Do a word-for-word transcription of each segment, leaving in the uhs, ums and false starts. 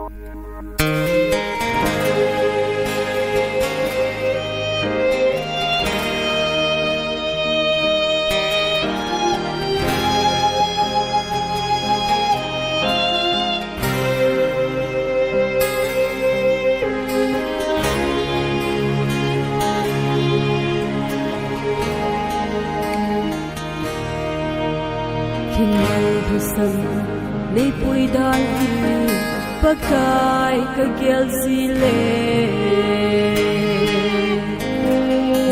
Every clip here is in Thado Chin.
Thil husam nei pui dan hi Pakai ka gel si le.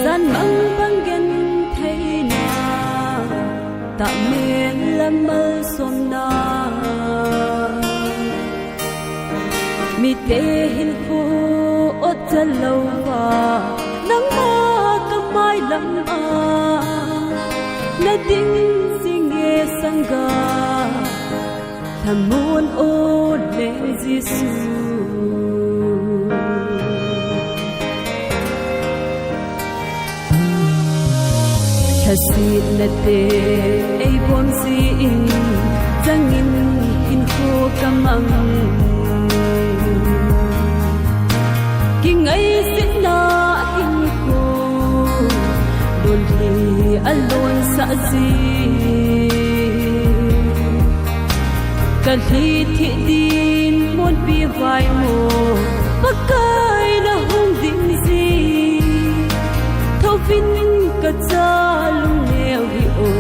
Zan mang bang gen theina ta men lam mal som na. Mite hin khu ot ta lo va, nangma ka mai lam a, na ding si nge sanga, thamun o leng Jesu. Lhasetna te ei bom si in, changin hinkho ka mang. Kingaisetna hinkho, don hi a lon sa si. Ka lhi thi din mun pi vai mo, Pakai na hung ding si. Thauvin ka cha lung neo hi o,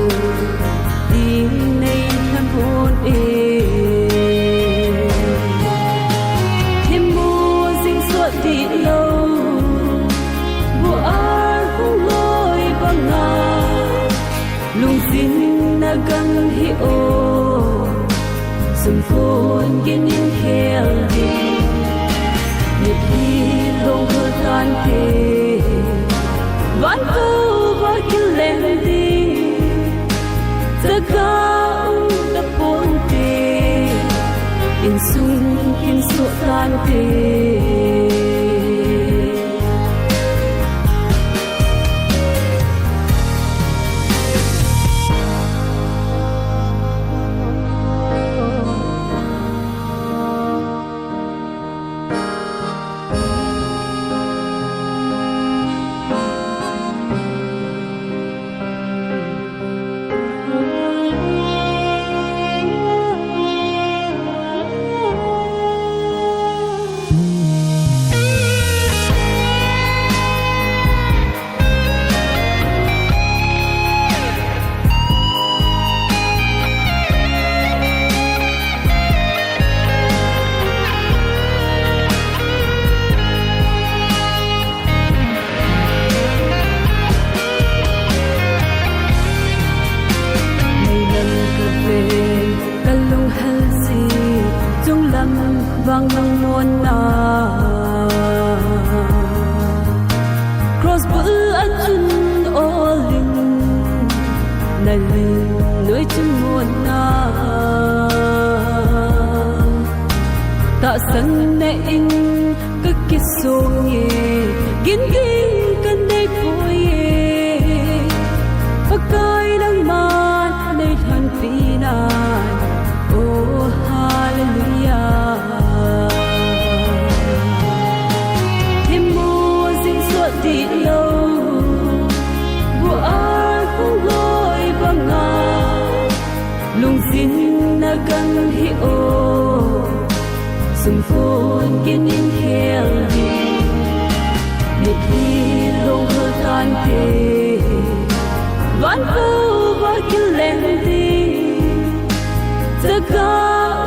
ding nei than hon e. Himu zing suat ti lo, bu ar hung loi banga. Lungzin na gang hi o, sumkon gin in khel ding. Mit hi long hul tan te, van ko va gil leng ding. Zaga um ta pon te, insung kin so tan te. Meilam ka ven, ka lung hal si, chunglam vang lung mon na. Cross bul an chun olin, na lin noi chun mon na. Tahsan na in ka kisong e, gin ding ka nei poi e. Pakai nangman nei lhonpi nan, oh hallelujah. Himu zing suat ti lo, bu ar hung loi banga. Lungzin na gang hi o, sumkon gin in khel ding. Mit hi long hul tan te, van ko va gil leng ding. Zaga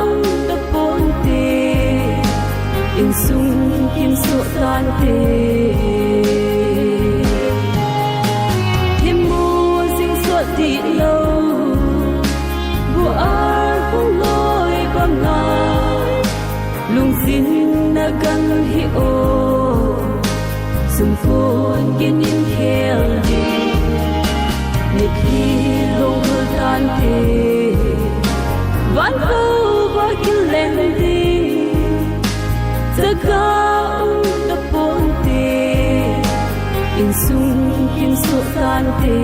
um ta pon te, insung kin so tan te. Himu zing suat ti lo, bu ar hung loi banga. Lungzin na gang hi o, sumkon gin in khel ding. Mit hi long hul tan te, van ko va gil leng ding. Zaga um ta pon te, insung kin so tan te.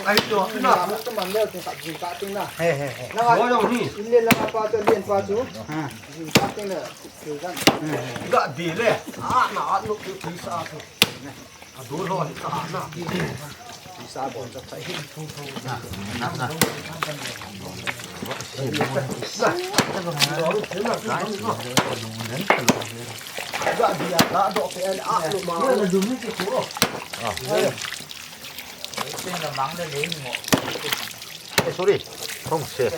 Ai to na. Ka man le tu ka jing ka ting na. He he he. Na. Lo lo ni. In le la pa to lien pa tu. Ha. Jing ka ting na. Ga di le. A na a no ki sa tu. A du lo ni ka na. Ki sa bon sa thai. Na na. Ga di a ga do pe a lo ma. Eh, sorry. Wrong set.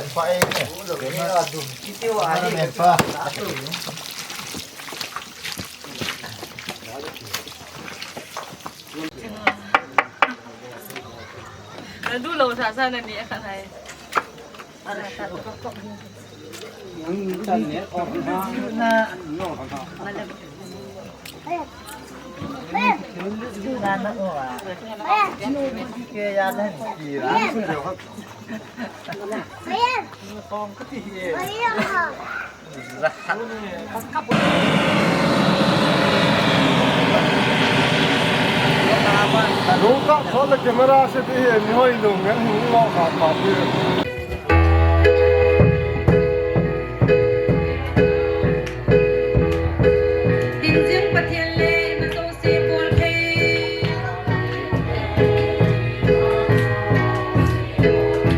Nadu lo sa sa na ni akan hai. Lungkah thot le camera se ti hi, ni hoi lung ngen hung lo ka pa ti. Hingjing Pathen le, na to se bol thei.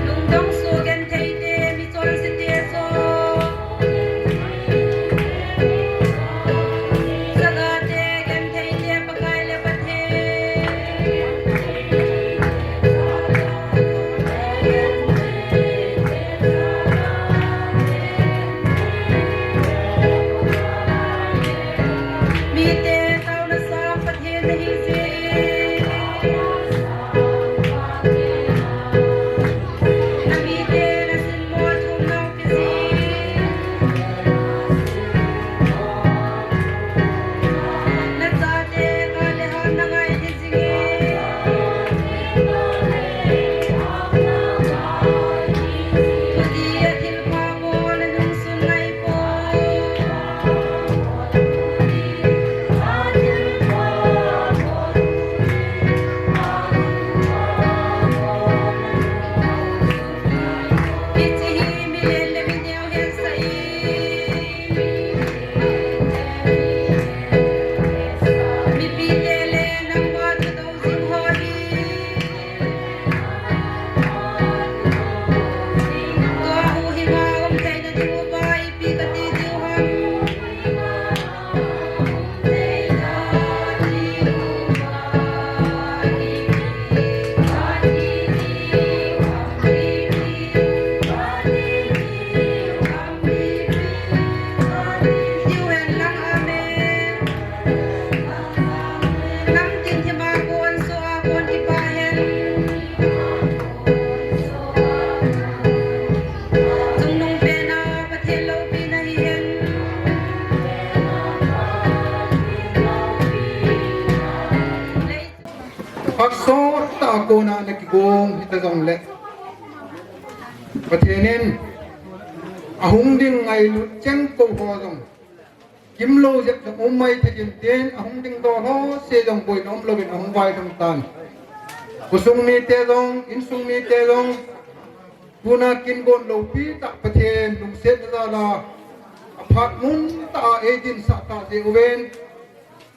Lungdong su gen thei te, mi chon se te so. Saga te gen thei te, Pakai le Pathen. Mite taona sang Pathen nahi jeh. Na mite na sinmo thum nau pi jeh. Na chate ka le hon na ngai hi jing e. Thudi a thil pha mo na nung sun ngai po. Haksat tah a kona na kigong hita jongle, Pathen in ahung ding ngailut cheng kou ho jong kimlou jep jong um mai thei in tin, ahung ding dol ho se jong boina umlouvin ahung vailhung tan. Khosung mite jong, insung mite jong, tuna kin gon loupi tah Pathen lungsetna jal a, aphat mun tah a eidinsah tah jeh uvin,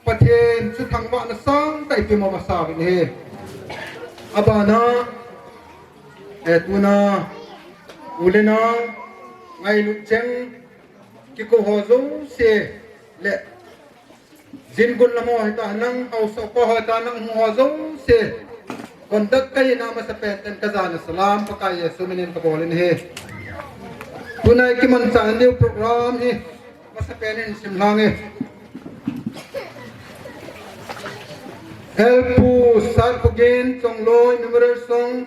Pathen chu thangvahna sangtah ipe mama sauvin ahi. Abana, eh, tuna u le nao ngailut cheng kikou ho jouse le, jin gun lam ho hita, nang haosa pa ho hita, nang hung ho jouse, conduct kahina masapen ten kajana salam Pakai Jesu minin kabol in ahi. Tuna ikimanchah a new program hi masapen in sim lhange. Elpu Sarpugin Chongloi Memorial Song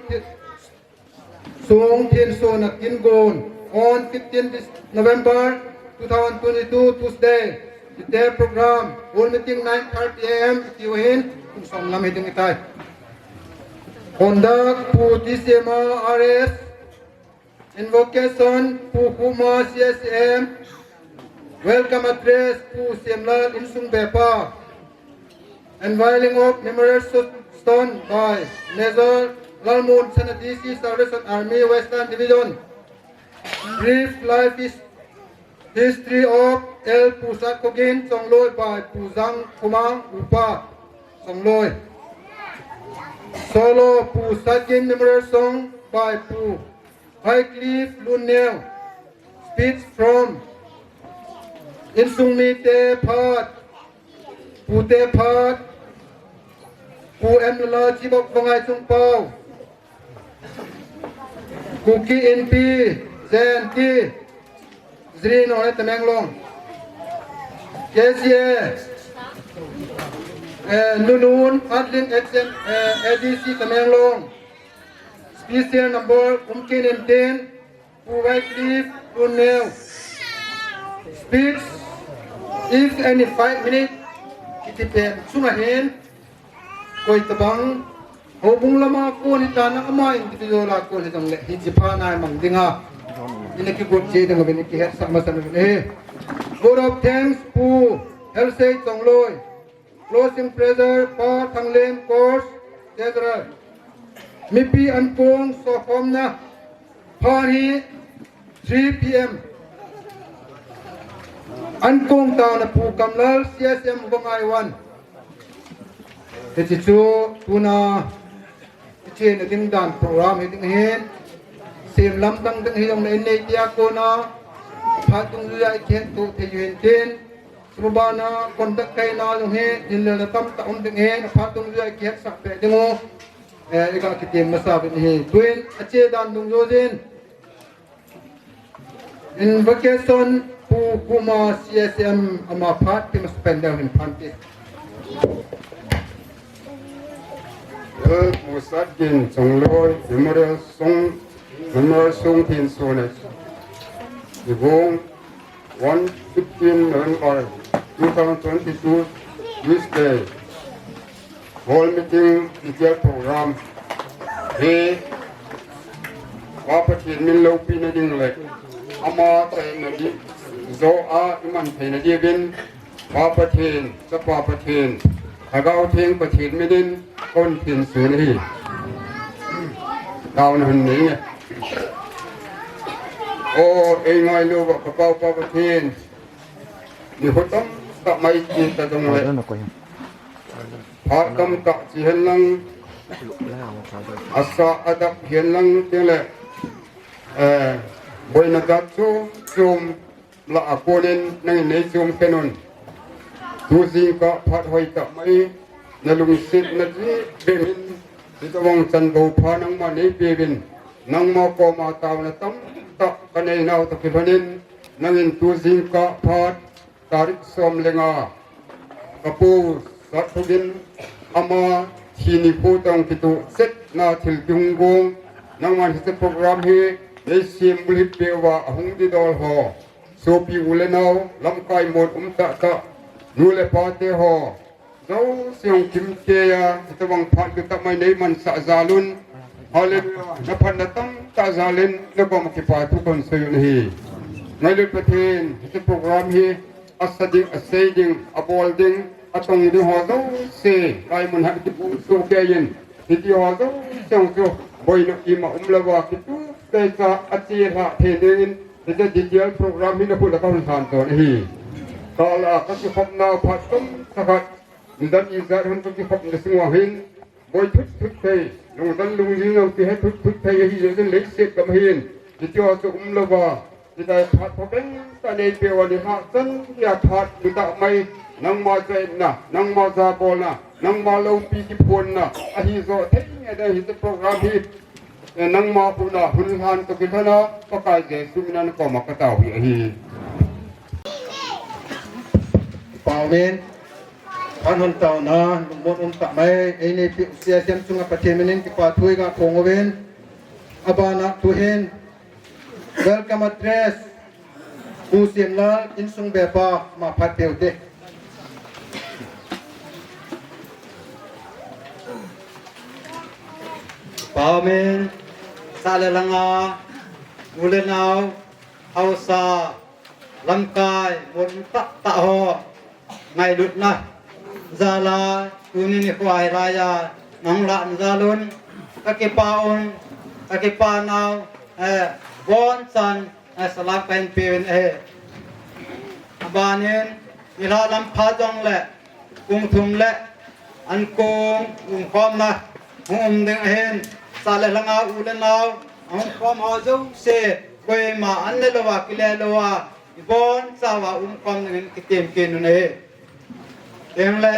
Song Thin Sona Kin Gon on fifteen this November two thousand twenty-two, Tuesday. Tite program, hall meeting nine thirty A M, iti uhin, kum som lam hiting itai. Conduct, Pu T C M R S, invocation, Pu Kuma C S M, welcome address, Pu Siamlal Insung Bepa, unveiling of memorial stone by Major Lalmunsana D C Salvation Army Western Division. Brief life is history of L Pu Satkhogin Chongloi by Pu Jangkhomang Upa Chongloi. Solo Pu Satgin Memorial Song by Pu Wycliffe Lunneo. Speech from Insung Mite Phat, Pute Phat, Pu M Lala Chibok Vangai Chungpao, Kuki Inpi, J N T, Zri Nonglei Tamenglong, K C A, eh, Nunun, Adlin H M, eh, A D C Tamenglong, special number, Umkin Intin, Pu Wycliffe Lunneo. Speech, if any five minutes, kiti pen chunga hin, koi tabang, houbung lama kon hita na ama individual a kon hijongle, hichi pha nai mang dinga. Ina kigot je dinga, ina kihetsah masa na hi. Vote of thanks, Pu Helsei Chongloi. Closing prayer, Pa Thanglem Kors, Cathedral. Mipi ankong sokhomna, phan hi three P M. Ankong taona Pu Kamlal, C S M Vangai one. Hichi chu tuna hichi na ding dan program hi ding hin. Sem lam dang ding hi dong na in nei tia kona. Phat dungjuia i kihetto thei u hintin. Chubana contact kaina jong hi, thil le tamtah um ding hi, aphat dungjuia i kihetsah peh ding u. Eh, i ga kitem masa uvin hi. Tuin, ache dan dungjuijin. Invocation, Pu Kuma C S M ama phat, ti masa pen deu hin phan ti. Eh, Pu Satgin Chongloi, Memorial Song, Memorial Song Thin Sone. Ibong, one fifteen November two thousand twenty-two, Tuesday. Hall meeting, detail program. Hi, Pa Pathen min loupina ding le, ama chaina ding, jo a i man theina diuvin, Pa Pathen, Chapa Pathen, Lhagao Theng Pathen minin, kon thin sun hi. Taona hin nei nge. O, ei ngailu va ka Pa, Pa Pathen. Ni hotam ta mai ti ta jong le. Phat tamtah chi hen lang. Asa adap hen lang ti le. Eh, boina dat chu chom la a konin nangin nei chom khen un. Tu jingkah phat hoi tah mai, na lungsetna jeh in, hitabang chanvo pha nangma nei peuvin, nangma koma taona tamtah ka neinau toh kilhonin, nangin tu jingkah phat, tarik som le nga, ka pu Satkhogin ama thi nikho tong kitoh chetna thil kihung gong, nangman hiche program hi nei sem bulhit peh uva ahung didol ho. Sopi u le nao, lamkai mot um tah tah, nu le pa te ho, jouse hung kimkeiya, hitabang phat chu tamai nei mansah jal un. Hallelujah. Na phatna tamtah jal in, na koma kipa thu kon sei u ahi. Ngailut Pathen, hiche program hi, asa ding, asei ding, abol ding, atong ding ho jouse, lai mun hat kipu soh keiyin, hiti ho jouse hung chu, boina ima umlouva, kitu, keisa, ache lha thei dingin, hiche detail program hi na khut a ka hun lhan ton ahi. Kal a ka kikhopna phat tamtah khat, nidan ijat ham ka kikhopna sung uva hin, boi thut thut thei, lungdon lungjing jong kihe thut thut thei ahi jeh chun leiset gam hin, hiti ho chu umlouva, hitia phat phabep tah nei peh uva ni hah chan tia phat nitah mai, nangma chaina, nangma jabolna, nangma loupi kiphonna, ahi jo thei nge ding hiche program hi. Eh, nangma puna hun lhan toh kilhona, Pakai Jesu mina na koma ka tao hi ahi. Pau min, phat hon taona, lungmon um tah mai, ei neipi C S M chunga Pathen minin kipa thu i ga phong uvin, abana tuhin, welcome address, Pu Siamlal, insung bepa, ama phat peh u te. Pau min, sah le lhanga, u le nao, haosa, lamkai, mot um tah tah ho, ngailutna jal a, tuni nikho a hilai a, nahung lah jal un, Ka kipa un, ka kipa nau, eh, bon chan, eh, salam kahin pe uvin ahi. Abanin, nilhah lam phat jongle, pung thum le an kong umkhomna hung um ding ahin, sa le lhanga u le nau ahung khom ho jouse, koima an le louva, kile louva, ibon chauva umkhom dingin kitem kit un ahi. Tengle,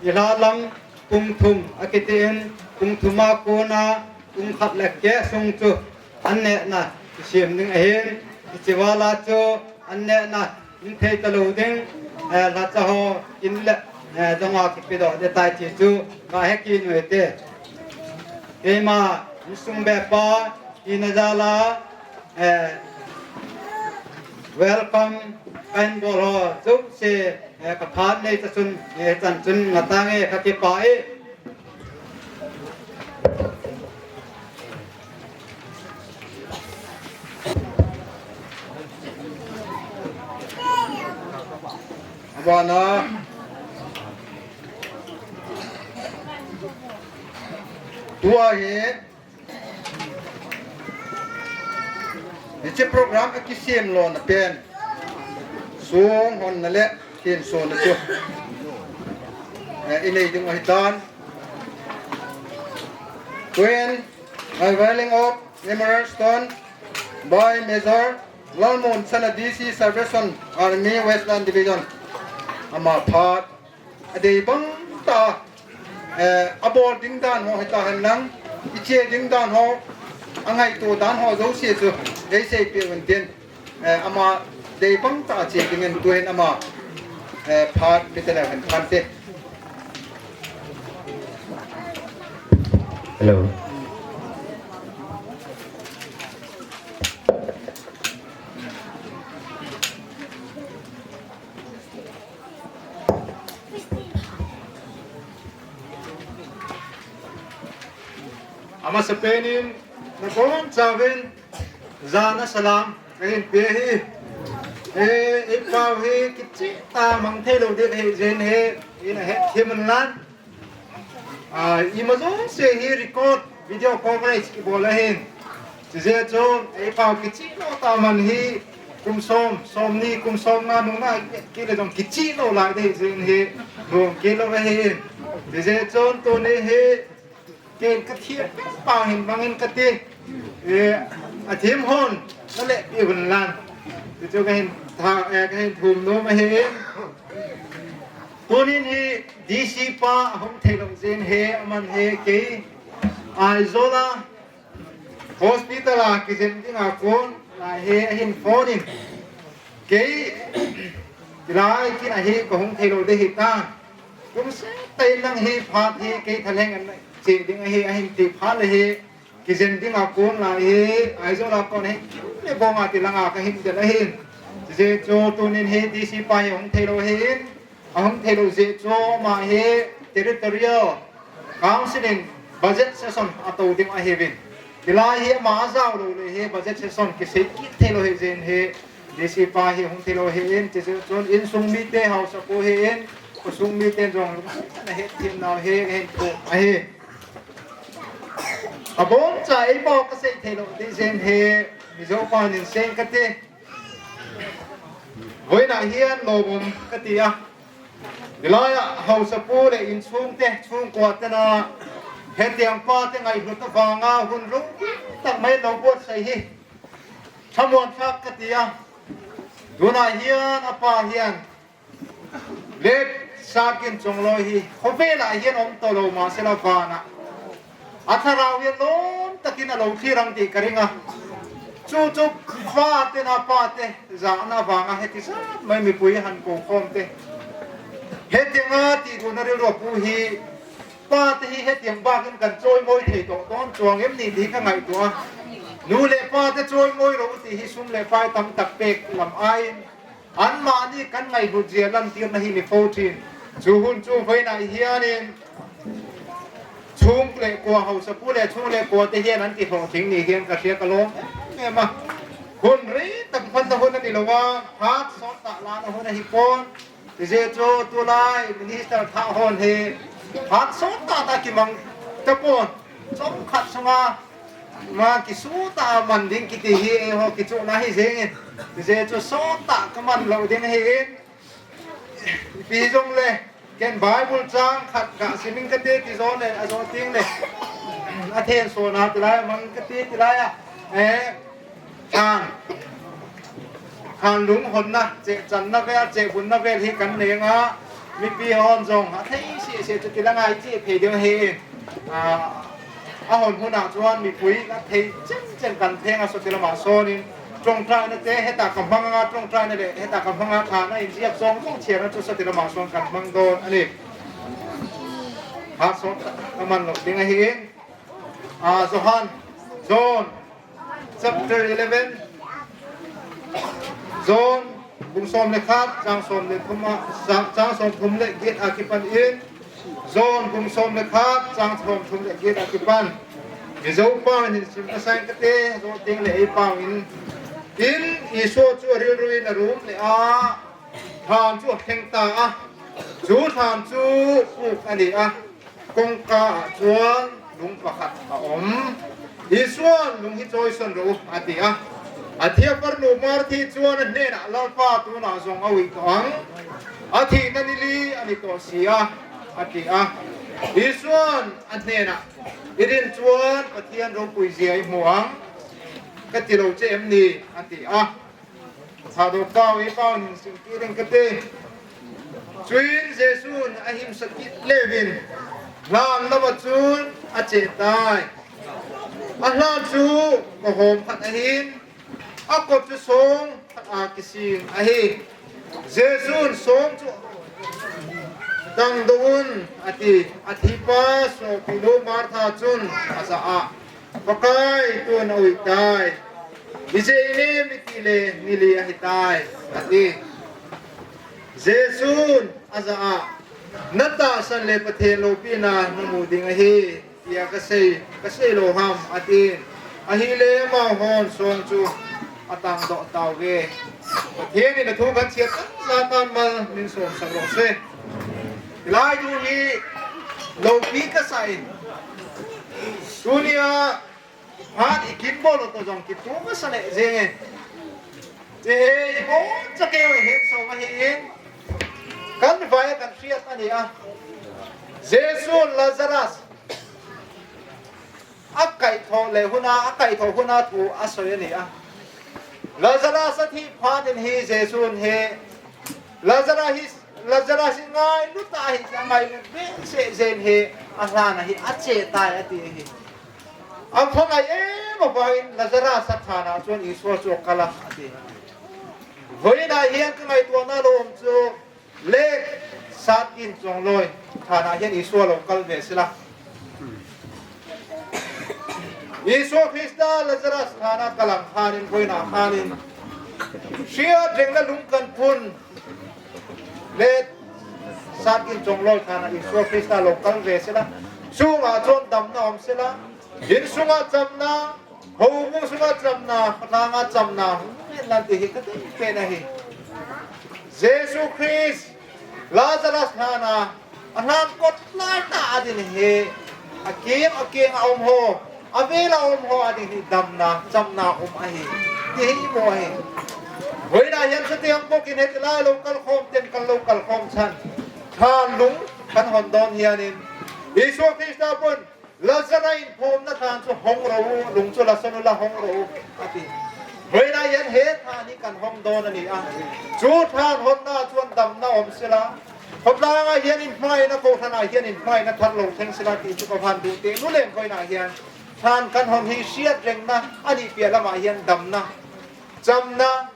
nilhah lam pung thum akitin, pung thum a kona pung khat le keh sung chu an nehna kisem ding ahin, hiche vala chu an nehna hung thei talou ding, eh, lhacha ho in le, eh, donga kipedoh ding tai ti chu kahe kit u hite. Keima insung bepa tina jal'a, eh, welcome kahin bol ho jouse, eh, ka phat nei tachun, eh, chan chun ngah tange, ka kipah e. Abana. Tua hi. Hiche program akisem lona pen. Song honna le khen sona chu, eh, inei ding ahitan. When unveiling of Memorial Stone by Major Lalmunsana, D C Salvation Army Westland Division. Ama phat adei bang tah, eh, abol ding dan ho hita henlang, iche ding dan ho, angaito dan ho jouse chu, eisei peh uvin tin, eh, ama dei bang tah che dingin tuhin ama, eh, phat peh taleu hen kante. Hello. Amasapen in, nabonchauvin, jana salam kahin pe ahi. Eh, eipau hi kicheh tah mang thei lou ding ahi jeh in, ina hethem un lang. Ah, ima jouse hi record video coverage kibol ahin. Chujeh chun, eipau kicheh lou tah man hi kum som, somni, kum somnga nung na kile jong kicheh lou lai ding jeh in hi, nung kile lou ahin. Chujeh chun, tuni hi, ken kathem pau hin bangin kati. Eh, athem hon, nalehpi uvin lang. Tichu kahin tha, eh, kahin thum nom ahin. Tunin hi D C pa ahung thei lou jeh in hi, aman hi kei Aizawl a hospital a kijen dinga kon lai hi ahin phone in. Kei, hilai kin ahi kahung thei lou ding ahitan. Kum seh tah in lang hi phat hi kei thalheng in che ding ahi, ahin ti phat le hi. Kijen dinga kon lai hi, Aizawl a kon hi, le bonga ti langa kahin del ahin. Chujeh chu tunin hi D C pa hi ahung thei lou ahin, ahung thei lou jeh chu ama hi Territorial Council in budget session atou ding ahiuvin. Hilai hi ama ajao lou le hi budget session kisei kit thei lou ahi jeh in hi D C pa hi ahung thei lou ahin, chujeh chun insung mite haosapu ahin, khosung miten jong lungset tah in ahethem nau hi, ahin thum ahi. Aboncha eipau kasei thei lou ding jeh in hi, Mizo pa nin seng kati. Voina hian lou bom kati a. Hilai a haosapu le insung te, chhungkua tena, hetiang pa te ngaihlut avanga hun lou tak mai lou buatsai hi. Thamuan thlak kati a. Tuna hian apa hian, let sakin chongloi hi, khovel ah hian awm tawh lo, mahse la vana a thlarau hian lawm takin a lo thlir ang tih ka ring a. Chu chu pa te na pa te zahna vanga heti zat mai mipui han ko khawm te. Hetianga tih duhna rilru pu hi pa te hi hetiang bakin kan chawimawi thei tawh dawn chuang em ni tih ka ngaihtuah a. Nu leh pa te chawimawi ro tih hi sum leh pai tam tak pek lam aiin, anmahni kan ngaihhut zia lantirna hi ni fo ṭhin. Chu hun chu vawiinah hianin chhung leh kua, hausapu leh chhung leh kua te hian an ti hlawhtling ni hian ka hria ka lawm em em a. Hun rei tak hmanna hun a ni lo a, phat sawt tah lana hun a hi pawn. Tizia chu tulai minister thah hawn hi phat sawt tah tah kimang ta pawn. chomkhat sunga ma kisuta man ding kiti hi eiho kichuhna hi jengin, hijeh chun sota kaman lou ding ahin. Ipi jongle, ken Bible chang khat kasim inge kati, ti jongle, ajo tengle, athenso na tilai mang kati tilai a, eh, khan, khan lunghonna, chechanna vel, chebulna vel hi kanei inge, mipi hon jong athei sese chu kila ngai cheh phei ding ahi. Ah, ahon huna chuan mipui athei chen chen kan theng a, sawti lama sawn in, ṭawngṭaina te heta ka hmang anga, ṭawngṭaina le heta ka hmang a, thana inziak zawng zawng chhiarna chu sawti lama sawn kan hmang dawn a ni. Phat sawt tak ka man loh ding ahi. Ah, Johan, John, chapter eleven, John, bung sawm le khat, chang sawm le thum a, chang, chang sawm thum le get a kipan in, John, bung sawm le khat, chang sawm thum le get a kipan. Mizo pau in hin sim ka sang kate, zo teng le ei pau in. Tin, Isua chu a rilru in a rum le a, thlan chu a thleng ta a. Chu thlan chu puk a ni a. Kawngka ah chuan lung pakhat a awm. Isuan, "Lung hi chawisawn rawh u," a ti a. A thiaparnu Marthi chuan a hnenah, "Lalpa, tunah zawng a uih tawh ang. A thihna ni li a ni tawh si a," a ti a. Isuan a hnenah, "I rin chuan Pathian ropui zia i hmu ang, ka ti lo che em ni?" a ti a. Thadawpau, ei pau in sim kit ring ka ti. Chuin Jesu'n a himsa kit leuin, hlan lama chun a che tai. A hlan chu kawhawm khat ahin, a kawt chu sawng khat a kising ahi. Jesu'n, "Sawng chu tang do un," a ti. A thipa sawhpihnu Martha chun a za a, "Pakai, tun a uih tai. Ijeh inem i tih le ni li ahi tai," a ti. Jesu'n a za a, "Na tahsan le Pathian lopina na mu ding ahi, tia ka sei, ka sei lo ham?" a tin. Ahile amau hon sawng chu a tang doh tau ve. Pathian in a thu kan chhiar tan, Satan mal min sawm sak rawh se. Hilai thu hi lopi ka sa in, tunia phat i kin bol lo to jong kitu ka sa leh jeng e. Che he, i bon cha keu he so ma he in. Kan vai kan hriat a ni a. Jesu Lazarus a kaitho le huna, a kaitho huna thu a sawi a ni a. Lazarus a thi phat in hi Jesu'n hi Lazarus hi, Lazarus hi ngailut a hi, a ngailut behseh jeh in hi a hlan a hi a che tai a ti hi. A pha ngai em avangin Lazarus a thlan a chuan Isua chu a kal a, a ti. Vawiin a hian ka ngaihtuahna lawm chu let sat in chawnglawi thlan a hian Isua lo kal ve sela. Isua Krista Lazarus thlan a kal ang khanin, vawiin a khanin hriat rengna lung kan phun, let sat in chawnglawi thlan a Isua Krista lo kal ve sela. Chunga chuan damna awm sela. In sunga chamna, houbung sunga chamna, khawtlanga chamna, hung en lan ti hi ka ti pen a hi. Jesu Krist, Lazarus hlan a, a hlan kawt lai ta a ding hi, a kim, a kim a awm ho, a vel a awm ho a ding hi damna, chamna um a hi, ti hi i hmu a hi. Vawiin a hian chutiang bawkin heti lai lo kal khawm ten kan lo kal khawm chhan, thlan lung kan hawn dawn hianin, Isua Krista pawhin, Lazarus inphumna thlan chu hawng rawh u, lung chu la sawn u la, hawng rawh u, a ti. Vawiin a hian he thlan hi kan hawng dawn a ni a. Chu thlan hawnna chuan damna awm sela. Khawtlanga hian inhmangaihna, kohhranah hian inhmangaihna thar lo thleng sela tih chu ka van duh teh nu lem vawiin a hian. Thlan kan hawn hi hriat rengna a nih piah lamah hian damna, chamna,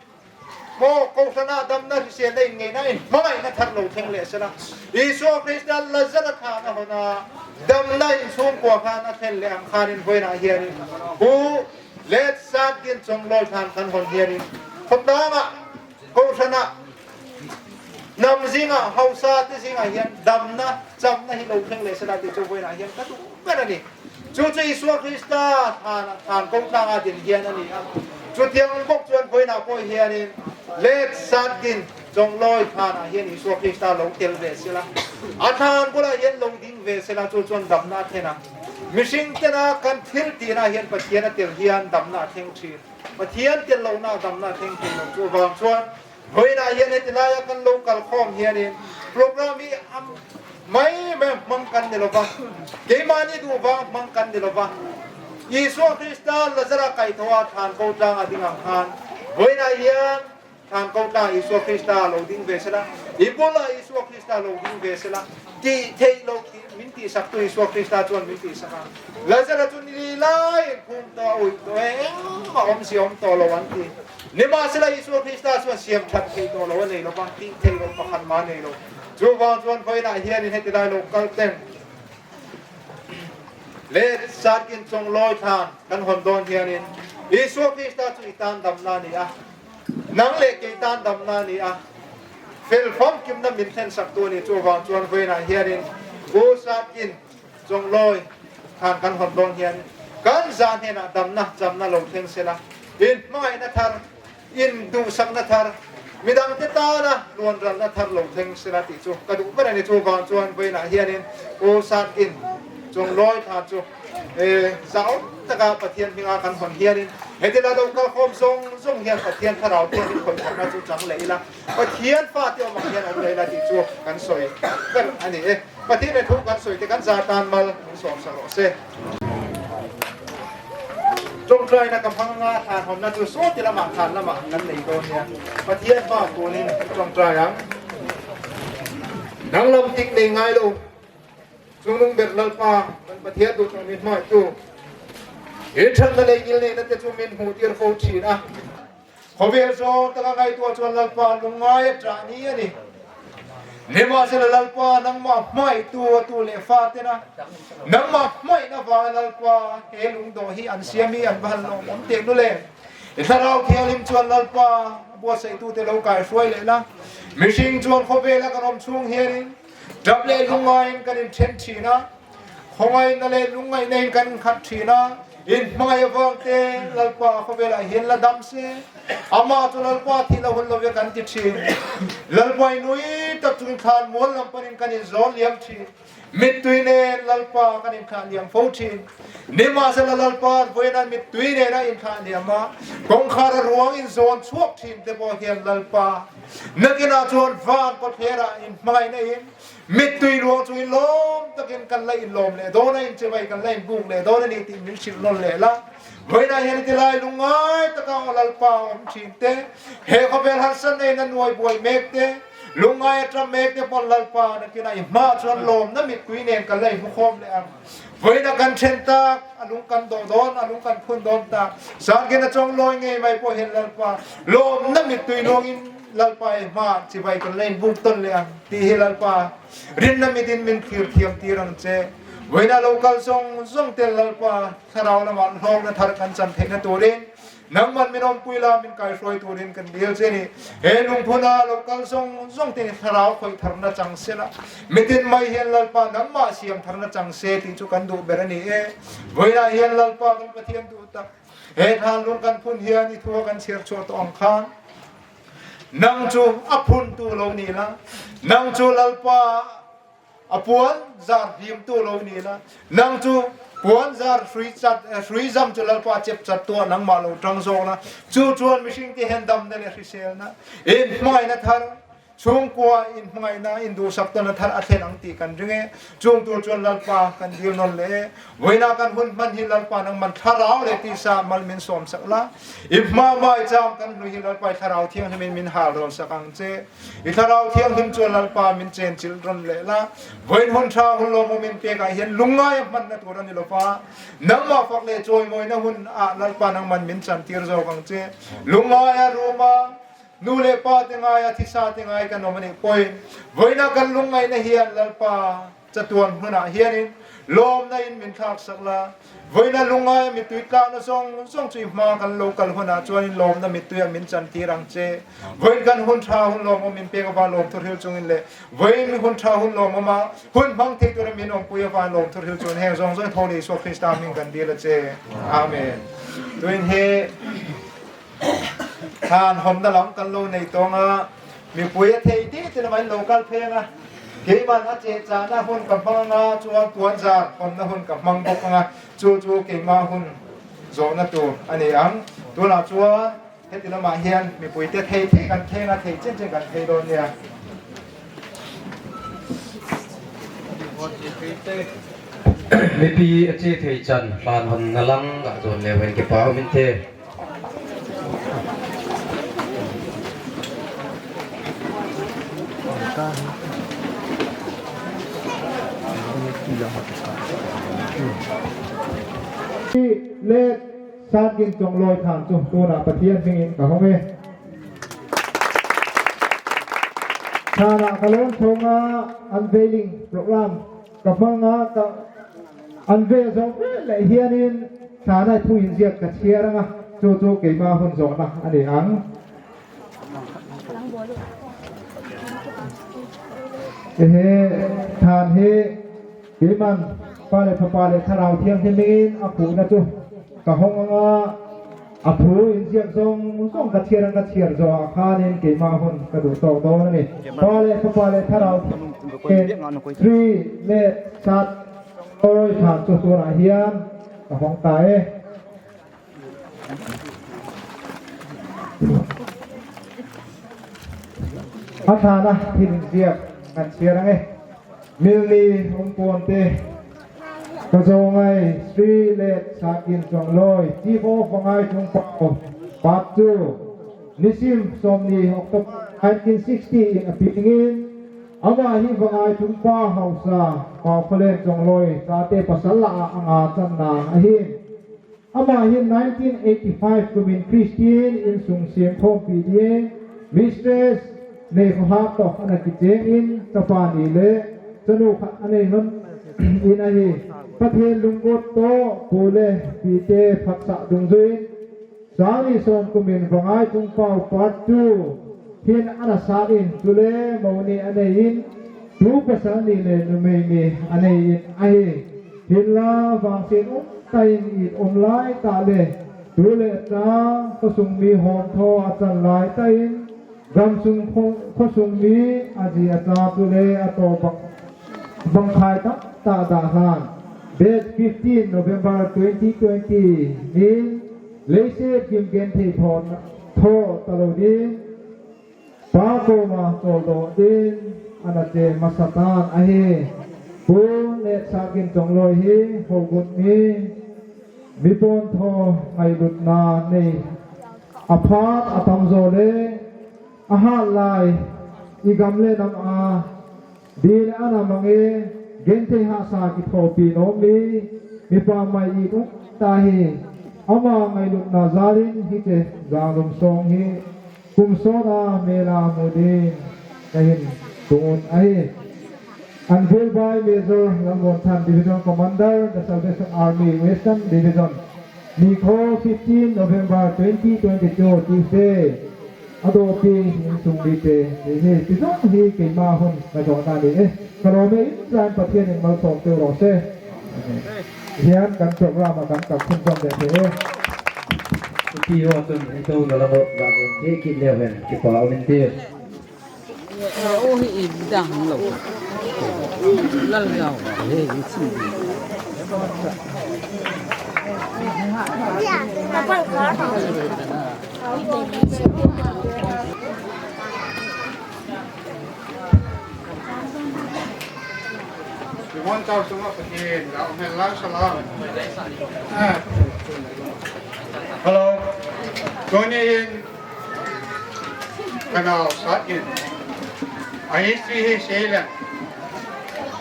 maw, kohhrana damna hriselna inngeina inhmangaihna thar lo thleng leh sela. Isua Krista Lazarus thlan a hawn a, damna insungkua khan a thlen leh ang khanin vawiin a hianin, hu, let sat in chawnglawi thlan kan hawn hianin, khawtlanga, kohhrana, nam zinga, hausate zinga hian damna, chamna hi lo thleng leh sela ti chu vawiin a hian ka duh ber a ni. Chu chu Isua Krista thlan, thlan kohhran a ding hian a ni a. Chutiang bawk chuan vawiin a pawh hianin let sat in chawnglawi thlan a hian Isua Krista lo tel ve sela. A thlan bulah hian lo ding ve sela, chu chuan damna a thlen a. Mihring tena kan thil tina hian Pathian a tel hian damna a thleng ṭhin. Pathian tel lohna damna a thleng ṭhin lo chu vang chuan, vawiina hian heti laia kan lo kal khawm hianin program hi a mai mai hmang kan ni lo va. Keimahni duh vang hmang kan ni lo va. Isua Krista Lazara kaihthawha thlan ko tlanga ding ang khan, vawiina hian thlan ko tlanga Isua Krista lo ding ve sela, i bula Isua Krista lo ding ve sela, tih theih lo, tih min tihsaktu Isua Krista chuan min tihsak a. Lazara chu ni li laiin phum tawh a, ui tawh e, engmah awm si awm tawh lo an ti. Nimahsela Isua Krista chuan siam ṭhat thei tawh lo a nei lo va, tih theih lo pakhat mah a nei lo. Chuvang chuan vawiinah hianin heti lai lo kal ten Letsatkin Chawnglawi thlan kan hawn dawn hianin, Isua Krista chu i tan damna ni a, nang leh kei tan damna ni a, fel famkimna min thlensaktu a ni. Chuvang chuan vawiinah hianin, U Satkin Chawnglawi thlan kan hawn dawn hian, kan zan hnenah damna, chamna lo thleng sela, in hmangaihna thar, in duhsakna thar, midangte tana luanralna thar lo thleng sela tih chu ka duh ber a ni. Chuvang chuan vawiinah hianin U Satkin Chawnglawi thlan chu, eh, zahawm taka Pathian hminga kan hawn hianin, heti lai lo kal khawm zawng zawng hian Pathian Thlarau Thianghlim khawih thawhna chu chang leh ila, Pathian fate awm ang hian awm leh ila tih chu kan sawi ber a ni e. Pathian in thu kan sawi te kan za tan mal min sawm sak rawh se. Ṭawngṭaina ka hmang a, thlan hawnna chu sawti lamah, thlan lamah kan nei dawn nia. Pathian hma kunin ṭawngṭai ang. Danglam tik nei ngai lo. Chungnung ber Lalpa, kan Pathian duh chu min hmai tu. In ṭhatna leh ngilneina te chu min hmuh tir fo ṭhin a. Khawvel zawng taka ngaihtuah chuan Lalpa lungngai a ṭah ni a ni. Nimahsela Lalpa, nangmah hmaitu a tu leh fa tena, nangmah hmaihna vanga Lalpa, he lungdawh hi an siam hi an va han lawm awm teh nu le. I Thlarau Thianghlim chuan Lalpa, buatsaihtu te lo kaihruai leh la. Mihring chuan khawvela kan awm chhung hianin, ṭap leh lungngaiin kan inṭhen ṭhin a. Khawngaihna leh lungngaihna in kan inkhat ṭhin a, in hmangaih avang te Lalpa khawvelah hian la dam se. Amah chu Lalpa thih la hun lo ve kan ti ṭhin. Lalpa i nui tak chungin thlan mual lam panin kan inzawn liam ṭhin. Mittui nen Lalpa kan inthlah liam fo ṭhin. Nimahsela Lalpa vawiina mittui nena inthlah liam a, kawngkhara ruang inzawn chhuak ṭhin te pawh hian Lalpa, nakinah chuan van kawtthlerah in hmangaihna in, mittui luang chungin lawm takin kan la inlawm leh dawn a, inchibai kan la inbuk leh dawn a ni tih min hrilh nawn leh la. Vawiina hian heti lai lungngai taka aw Lalpa awm ṭhin te, he khawvel harsatna in a nuai buai mek te, lungngai a ṭam mek te pawn Lalpa nakinah i hma chuan lawmna mittui nen kan la inhmu khawm leh ang. Vawiina kan ṭhen tak, a lung kan dawh dawn, a lung kan phun dawn tak. Sangkena Chawnglawi ngei mai pawh hian Lalpa, lawmna mittui luangin Lalpa i hma chibai kan la inbuk tawn leh ang tih hi Lalpa, rinna mitin min thlir thiam tir ang che. Vawiina lo kal zawng zawng te Lalpa, thlarau lamah lhawkna thar kan chan theihna turin, nangman min awmpui la, min kaihruai turin kan dil che ni. He lungphuna lo kal zawng zawng te thlarau khawih tharna chang se la. Mitin mai hian Lalpa, nangmah siam tharna chang se tih chu kan duh ber a ni e. Vawiina hian Lalpa kan Pathian duh tak, he thlan lung kan phun hian i thu a kan chhiar chhuah tawh ang khan, nang chu a phuntu lo ni la, nang chu Lalpa a puan zar hlimtu lo ni la, nang chu puan zar hrui chat, eh, hrui zam chu Lalpa chep chattu a nangmah lo ṭang zawk la. Chu chuan mihring te hian damna leh hriselna, in hmangaihna thar, chhungkua in hmangaihna, in duhsak tawnna thar a thlen ang tih kan ring e. Chung tur chuan Lalpa kan dil nawn leh e. Vawiina kan hun hman hi Lalpa nangman thlarau leh tisa mal min sawm sak la. I hma maicham kan hlui hi Lalpa i Thlarau Thianghlimin min hal rawl sak ang che. I Thlarau Thianghlim chuan Lalpa min chenchilh rawn leh la. Vawiin hun ṭha hun lawmawm min pekah hian lungngai a hmanna tur a ni lo va. Nangmah fak leh chawimawina hun ah Lalpa nangman min chantir zawk ang che. Lungngai a rum a, nu leh pa te ngai a, thisa te ngai kan awm a nih pawhin, vawiina kan lungngaihna hian Lalpa, chatuan hunah hianin lawmna in min thlak sak la. Vawiina lungngai a mittui tlakna zawng zawng chu i hma kan lo kal hunah chuanin lawmna mittui a min chantir ang che. Vawiin kan hun ṭha hun lawmawm min pek ava lawmthu hril chungin leh vawiin hun ṭha hun lawmawm a hun hmang thei tura min awmpui ava lawmthu hril chungin heng zawng zawng tho ni Isua Krista hming kan dil a che. Amen. Tuin hi thlan hawnna lam kan lo nei tawng a, mipui a thei tih te lamah in lo kal pheng a. Keiman achehchahna hun kamang anga, chuan tuanzar honna hun kamang bawk anga, chu chu keima hun zawhna tur a ni ang. Tunah chuan heti lamah hian mipuite thei thei kan thei anga, thei chen chen kan thei dawn nia. Mipi a che thei chan hlan honna lang ah dawn leh hen, kipa um in te. Let Satgin Chongloi Than chu tunah Pathian hmingin ka hawng e. Thanah ka lawm chhawng a, unveiling program ka hmang a, ka unveil zawh vel leh hianin thanah thu inziak ka chhiar ang a, chu chu keima hun zawhna a ni ang. Ehe, than hi keiman Pa leh Fapa leh Thlarau Thianghlim hmingin a khuhna chu ka hawng ang a, a thu inziak zawng zawng ka chhiar ang, ka chhiar zawh ah khanin keima hun ka duh tawk dawn a ni. Pa leh Fapa leh Thlarau Thianghlim, Sri Let Satgin Chongloi Than chu tunah hian ka hawng ta e. A thanah thil inziak kan chhiar ang e. Milni um puante, ka zawngai Sri Let Satgin Chongloi, Chief of Vangai Thungpau, Part two, nisim sawmhni October nineteen sixty in a piangin, ama hi Vangai Thungpau hausa, Pau Khawlen Chongloi chate pasal lah a anga channa ahi. Ama hin nineteen eighty-five kumin Christian insung siam khawmpi dingin Mistress Neikhohat toh ana kichengin, chapa ni leh chanu khat a nei hon in ahi. Pathen lunggotto pu leh pite phatsah dungjuiin, sangni sawm kumin Vangai Thungpau Part two hin ana satin, chule mo ni a neiin, tu pasal ni leh numei ni a neiin ahi. Hinla vangsen um tah in it um lai tah leh, tu leh cha khosung mi hawmthaw a chan lai tah in, gamsung kho-, khosung mi a ji a cha chule a tawp bang, bang khai tam tah dah hlan. Date fifteen November twenty twenty ni leiset gim genthei thaw, thaw ta lo ding, Pa koma chawldawh dingin ana che hmasa tan ahi. Pu Let Satgin Chongloi hi hogut mi, mi pawnthaw ngailutna nei, a phat a tam zawh leh a hat lai, i gam leh nam a dil ana mang e, genthei hahsa kithawpi nawm mi, mipa mai i tum ta hi. Ama ngailutna jalin hiche Zanglum sawng hi kum sawna mela mu dingin ka hin tung un ahi. Unveiled by Major Lalmuanthan, Division Commander, The Salvation Army, Western Division. Nikho fifteen November twenty twenty-two, Tuesday. A dawpi insung mite, hi, hi, ti zawng hi keima hun ka zawhna ni e. Ka lawm e, in chan Pathian in malsawm teu rawh se. Hian kan program a kan kal khun zawm ve thei e. Tupi ho chun ei to na la bo, ba bo, te kit leu hen, kipa um in ti. Ơ, ô hi i dang lo. Lal gao. He, i chi. Rimon chau sunga Pathen, la umel la salam. Ah. Hello. Tuni in Ka nau Satgin. A history hi sei leng.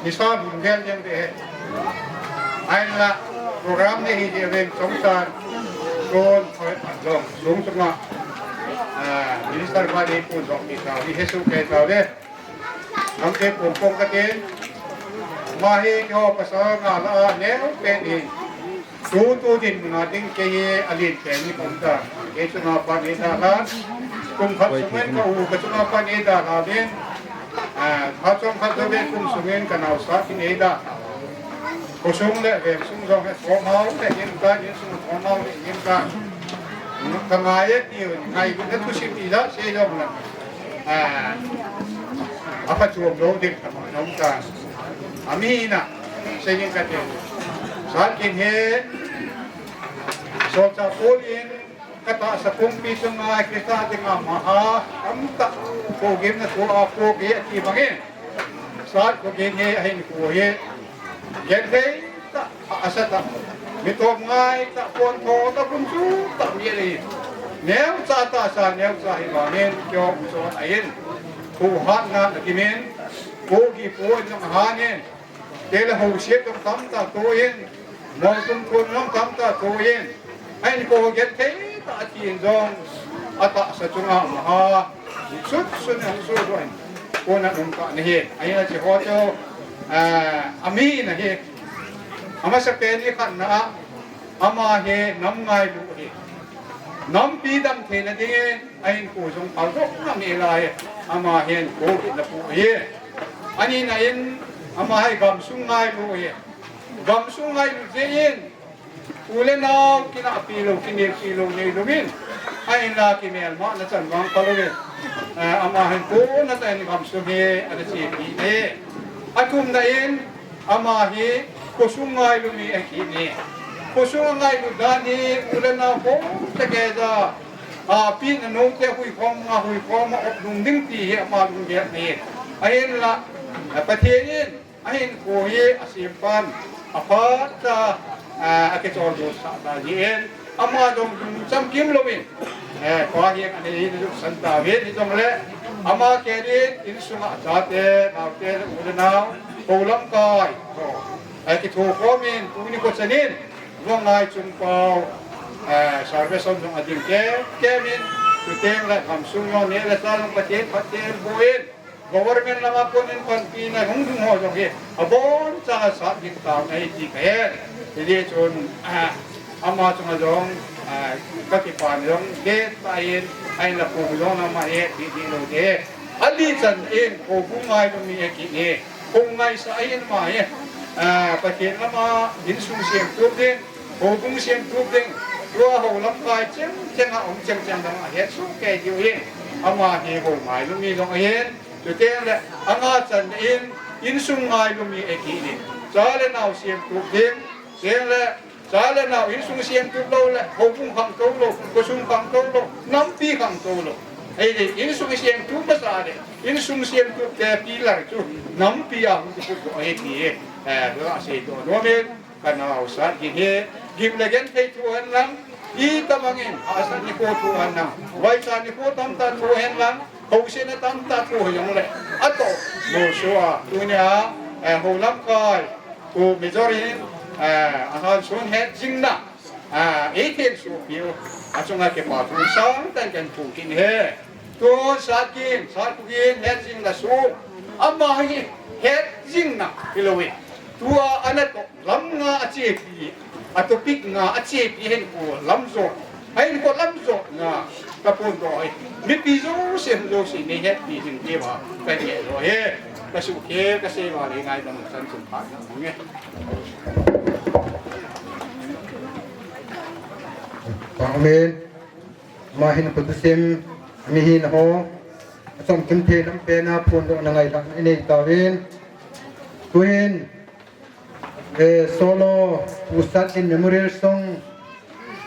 Ni sawm hung vel ding te he. Ahinla program ni hi ding veng chawngsan. Tun khoi pan dong. Sung sunga. Ah, Minister pa ni pu dong ni tau. Ni he su ke tau de. Nang te pung pung ka tin. Ma hi kyo pasal nga la neu pen hi. Tu, tu dinmun a ding kei hi a lien pen ni ka um ta. Kei chunga pan nei dalhan. Kum khat sungin ka u ka chunga pan nei dalhan in. Ah, khat sung khat sungin kum sungin ka nau Satgin nei dalhan. Khosung le veng sung jong he thawmhau le him ta, insung thawmhau le him ta. Ka ngai e ti u, ngai ka thusim i la sei jong la. Ah. Apa chuam lo ding tama nong ta. Ami na, singing ka te. Sat Kin hi, so cha Paul in, katahsa pumpi chunga Christa dinga maha, tamtah, ko gimna ko a ko ki ati bangin. Sat ko gin hi ahin ko hi. Gen thei ta, a asa ta. Mi tom ngai ta, pon tho ta, kun chu ta mi le. Neu cha tahsa, neu cha hi bangin, kyo so ain. Ko hat na na kimin, ko ki po in hanin. Tele ho siet jong tamtah toh in, mongtum thon jong tamtah toh in, ahin ko ho gen thei ta atin jong, atahsa chunga maha, sut sun hung sut doh in, kona um ta na hi, ahin achi ho chu, ah, ami na hi, amasapen ni khat na a, Ama hi nam ngailu hi. Nampi dam theina dingin, ahin ko jong phal doh na mi lai. Ama hin ko kit na pu hi. Ani na in, ama hi gamsung ngailu hi. Gamsung ngailu jeh in, u le nao kinahpi lou, kinelpi lou nei lou in. Ahin la kimelma na chan vang pa lou in. Eh, ama hin ko na ta in gamsung hi, ana chepi e. Athum na in, Ama hi khosung ngailu mi ahi kit e. Khosung ngailu dan hi u le nao ho te kei ja. A, pi na nung te hui khom, a hui khom, a op lung ding ti hi ama lunggel ahi. Ahin la, a, Pathen in, ahin ko hi asem pan, aphat cha, a, akichol doh sah ta hi in. Ama jong lungcham kim lou in. Eh, pa hi ani hi lungsan ta ve ni jong le. Ama kei in, insunga chate, naote, u le nao, ho lamkai. Ho. Eh, kitho khom in, tuni ko chanin, Vangai Chungpao, eh, Salvation jong ading ke, ke min, tuteng le, gamsung jong ne le, sa jong Pathen, Pathen, bo in. Government lama konin panpina hung dung ho jong hi, abonchan asat ding tao ahi ti kahe. Hijeh chun, ah, ama chunga jong, ah, kakipana jong, ke tain, ahin la pu jong ama he, di, di lou de. Ali chan in, ko bu ngai lou mi he kini. Ko ngaisah in ama he. Ah, Pathen lama, insung semtup ding, houbung semtup ding, tua ho lamkai cheng cheng a um cheng cheng dang ahet soh kei diu hin. Ama hi ho ngailu mi jong ahin. Chuteng le, anga chan in, insung ngailu mi ahi kit in. Cha le nao semtup ding, chuteng le, cha le nao insung semtup lou le, houbung khangtou lou, khosung khangtou lou, nampi khangtou lou. Ahile, insung semtup masa le, insung semtup te pillar chu, nampi a hung kiput doh ahi ti, eh, asei doh nom in. Ka nao Sat Kin hi, gim le genthei thoh hen lang, itobang in, hahsat nikho thoh hen lang, vaicha nikho tamtah thoh hen lang, housetna tamtah thoh jong le, atoh, moso a, tunia, eh, ho lamkai, Pu Major in, eh, ahin sun het jing na, eh, eighteen sopi u, achunga kipa thu sangtah in kahin phong kit e. Tu Sat Kin, Sat Kin het jing na su, ama hi het jing na, hilou in. Tua ana toh, lam nga achepi, a topic nga achepi hin ko lam jot. Ahin ko lam jot nga ka phongdoh e. Mipi jouse, jouse nei hetpi ding tia, ka nge jo e. Ka sukhe, ka sei vale ngaidam chan chun phat na nge. Amen. Ama hin patu sim, ami hin ho, achom kim thei lam pen a phongdoh na ngailhah na inei tauvin. Tuhin, eh, solo, Pu Sat Kin Memorial Song,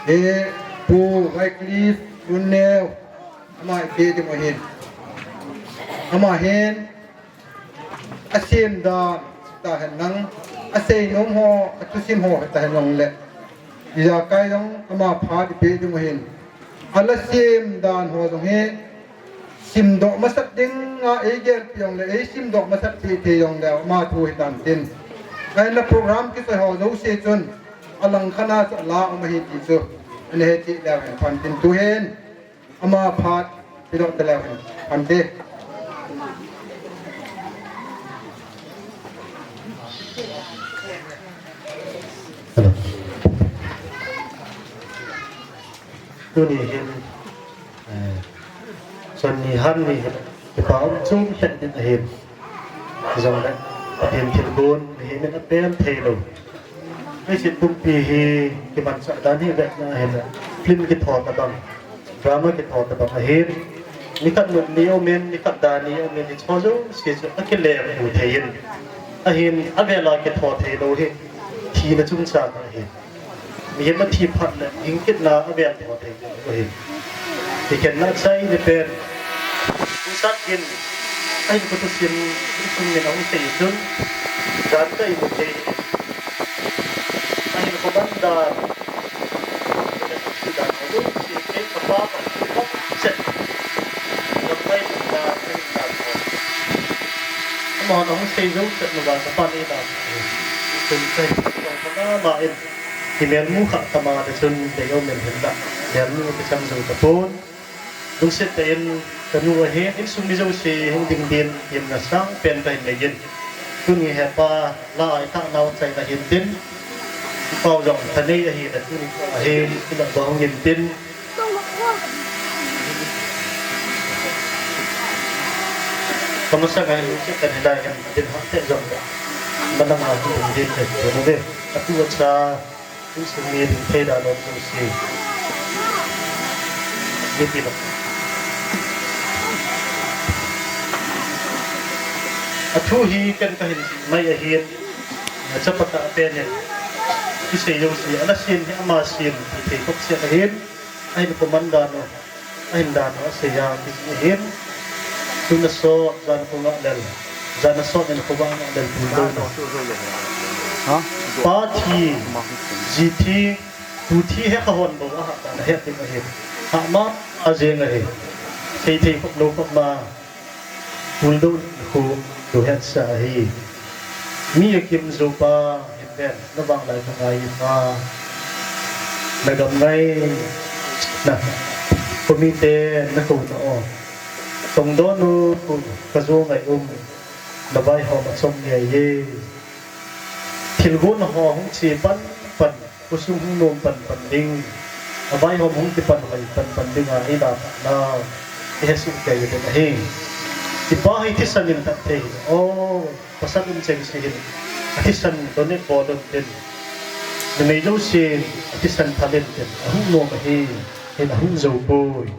eh, Pu Wycliffe Tunneo, ama ipe ding u ahin. Ama hin, asem dan tahen lang, asei nom ho, athusim ho tahen lang le. Ijakai jong ama phat ipe ding u ahin. Ala sem dan ho jong hi, simdoh masat ding a eigelpi jong le, eisimdoh masat pi thei jong le, ama thu hitan tin. Ahin la program kisei ho jouse chun, alang khat a chu ala um ahi ti chu. Ana he cheh leu hen phan tin tuhin. Ama phat, pidong te leu hen. Ante. Tuni hin, eh, Sunday han ni hin, kipa um chung hen din ahin. Jongle, Pathen thilgon, mihem in atem thei lou. Leiset pumpi hi kimanchah dan hi vetna ahile, film kitho tabang, drama kitho tabang ahin. Nikhat nop ni aumin, nikhat da ni aumin, hiche jouse chu akilem thei in. Ahin, avel a kitho thei lou hi thina chungchang ahi. Mihem athi phat le hing kitna avel tho thei lou ahi. Kikhenna chai ni pen. Usat in, ahin kuthu sim, insung min ahung sei chun, jan ka imu thei. Ahin koman dan, dan, Amahon ahung sei jou chet uva, kapan eidalhah e. Tun kahin tong kha mama in, kimelmu kha tama le chun deium in hinlah, melmu kichang jou tapon. Lungset tah in kanu ahin, insung mi jouse hung ding din, gimna sangpen kahin nei in. Tuni hepa, la a ithah nau achaina hin tin, ipau jong thanei ahile tuni kho ahin, ila ba hung in tin, Kamasang a hin lungset kahin nei in, adin hah teh jong le. Manang a hin ding le, ding le. Atu acha, insung mi ding thei dan lou jouse. Ni ti lo. Athu hi ken kahin sei mai ahin. Chapa tah pen in. Kisei jouse, ana sei hi ama sei, thei khop sei ahin. Ahin koman dan u. Ahin dan u asei a, kiti ahin. Tun asot, jan kho ngah lel. Jan asot in kho ngah lel, tun dou na. Ha? Pa thi, ji thi, tu thi he kha hon bou a hah dan ahet ding ahin. Hah ma, ajeng ahi. Thei thei khop lou khop ma. Tul dou khu, tul het sa ahi. Mi akim jou pa, hin ven, na vang lai ka ngai ma. Na gam ngai, na, khomi te, na kou na o. Tong don u, ka jou ngai um, na vaihom achom ngai ye. Thilgon ho hung che pan pan. Khosung hung nom pan pan ding, avaihom hung kipan hoi pan pan ding a, eidalhah nau, ihesoh kei ding ahi. Ipa hi thisan in that thei hi. O, pasal um cheng se hin, athisan donate bol un tin. Numei jousen, athisan phal in tin. Ahung nom ahi, hin ahung jou poi.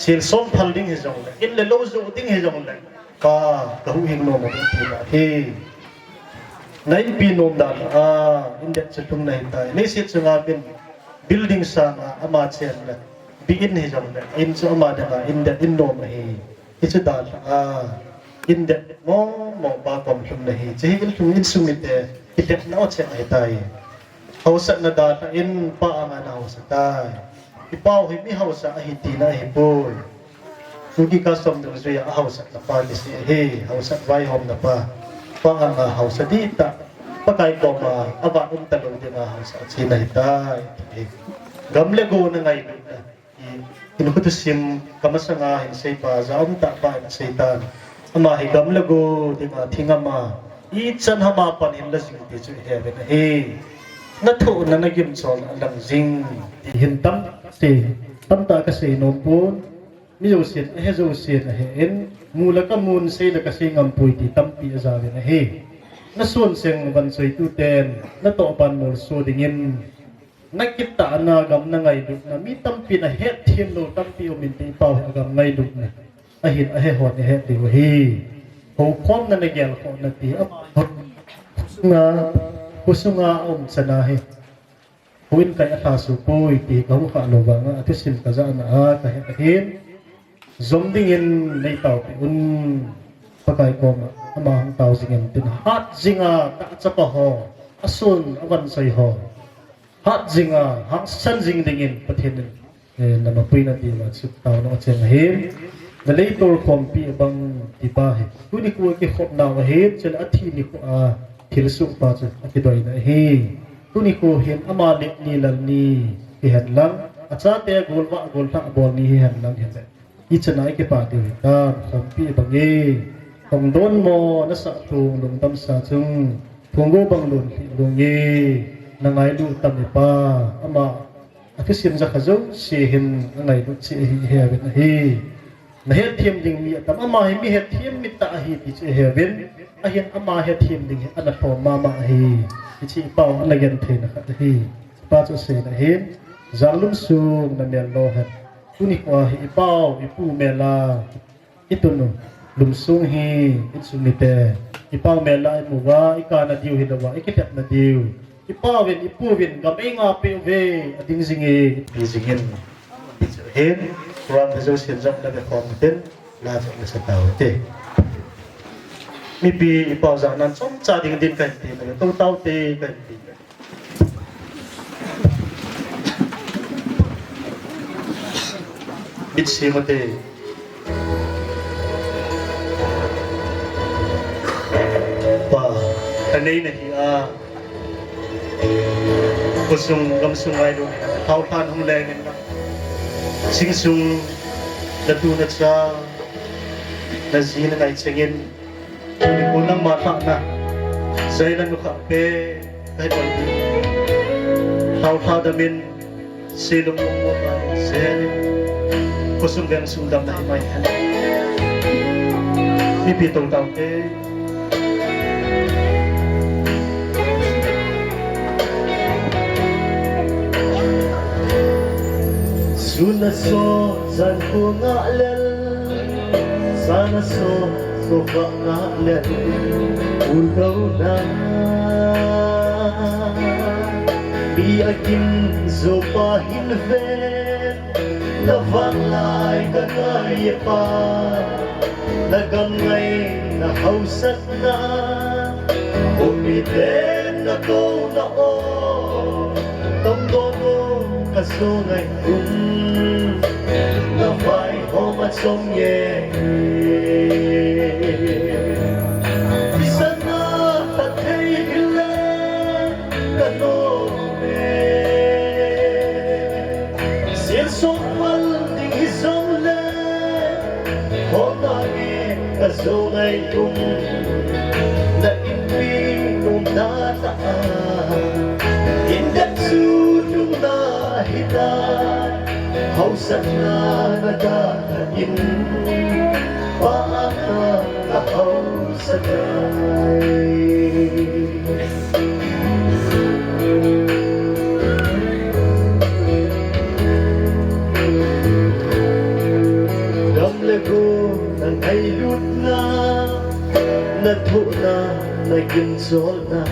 Sel som phal ding hijongle, in le lou jou ding hijongle, pa, kahuhhing nom a ding tina ahi. Na inpi nom dan a, in det chu lhung nahi tai. Leiset chunga min building sang a, ama chen le, bi in hijongle, in chu ama ding a, in det in nom ahi. Hichu dalha a, in det mo mo pa kom lhung nahi. Hiche hi in lhung insung mite, kitetna o chen ahi tai. Haosatna dalha in pa anga na haosa tai. Ipa u hi mi haosa ahi tina ahipoi. Kuki custom dungjuia ahaosatna pa kisei ahi, haosat vaihomna pa. Pa anga haosa dihtah. Pakai koma avat um talou dinga haosa achena ahitai. Gam le go na ngailutna. Hin kuthu sim, kamasanga hin seipa, ja um tah pa in asei tan. Ama hi gam le go dinga, thingam a, ichan hama pan hin la jing ti chu ihe uvin ahi. Na thohna na gimcholna alang jing. Ti hin tam, ti, tamtah kasei nom pon. Mi jousen, ahe jousen ahe in. Mu le kamun sei le kasei ngam poi ti tampi ajaovin ahi. Na sunseng vansoitu ten, na tohban molso dingin. Na kitahna gam na ngailutna, mi tampin ahetthem lou tampi um inte, ipa u hi agam ngailutna. Ahin ahe hon ihet diu ahi. Houkhomna na gelkhohna ti, ama khosung a, khosung a aum chana hi. Houin kai alhaso poi ti kahung khah lou vanga, athusim kajahna a kahet ahin. Jom dingin neitaopi un, Pakai koma, ama hung tao jingin tin, hat jinga, tahchapa ho, asun, avansoi ho. Hat jinga, hangsan jing dingin Pathen in, eh, na mapuina diuva chu taona acheng ahin. Na leitol khompi abang tipa hi. Tuni kho kikhopnau ahin, chule athi nikho a thilsoh pa chu akidoina ahi. Tuni kho hin ama let ni lal ni hihen lang, achate golvah golhah bol ni hihen lang hile. Ichan a ikipah diu hitam, khompi abang e. Hung don mo, nasah thung lungdamsa chung, thunggo bang lun lhih lung e. Na ngailut tam e pa, ama athusim jakha jouse hin angailut cheh ahi, ihe uvin ahi. Na hetthem ding mi atam, ama hi mi hetthem mi tah ahi ti chu ihe uvin, ahin ama hetthem ding hi ana lhom mama ahi. Hiche ipa u ana gentheina khat ahi. Pa chu aseina ahin, janglum sung na mel lo hen. Tuni khoa hi i pau, i pu mel a i tun u lungsung hi, insung mite i pau mel a i mu uva, i kana diu hilouva, i kitepna diu, i pauvin, i puvin gam ei ngah peh uve, a ding jing e, i pi jing in, i chu hin, program hi jousen jong la be khom tin, la chu la sa tau te. Mipi i pau jahnan chomcha ding din kahin ti, tou tau te kahin ti. Mitsi mate. Pa, kanei nahi a. Khosung, gamsung ngailu, thaothan hung lengin la. Singsung, natu nacha, naji nangai chengin. Tuni khu nangma thahna, jailan u kha pe, kai pon. Thaotha damin, silung mong mong a, jel. Khosung veng sung damna hi mai hen. Mipi tou tau te. Sun a so, jan khu ngah lel. Sana so, so va na le, u lo na. Pi a kin zo pa hin ve, na vang lai ka kai pa, na gam ngai na hausat na, u mi te na ko na o. Tong don u ka so ngai um, na vai ho ma chong ye. Kisana ta thei le ka no me. Sil song mal ding hi jong le. Hona nge ka zo ngai um, na inpi um na ta a. Indet chu tung na hi ta, hausat na na ta in, pa a na ka hausat ai. Gam le go na ngailutna, na thohna, na gincholna,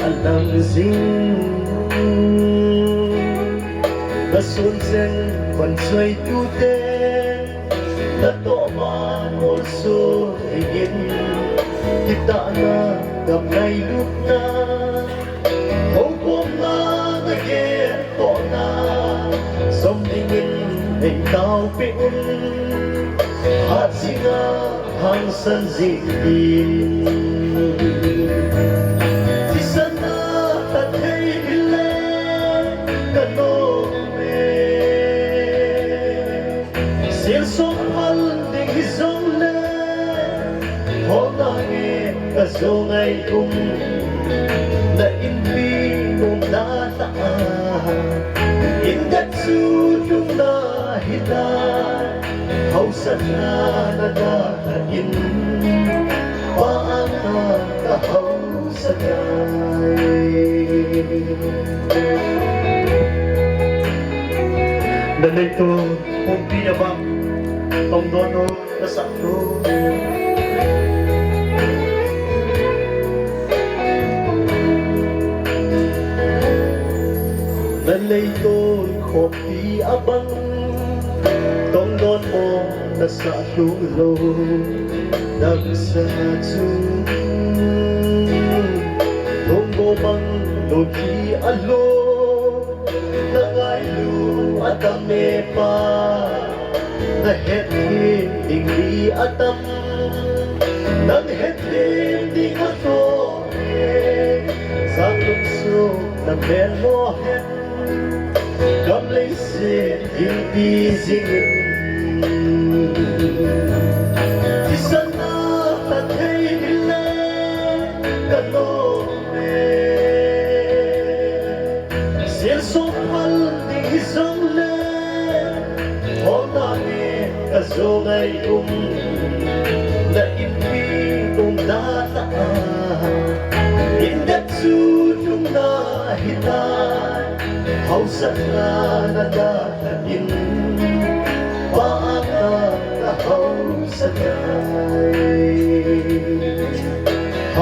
a lang jing. Na sun cheng van choi tu te, na toh man ol su in, kitahna, gam ngailutna. Houkhomna na gel tohna, som dingin ei taopeh un, hat jinga hangsan jing in. Thisan na ta thei hile ka nom e. Sil song phal ding hi jong le, hona nge ka zo ngai um, na inpi um na ta a. Indet chu tung na hi ta, hausat na na ta in, pa a na ka hausat ai. Na leitung pumpi a bang, tong don u na sah tu. Na leitung khompi a bang, tong don mo na sah lung lou. Damsa chu, thong go bang lou ki a lou. Na ngailu a tam e pa, na het thim ding mi a tam, nang het thim ding a tho e. Sang lung sung na mel mo het, gam lei se ding pi jing in. Thisan na ta thei hile ka nom e. Sil song phal ding hi jong le, hona nge ka zo ngai um, na inpi um na ta a. Indet chu tung na hi ta, hausat na na ta in,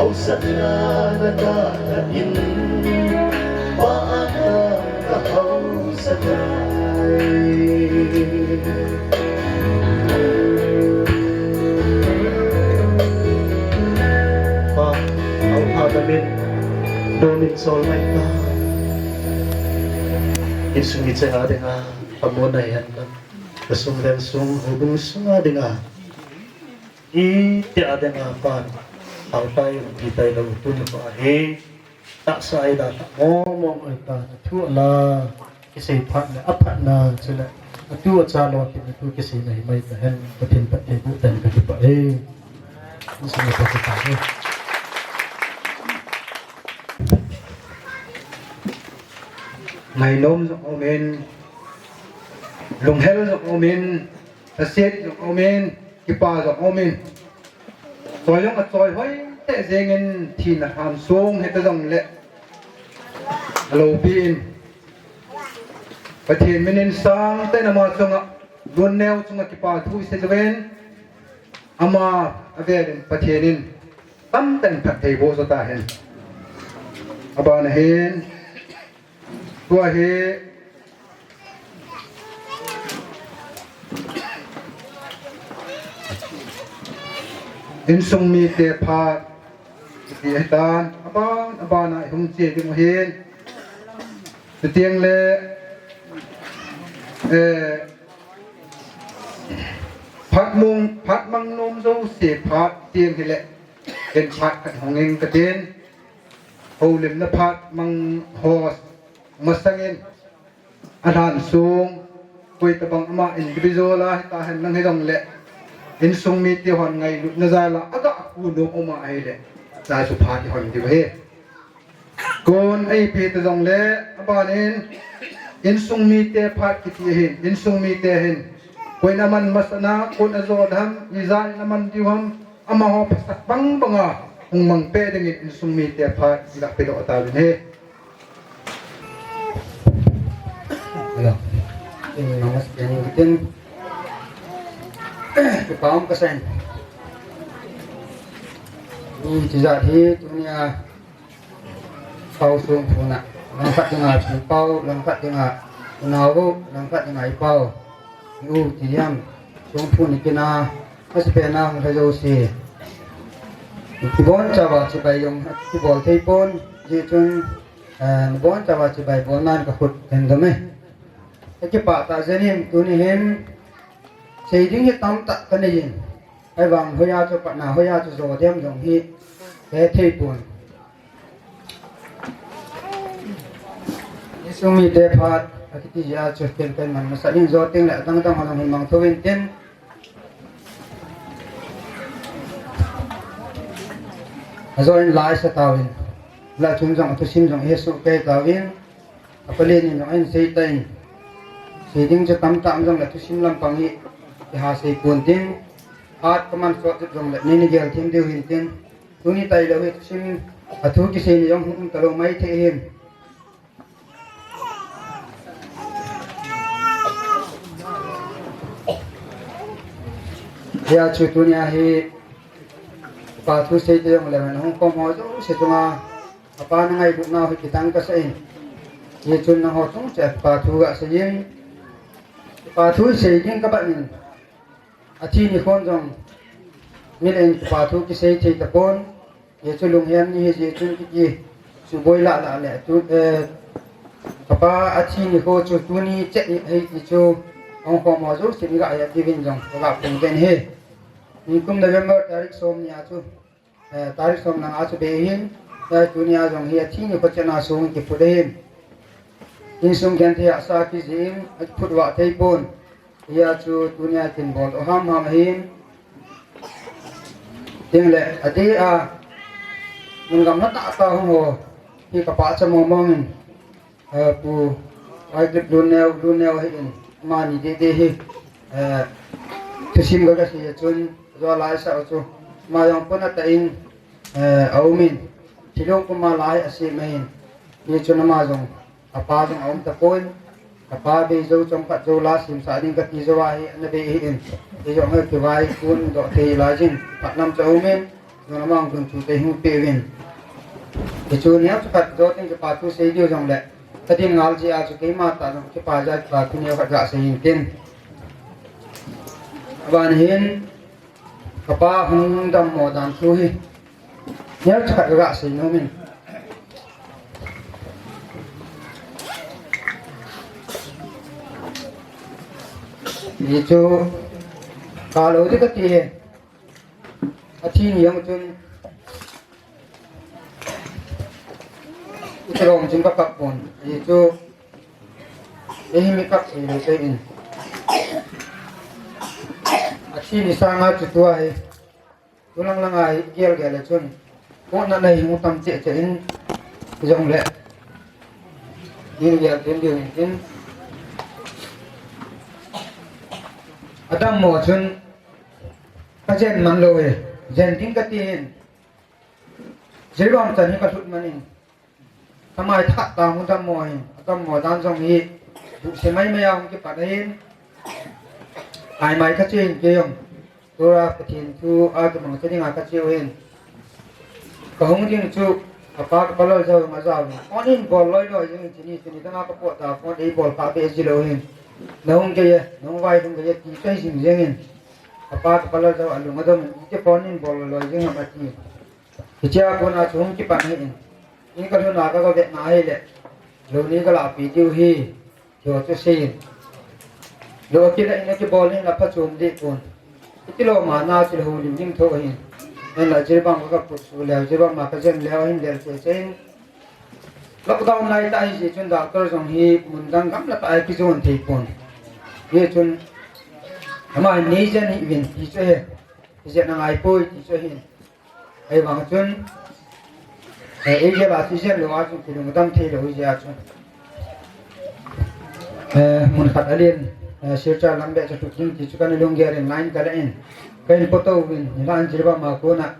Hausatna na ka in, pa ana ka hausatai. Pa, au ha ka min, do min sol mai ta. Insung mi che a dinga, pa mo na yan na. Ka sung leng sung, hobung sung a dinga. Iti a dinga pan, hautai, iti tai lo, tuni pa hi, tahsa ida ta, mong mong ai ta, thu la, kisei phat le, aphat na, chule, atu acha lo, ti na thu kisei na hi mai ta hen, Pathen phatthei boh tan ka kipah e. Insung mi pa kipah e. Ngainom jong umin, lunghel jong umin, lhaset jong umin, kipa jong umin. Choi jong achoi hoi teh jengin thina ham sung hita jongle, alopi in, Pathen min in sangtah in ama chunga, Lunneo chunga kipa thu isei jouvin, ama avel in Pathen in tamtah in phatthei boh jo ta hen. Abana hin, tua hi, insung mite phat, ti ahitan, aban, abana ihung che ding u hin. Chuteng le, eh, phat mong, phat mang nom jouse phat teng hile, ken phat khat hong ing katin, houlimna phat mang ho masangin, alhan sung, koi tabang ama individual a hita hen lang hijongle, insung mite hon ngailutna jal a, aga khu nom uma ahile, cha chu phat ihon diu ahi. Kon eipe ta jongle, abanin, insung mite phat kiti ahin, insung mite hin, koin aman masat na, kon ajo dem, ijat in aman diu ham, amaho phasak bang banga hung mang peh dingin insung mite phat iga pedoh tauvin ahi. Hello. Namaste, nitin. Kipa um kasan. Hiche jat hi tunia, Pau sung phuna, langkhat dinga pi pau, langkhat dinga unau, langkhat dinga i pau. I u ti diam, sung phun i kina, a si pena hung lha jouse. Kibon chauva chibai jong, kibol thei pon, hijeh chun, eh, kibon chauva chibai bolnan ka khut ken dom e. Ka kipah tah jengin, tuni hin, sei ding hi tamtah ka nei in. Ahivang hoiya chu patna, hoiya chu jo diam jong hi, he thei pon. Insung mite phat, akiti jeh a chu ken ken man masa in jo teng le adang dang ho jong hin mang thou in tin. Ajo in la i sa tauvin. La chun jong athusim jong i he soh kei tauvin. Apa le ni jong in sei ta in. Sei ding chu tamtah um jong le thusim lampang hi. I ha sei pon tin. Hat ka man sot jep jong le ni ni gel thim diu hin tin. Tuni tailou hi thusim, athu kisei ni jong hung um talou mai thei hin. Hia chu tunia hi, pa thu sei te jong le, hung khom ho jouse chunga, apa na ngailutnau hi kidang kasa in. Hijeh chun nangho chung cheh pa thu ga sei in. Pa thu sei ding ka ban in. Athi nikhon jong, mi le in kipa thu kisei thei tapon, hichu lunghem ni hijeh chun kiti, chu boi lah lah le, tu, eh, kapa athi nikho chu tuni chet ni ahi ti chu, hung khom ho jouse ni ga he diuvin jong, ka ga phong den ahi. Nikum November tarik som ni a chu, Eh, tarik som langa chu be hin, eh, tunia jong hi athi nikho chet na sung kiphut ahin. Insung genthei a sa kijih in, akiphut vah thei pon. Hia chu tunia kin bol u ham ham ahin. Tin le, adeh a, mun gam na tah tah hung ho, hi ka pachat mong mong in. Eh, Pu Wycliffe Lunneo, Lunneo hi in, amani deh deh hi, eh, thusim ka kasei a chun, jo lai sa u chu, ama jong puna tah in, eh, aum in, thilong puma lai asem ahin, hichun ama jong, apa jong aum tapon, kapa bei jou chomkhat jou la semsah ding kati jou ahi, ana bei ahin, hijong hi kivai kun doh thei lai jin, phat lam chu aum in, Jong amang jong chu te hung pe uvin. Hichu neo chu khat jo tin kipa thu sei diu jong le. Ka din ngal ji a chu keima ta jong kipa ja kipa thu neo khat ga sei in tin. Aban hin kapa hung dammo dan thu hi. Neo chu khat ga sei nom in. Hichu ka lo di ka ti he. A thi ni jong chun. Iti lom chun ka kap pon. Hichu. Ehi mi kap thei lo te in. A thi ni sanga chu tua hi. Tu lang lang a hi gel gel le chun. Ko na nei hung tam che che in. Jong le. Ni gel tin diu in tin. A dammo chun. Ka jen man lo e. Jen ding ka ti hin. Jiribam chan hi ka lut man in. Ka mai thah ta hung dammo hin. A dammo dan jong hi. Duhse mai mai a hung kipat ahin. Ai mai ka che hin kei jong. Tua Pathen thu a kimang che ding a ka che u hin. Ka hung ding chu. Ka pa ka pa lal jao ma jao hin. Phone hin bol loi loi jing hin chini chini dang a ka pot ta phone ei bol kha be ji lo hin. Na hung kei e, na hung vai hung kei e ti ka hi jing jing hin. Ka pa ka pa lal jao a lung a dom in, iti phone in bol loi jing ham ati. Hichea kona chu hung kipan hi in. In ka lhun a ka ga vet na hi le. Lo ni ka la pi diu hi. Chu chu sei in. Lo ki la in ki bol in la pha chum di kun. Iti lo ma na chu ho lim lim tho hin. En la jir bang ka put su le, jir bang ma ka jem le hin le che che in. Lockdown lai ta hi chun doctor jong hi mun dang gam la ta ai ki jon thei pon. Hi chun ama nei jen hi vin ti chu he. Ti jen angai poi ti chu hin. Ei vang chun. Eh, ei je la ti jen lo a chun ki lung dam thei lo hi je a chun. Eh, mun khat alin, eh, Silchar lam be chu tu ding ti chu kan lung ge rin line ka la in. Ka in poto vin, ni lan jir ba ma ko na.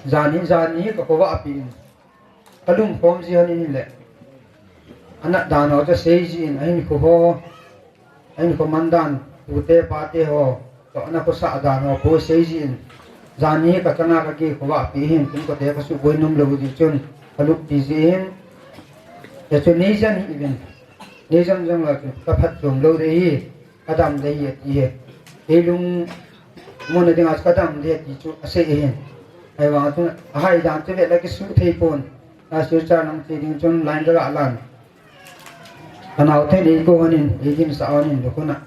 Jani, jani ka ko va pi in. Ka lungkhom ji hon in le. Anat dan ho chu sei ji in, ahin khu ho, ahin khu man dan, pute pate ho, to ana khu sa dan ho khu sei ji in. Jani ka changa ka ki khu va pi hin, kin ko te ka su boi num lo ji chun, ka lup pi ji hin. Ya chu ni jan hi vin. Ni jan jong la chu, ka phat jong lo de hi. Ka dam de hi ati he. Kei lungmon a dinga chu ka dam de ati chu asei ahin. Ahivang chun ahai dan chu ve la kisu thei pon. A Silchar lang che ding chun line ka ga lan. Ka nao thei nei ko hon in, ei dimsa hon in, lukuna.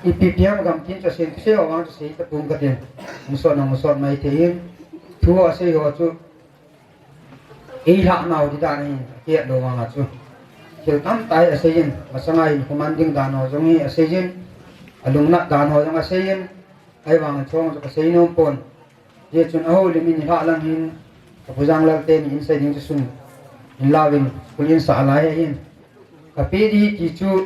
Ipi pi ham gam tin chu asei, sei ho vang chu sei ta pung ka tin. Hung sot na hung sot mai thei hin. Thu ho asei ho chu Ei lhah nau di dan ahin, kiat lo vang a chu. Thil tamtah hi asei in, masanga in khu man ding dan ho jong hi asei in, alungnat dan ho jong asei in, ahivang chong chu ka sei nom pon. Hijeh chun ahoulim in i lhah lang hin, ka Pu Janglal teni in sei ding chu sun, in lauvin, school in sah lai ahin. Ka pe di ti chu,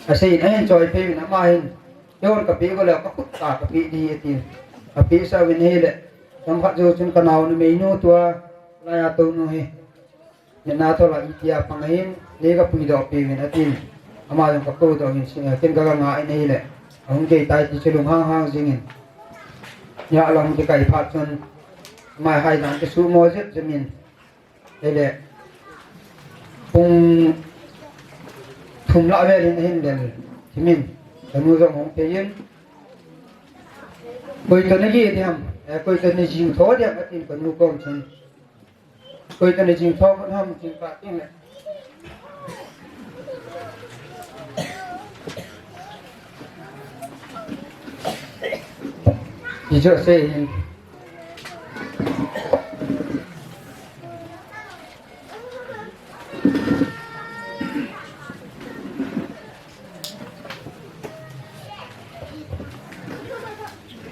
asei in ahin choi pe in ama hin, Eiho ka pe go le ka khut ta ka pe di ati. Ka pe sa vin hi le. Chomkhat jou chun ka nao numei nu tua, laiya tou nu hi. Nina tou la itia pang hin, nei ka puidoh pe vin atin. Ama jong ka puidoh hin, ken ka ga nga in hi le. Ahung kei tai ti chu lunghang hang jing in. Nia lang ti kai phat chun. Ama hai dan ti su mo jep jep in. Hile, pung thum lah vel in ahin lel, thimin, ka nu jong hung pei in. Koi toh na geh ding ham, eh, koi toh na jing tho ding ham, atin ka nu kom chun. Koi toh na jing tho ham, jing pa tin le. Ti chu asei hin.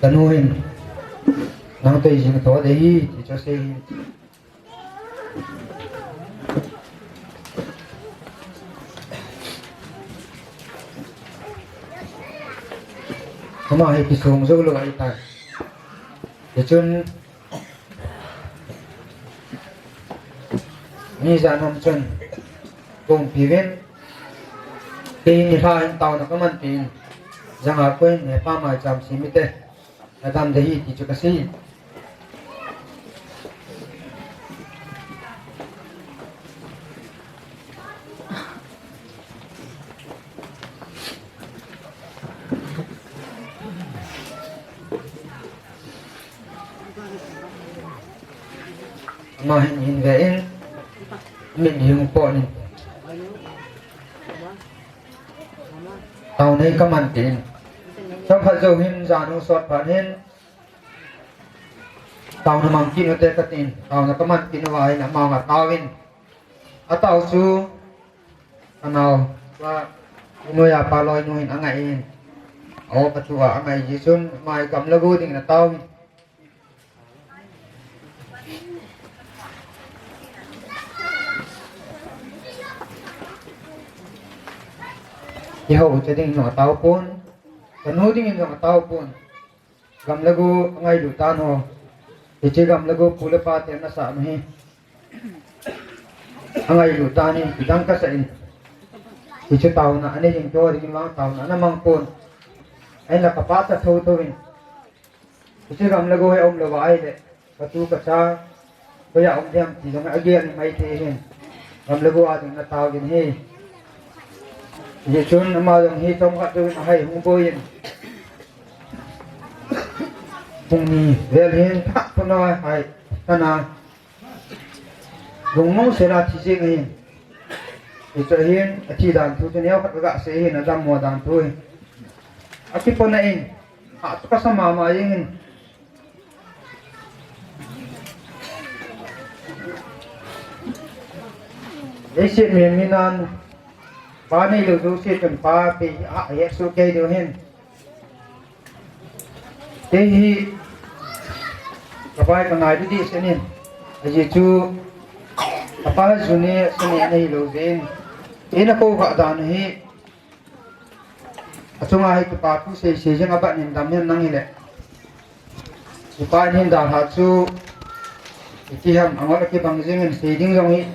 Ka nu hin, nang toh i jing tho ding ahi, ti chu asei hin. Ama hi kisong jou lou ahitai. Hichun, ni jan hom chun, kong piuvin, kei ni lha hin taona kaman tin, janga koin, ne pa mai cham si mite. Adam de hi ti chu ka sei. Ama hin hin ve in, min hing po in. Taona hi kaman tin. Chomkhat jou hin janu sot phat hin. Taona mang kit u te katin. Taona kaman kit uva hin ama nga taovin. Atao chu Anao, pa, noiya pa loinu hin angai in. Aw, pa chu a angai ji chun, mai gamla go ding na tao. Kiho che ding jong atao pon. Kanu ding jong atao pon. Gamla go angailut tan ho. Hiche gamla go pu le pa te nasa nu hi. Angailut tan hi, kidang kasa in. Hiche taona, anei jing to, ding vang taona, ana mang pon. Ahinla kapa cha tho tho in. Hiche gamla go hi aum lou va ahile. Katu kacha. Hoiya um diam ti jong agel ni mai thei hin. Gamla go a ding na tao ding hi. Hichun ama jong hi chomkhat chu ahai hung boi in. Pung ni vel hin thak puna hai tana. Lungmong sela thi jing hin. Hichu hin athi dan thu chu neo khat ka sei hin, adammo dan thu hi. Akipona in. Ha chu kasa mama jing hin. Leiset mihem hi nan, pa neilou jouse chun pa pe a, a hesoh kei diu hin. Kei hi, ka pai ka ngai didi senin. Ajeh chu, apa juni seni ana hilou jeh in. Eina kou kha dan hi, Achunga hi kipa thu sei sei jeng abat nin dam hen nang hile. Kipa in hin dalha chu iti ham angol kibang jeng in sei ding jong hi.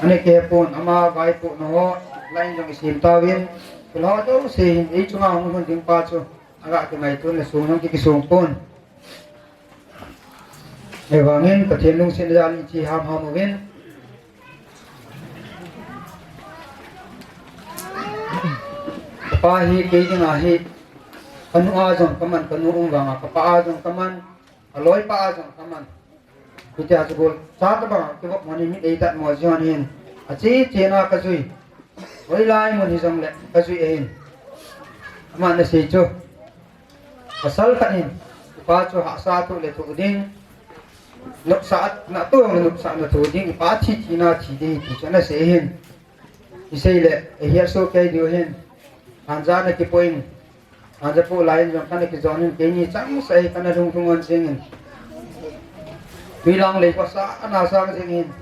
Ani kei pon ama vai pu no ho line jong isim tauvin. Kilo jouse hin ei chunga hung hun ding pa chu aga kingaitun le sung jong ki kisung pon. Ahivangin Pathen lungsetna jal in chi ham ham uvin. Kapa hi kei dinga hi, kanu a jong kaman, kanu um vanga, kapa a jong kaman, kaloipa a jong kaman. Hitia chu golcha tabang kivop moni mi ei tat mo jong hin. Ache chena kajui. Hoilai mun hijongle kajui ahin. Aman asei chu. Pasal khat in, ipa chu hahsa thoh le thoh ding, nopsahna thoh le nopsahna thoh ding, ipa thi thina thi ding, ti chu ana sei hin. Isei le, ahesoh kei diu hin. Hanja na kipoh in, hanja poh lai in jong kana kijon in, keini chang sa hi kana lhung lhung on jing in. Twilang lei pasa ana sang jing in.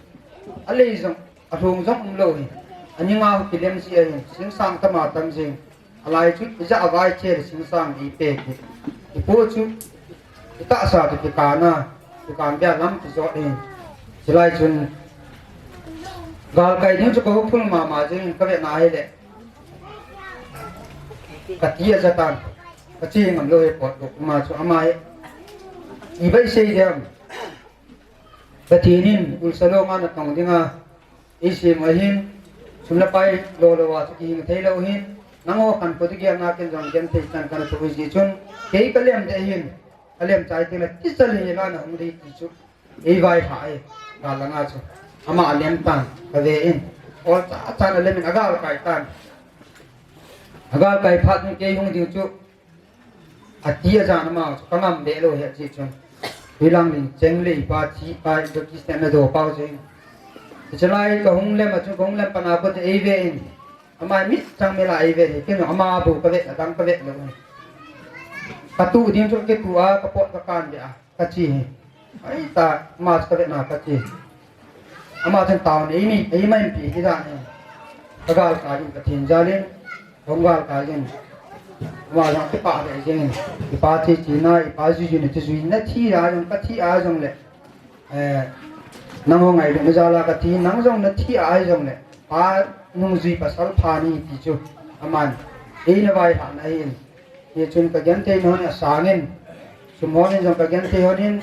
Alei jong, alhung jong umlou hin. Aninga hu kilem ji ahin, singsang tama tam jing. Alai chu, ija avai che le singsang ipe ki. Ipo chu, itahsa chu kikana, kikan bia lam kijot in. Chulai chun, galkai ding chu kahuphul mama jing in kavet na hile. Kati aja tan, kache ngam lou hi pot bok ma chu ama hi. Ibai sei diam. Pathen in ulsa lou ma natong dinga. Isei mo hin, sum le pai lou lou a chu kihing thei lou hin, nangho khankho ding gel na ken jong gen thei chan kana thu ji chun, kei kalem de hin, kalem chai teng le, ti chal hi la na hung dei ti chu, ei vai ha e, ka langa chu, ama alem tan, kave in, ol cha chan alem in agal kai tan, agal kai phat in kei hung ding chu, Ati ajan ama chu kangam be lou hi ati chun. Hilang ling cheng le ipa thi pa ipa kisten na do pau cheng. Chulai kahung lem a chu kahung lem pana ko te ei ve in. Ama mit chang mela ei ve hi kin ama bu kave adang kave lou. Katu ding chu kitu a kapot kakan be a. Kachi hi. Ai ta, ama chu kave na kachi. Ama chun tao ni, eimi, eima inpi hi dan hi. Kagal ka jin Pathen jal in, hung gal ka jin. Ama jong kipa ve jing in. Kipa thi thi na, ipa jui jui na, thi jui na thi a jong, kathi a jong le. Eh, nangho ngailutna jal a kathi, nang jong nathi a jong le. Pa nungjui pasal pha ni ti chu. Aman. Eina vailhahna ahin. Hichun kagenthei hon asang in, sum hon in jong kagenthei hon in,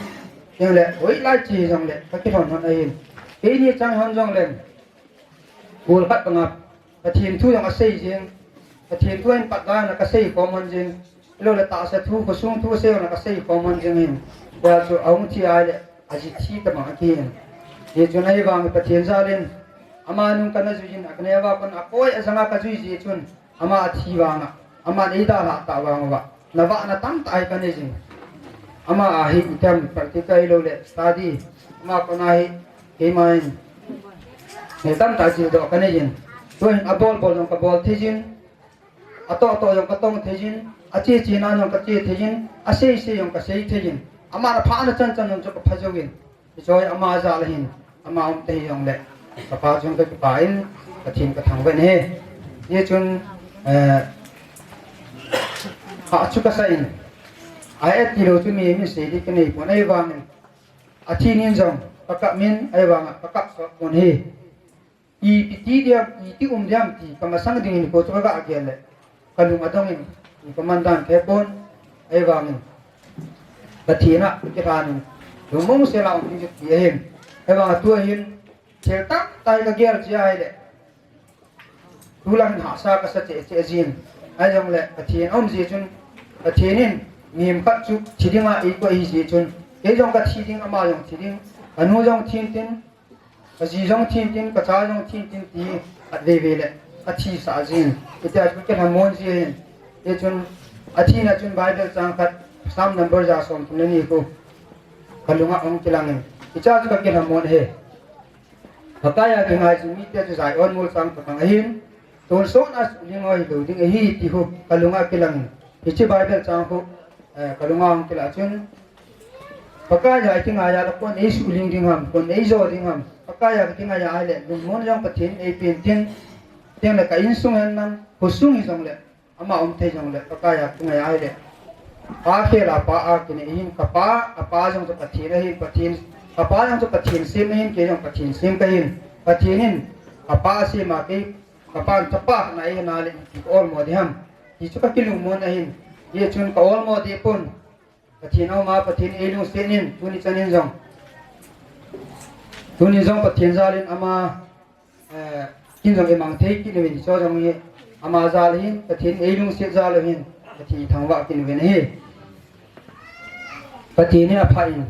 jong le, hoilai chi jong le, kakilhon hon ahin. Keini chang hon jong le, kul khat banga, Pathen thu jong asei jing, Pathen thu in pat dan a kasei khom hon jing, lou le tahsa thu, khosung thu asei hon a kasei khom hon jing in. Tua chu ahung thi a le, aji thi tabang akihin. Hichun ahivang Pathen jalin, ama nung kana juijin, akaneo a kon akoi ajanga kajui jeh chun, ama athi vanga, ama eidalhah tah vang uva, navahna tamtah hi kanei jin. Ama ahi item practical lou le study, ama kona hi keiman, hi tamtah jildoh kanei jin. Tuhin abol bol jong kabol thei jin, atong tong jong katong thei jin, ache che nan jong kache thei jin, asei sei jong kasei thei jin. Ama na pha na chan chan jong chu kapha jouvin. Hiche hi ama jal ahin, ama um tei jongle, kapa chung kakipah in, Pathen kathangvah in ahi. Hichun, eh, kha chu kasa in, a et tilou chu mi, mi sei ding kanei pon ahivangin, athi nin jong kakap min ahivanga kakap sot pon ahi. Ipi ti diam, iti um diam ti kamasang dingin kho chu kagah gel le, kalung adongin, kaman dan thei pon, ahivangin, Pathen a kilhanin, lungmong sela um ding chu ti ahin, ahivang tua hin, thil tamtah kagel jeh ahile, tulangin hahsa kasa cheh cheh jin, ahijongle, Pathen aum jeh chun, Pathen in, mihem khat chu thi dinga eikoi ahi jeh chun, kei jong kathi ding, ama jong thi ding, kanu jong thin tin, kaji jong thin tin, kacha jong thin tin ti, khatvei vei le, athisah jin. Hitia chu kakilhamon ji ahin. Hichun, athina chun Bible chang khat, Psalm number ja som thum le ni khu, kalunga ahung kilangin. Hichea chu kakilhamon ahi. Pakai a kingai chu mite chu Zion mol chang tabang ahin. Tonsot a suhling ho hilou ding ahi ti khu kalunga kilangin. Hiche Bible chang khu, eh, kalunga ahung kilah chun, Pakai a ikingai a le kon eisuhling ding ham, kon eijo ding ham. Pakai a kakingai a ahile, lungmon jong Pathen eipen tin, tengle ka insung hen lang, khosung hijongle, ama um thei jongle, Pakai a kingai a ahile, pa khel a pa a kinei ahin, kapa, apa jong chu Pathen ahin, Pathen, kapa jong chu Pathen sem ahin, kei jong Pathen sem kahin, Pathen in, kapa asem a kei, kapan chapa na eina le, iti ka olmo ding ham. Ti chu kakilungmon ahin. Hichun ka olmo deh pon. Pathen aum a, Pathen eilungset in, tuni chan in jong. Tuni jong Pathen jal in ama, eh, kin jong imang thei kit uvin, hiche jong hi ama jal ahin, Pathen eilungset jal u ahin, Pathen ithangvah kit uvin ahi. Pathen hi apha in,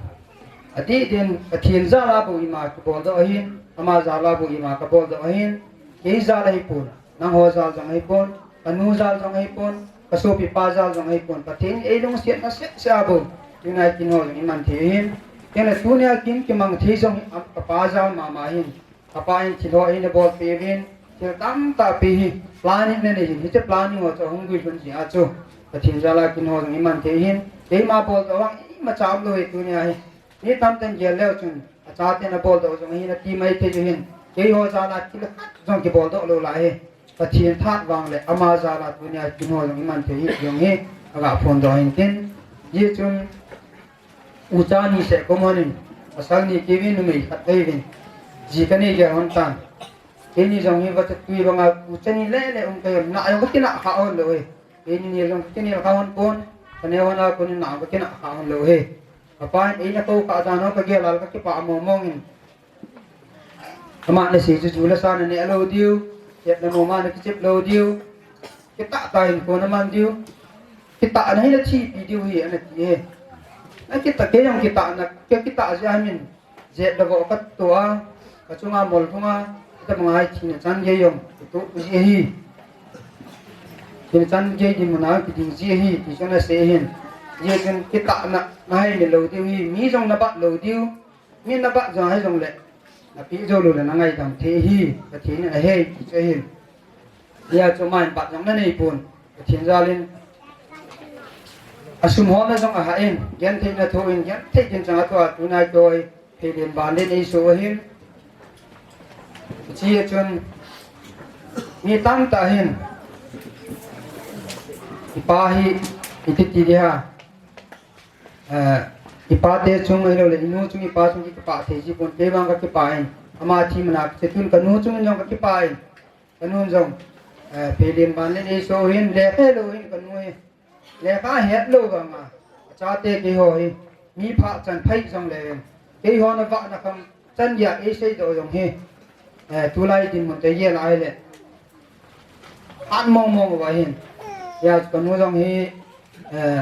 adih din, Pathen jal a bou ima kabol doh ahin, ama jal a bou ima kabol doh ahin, kei jal ahipon, nangho jal jong ahipon, kanu jal jong ahipon, kasopipa jal jong ahipon, Pathen eilungsetna seh seh a bou, tunia kin ho jong iman thei ahin, kei le tunia kin kimang thei jong hi, am, kapa jal mama ahin, kapa in thil ho ahin abol peh uvin, thil tamtah pi hi, planning nanei ahin, hiche planning ho chu ahung guilhun jeh a chu, Pathen jal a kin ho jong iman thei ahin, keima bol doh vang imacha umlou ahi tunia hi, mi tamtah in gel leu chun, achaten abol doh jong ahin, ati maithei jong ahin, keiho jal a thil khat jong kibol doh lou lai ahi. Pathen tha vang le ama jal a tunia kin ho jong iman thei ahi jong hi, aga phondoh ahin tin. Hichun, ucha ni seh kaum lhonin, pasal ni kei uvin numei khat kahiuvin. Ji kanei gel lhon tan. Keini jong hi vacha tui banga ucha ni lele um kahiuvin, na jong kakinah kha lhon lou ahi. Keini ni jong kakinel kha lhon pon, kaneo lhon a konin na jong kakinah kha lhon lou ahi. Kapa in eina kou kha dan ho kagel a le kakipah mong mong in. Ama nasei chu ju le sa naneh lou diu, het le moma nakichep lou diu, kitah tah in kona man diu, kitahna hi nathipi diu ahi, anati ahi. Nakitah, kei jong kitahna, kei kitah jeh a min, jet le voh katoh a, kachunga mol thunga, hitabang a hi thina chan gei jong kitoh ji ahi. Thina chan gei dinmun a kiding ji ahi, ti chu anasei ahin. Hijeh chun kitahna, nahai lou diu ahi, mi jong nabat lou diu. Mi nabat jong ahi jongle, napeh jou lou le nangaidam thei ahi, Pathen in ahei, ti chu ahin. Hia chu ama in bat jong nanei pon, Pathen jal in. Asum hon na jong ahah in, gentheina thoh in, genthei din chang a thoh a, tunai toh, pheilen banlen eisoh ahin. Hiche chun, mi tamtah hin, ipa hi, iti ti ding ham. Eh, ipate chung ahilou le, inu chung, ipa chung kipah thei ji pon, kei vang kakipah in. Ama thi mana, hiche tun kanu chung in jong kakipah in. Kanun jong, eh, pheilen banlen eisoh in, lekha helou hin kanu hi. Lekha hetlou vanga, achate keiho hi. Mi phah chan phai jongle, keiho navahna kham chan geiya eisei doh jong hi. Eh, tulai dinmun te gel a ahile, hat mong mong uva ahin. Hia kanu jong hi, eh,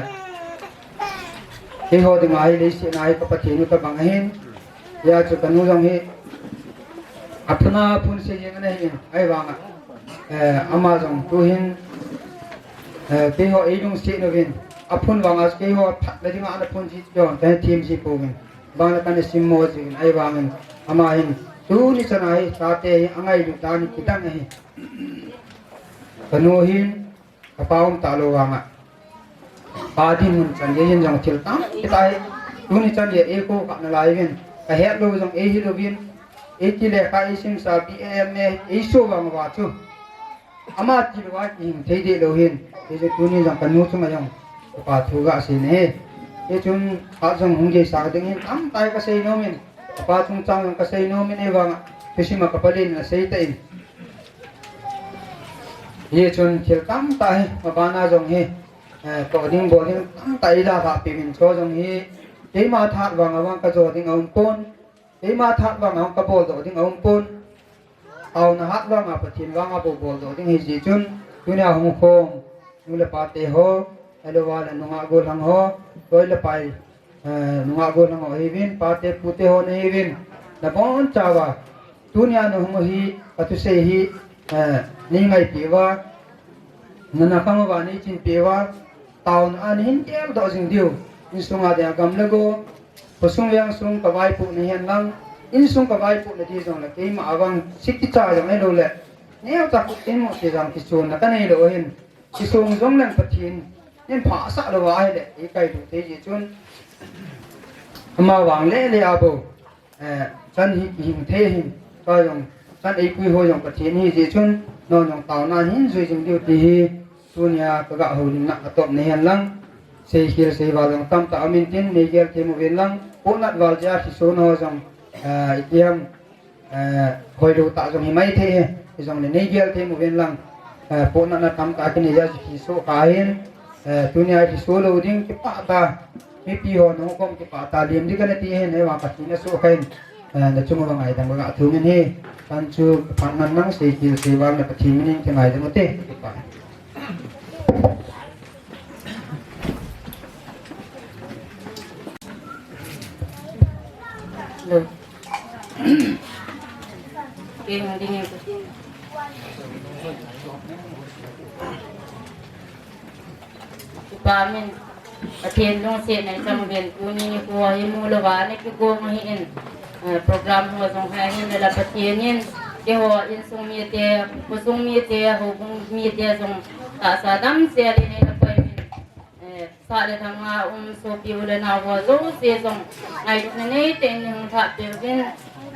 keiho dinga hi leiset a hi ka Pathen u tabang ahin. Hijeh chun kanu jong hi aphun aphun sei jeng ana hin, ahivanga, eh, ama jong tuhin, eh, keiho eilungset uvin, aphun vanga keiho phat le dinga ana phun ji jong kahin themji pouvin, vang le kana simmo jiuvin, ahivangin ama hin tuni chana hi chate hi angailut dan hi kidang ahi. Kanu hin kapa um talou vanga, pa dinmun chan gei hin jong thil tampi tah hi tuni chan gei eikou kha nalai uvin, kahet lou jong eihil uvin, eiti lekha eisimsa, B A M A eiso vang uva chu ama tilou a kihing thei deh lou hin, hichu tuni jong kanu chunga jong kapa thu gasei ahi. Hichun phat jong hung geisang ding hin tamtah hi kasei nomin, kapa chungchang jong kasei nomin, ahivanga thusima kapa len in asei tan. Hichun thil tamtah hi mabana jong hi, eh, toh ding bol ding tamtah eidalhah peh uvin, chu jong hi keima thahat vanga vang kajo ding aumpon, keima thahat vanga vang kabol doh ding aumpon. Taona hat vanga Pathen vanga bou bol doh ding ahijeh chun, tunia hung khom nu le pa teho, ahilouva le nungah gollhang ho, loi le pai, eh, nungah gollhang ho hiuvin, pate pute ho nahiuvin, nabonchauva tunia nahung u hi, kathusei hi, eh, neingaipeh uva, nana khang uva neichinpeh uva, taona a nahin geldoh jing diu, insunga dinga gam le go, khosung vengsung kavaipohna hihen lang, insung kavaipohna di jongle keima a vang sikicha jong ahiloule neocha kut inmu ti jong kichonna kanei lou hin, kisong jongleng Pathen in phasah louva ahile eikailut thei jeh chun, amavang lele a bou, eh, chan hi kihing thei ahin, tua jong chan eipui ho jong Pathen ahijeh chun, non jong taona hin jui jing diu ti hi tunia kagah houlimna atopna hihen lang, seikhel seival jong tamtah aumin tin, neigel thei uvin lang, pohnat val jeh a lhiso naho jong, eh, itiham, eh, hoilou tah jong himai thei ahi, hijongle neigel thei uvin lang, eh, pohnatna tamtah kinei jeh a chu lhiso kha ahin, eh, tunia lhiso lou ding kipah tah, mipi ho nahung khom kipah tah lem ding kanati ahin, ahivang Pathen asukha in, eh, nachung uva ngaidam kaga thum in ahi, chan chu phat man lang seikhel seival le Pathen min in kingaidam ute, kipah. Hello. Kei hung ding e, Pathen. Kipah min, Pathen lungsetna ichang uvin, tuni nikho hi mu louva ana kigong ahin, eh, program ho jong hi ahin, le la Pathen in keiho insung mite, khosung mite, houbung mite jong tahsa damsel in eina pui uvin, eh, sah le lhanga um sopi u le nao ho jouse jong ngailutna neitah in nei hung lhahpeh uvin,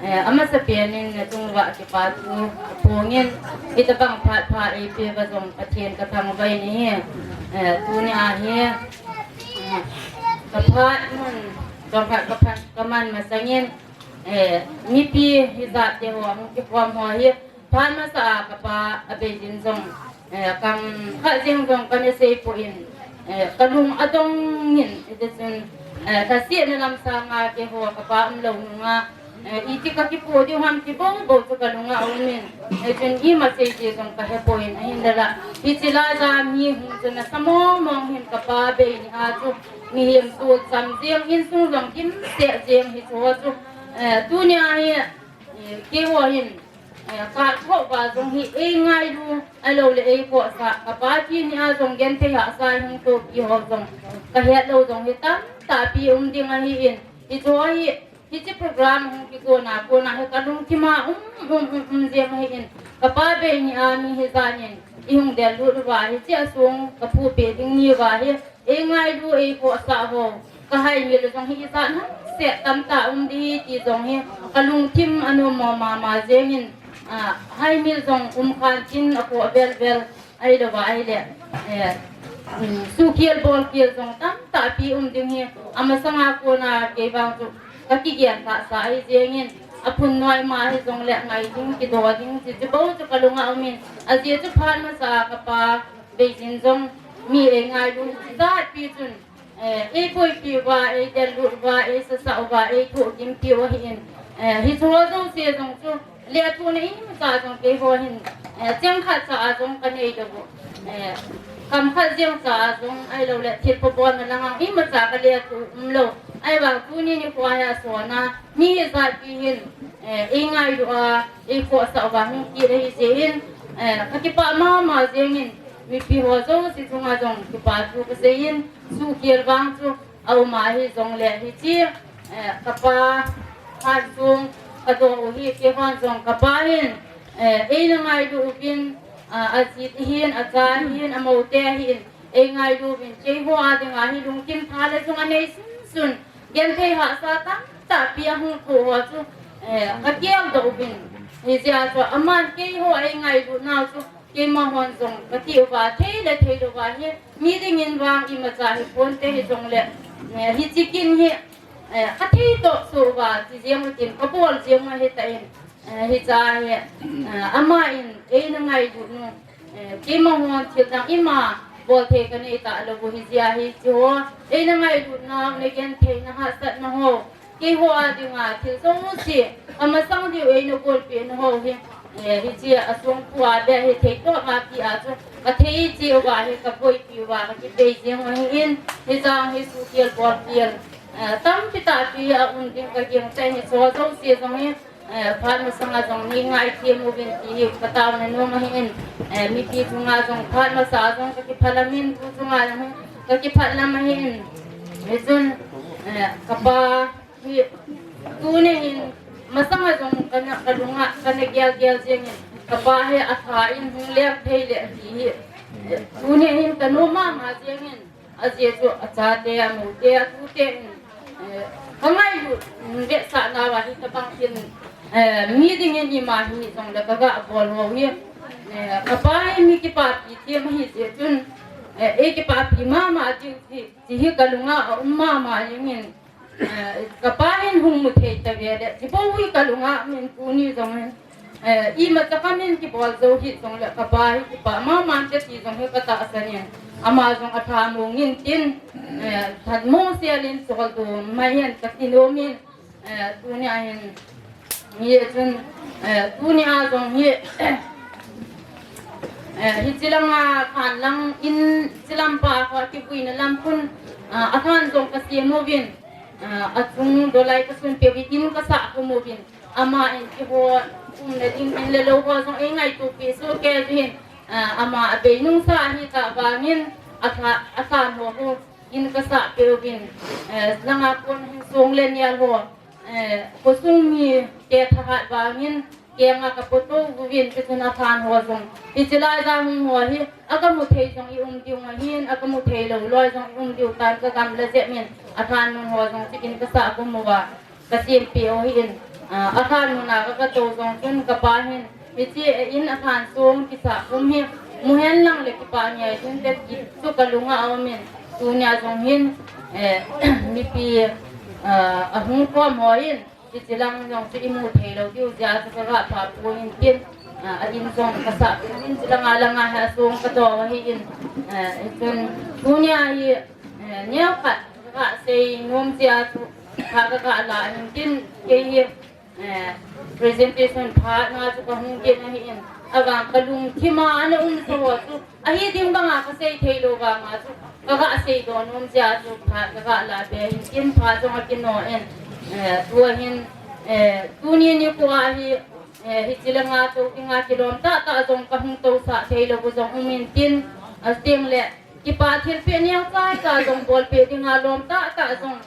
eh, amasapen in nachung uva kipa thu kaphongin, hitabang phat pha eipeh uva jong Pathen kathangvah in ahi, eh, tunia hi, eh, kaphat mun jong khat kaphat kaman masangin, eh, mipi hijat te ho hung kikhom ho hi, phat masa a kapa Beijing jong, eh, kam khat jeng jong kana seipoi, eh, kalung adong in, hiti chun, eh, lhasetna lam sanga keiho kapa umlou nunga, eh, iti kakipo diu ham ti boubou chu kalunga aumin, eh, chun ima seiji jong kahepoi, ahinla hiche laija mi hung chun asa mongmong hin kapa bei nia chu mihem tolcham jeng, insung jong dimset jeng hiche ho chu, eh, tunia hi, eh, keiho hin, eh, kah kho uva jong hi eingailu, ahiloule eikhohsah, kapa thi nia jong genthei hahsa hung tohpi ho jong kahet lou jong hi tamtahpi um ding ahin, hiche ho hi, hiche program hung kigona kona hi kalungthima um, um, um, um jeng ahin, kapa bei nia mi hijat in ihung dellut uva hiche a song kaphuhpeh ding ni uva hi, eingailu, eikhohsah ho, kahaimil jong hi ijat hamseh tamtah um ding ahi ti jong hi kalungthim anom mo mama jengin, ah, haimil jong um khan tin akhoh velvel, ahilouva ahile, eh, um, sukhel bolkhel jong tamtahpi um ding hi, amasanga kona kei vang chu kakigel lhahsa ahi jengin, aphun noima hijongle ngai ding, kido ding, hiche bou chu kalunga umin, ajeh chu phat masa a kapa Beijing jong mi eingailu jatpi chun, eh, eiboipi uva, eidellut uva, eisasah uva, eithohgimpi u ahin, eh, hiche ho jouse jong chu lethuhna imacha jong keiho hin, eh, cheng khat cha a jong kanei lou u, eh, Khamkhat jeng cha a jong ahilou le thil phabol na lang a imacha ka le tu umlou. Ahivang tuni nikho hi asona mi hi jat pi hin, eh, ei ngailu a, ei khohsah uva hung kit ahi jeh in, eh, ka kipah mama jeng in, mipi ho jouse chunga jong kipa thu ka sei in, suhkhel vang chu aum ahi jongle hiche, eh, ka pa Hansung ka dong u hi, keihon jong ka pa hin, eh, eina ngailu uvin, ah, ajit hin, acha hin, amoute hin, ei ngailu uvin, keiho a dinga hi lungkim tha le jong anei sunsun, genthei hahsa tamtah pi ahung thoh ho chu, eh, ka geldoh uvin. Hijeh a chu aman keiho ei ngailu nau chu, keima hon jong ka ti uva, thei le thei louva hi, mi dingin vang imacha hi ponte hi jongle, eh, hiche kin hi, eh, ka thei toh suh uva, ti jeng utin, ka bol jeng u ahi tan, eh, hiche hi, eh, ama in eina ngailu nu, eh, keima hon thil dang ima bol thei ka nei talou u hijeh a hiche ho, eina ngailu nau, na genthei na hahsatna ho, keiho a dinga thil jouse, amasang diu eina bolpeh na ho hi, eh, hiche a songpu a beh hi thei toh ma ti a chu, ka thei cheh uva hi, ka boipi uva, ka kibei jeng u ahin, hiche hi suhkhel bolkhel, eh, tampi tahpi aum ding ka gingcha in, hiche jouse jong hi, eh, phat masanga jong nei ngaithem uvin ti hi ka taona nom ahin, eh, mipi chunga jong phat masa jong ka kiphalam in, tu chunga jong hi ka kiphalam ahin, hichun, eh, ka pa hi, tuni hin, masanga jong kana, ka lunga, kana gel gel jeng in, ka pa hi atha in hung leng thei le ti hi. Tuni hin ka nom mama jeng in, ajeh chu achate, amoute, atute in, eh, ka ngailu, mm, vetsahna uva hitabang hin, eh, mi dingin ima hi jongle ka ga bol ho hi, eh, ka pa hi mi kipapi them ahi jeh chun, eh, ei kipapi mama jing hi, ti hi ka lunga aum mama jeng in, Eh, ka pa hin hung mu thei tave le, ti bou hi ka lunga um in tuni jong hin, eh, imacha ka min kibol jou hi jongle, ka pa hi kipah mama inte ti jong hi ka tahsan in, ama jong atha mong in tin, eh, that mong sel in sol do mai hen ka ti nom in, eh, tuni a hin, Hichun, eh, tuni a jong hi, eh, hiche langa khan lang in, hiche lam pa kho kipuina lam khun, ah, akhan jong ka sem uvin, ah, achung dolai ka sun pe uvin, in ka sah khum uvin, ama in keiho umna ding in le lou ho jong ei ngaito pi soh kei uvin, ah, ama abei nung sa ahi tah vangin, akha, akhan ho khu in ka sah pe uvin, eh, langa kon hin song le nial ho, eh, khosung mite thahat vangin, kenga ka poto uvin, tichun akhan ho jong, hiche lai jang hung ho hi, aga mu thei jong i um diu ahin, aga mu thei lou loi jong i um diu tan ka gamla jep in, akhan mun ho jong chu in ka sah khum uva, ka sem pe u ahin, ah, akhan mun a ka, ka tou jong chun ka pa hin, Hiche, eh, in akhan song kisah khum hi, mu hen lang le kipah ngai tin te ti chu ka lunga aum in, tunia jong hin, eh, mipi, ah, ahung khom ho hin, hiche lang jong chu i mu thei lou diu jeh a chu ka ga pha poi in tin, ah, a in jong ka sah poi in, hiche langa langa hi asong ka do ahi in, eh, hichun tunia hi, eh, neo khat ka ga sei nom jeh a chu pha ka ga la in tin, kei hi, Eh, presentation phat nga chu ka hung kit ahi in, avang ka lungthim a ana um sa ho chu, ahi ding banga ka sei thei lou vanga chu, ka ga sei doh nom jeh a chu phat ka ga la be hin tin phat jong akino in, eh, tua hin, eh, tuni nikho a hi, eh, hiche langa tou dinga kilom tah tah jong ka hung tousah thei lou jong um in tin, ating le, Kipa thilpeh neo chai cha jong bolpeh dinga lom tah tah jong,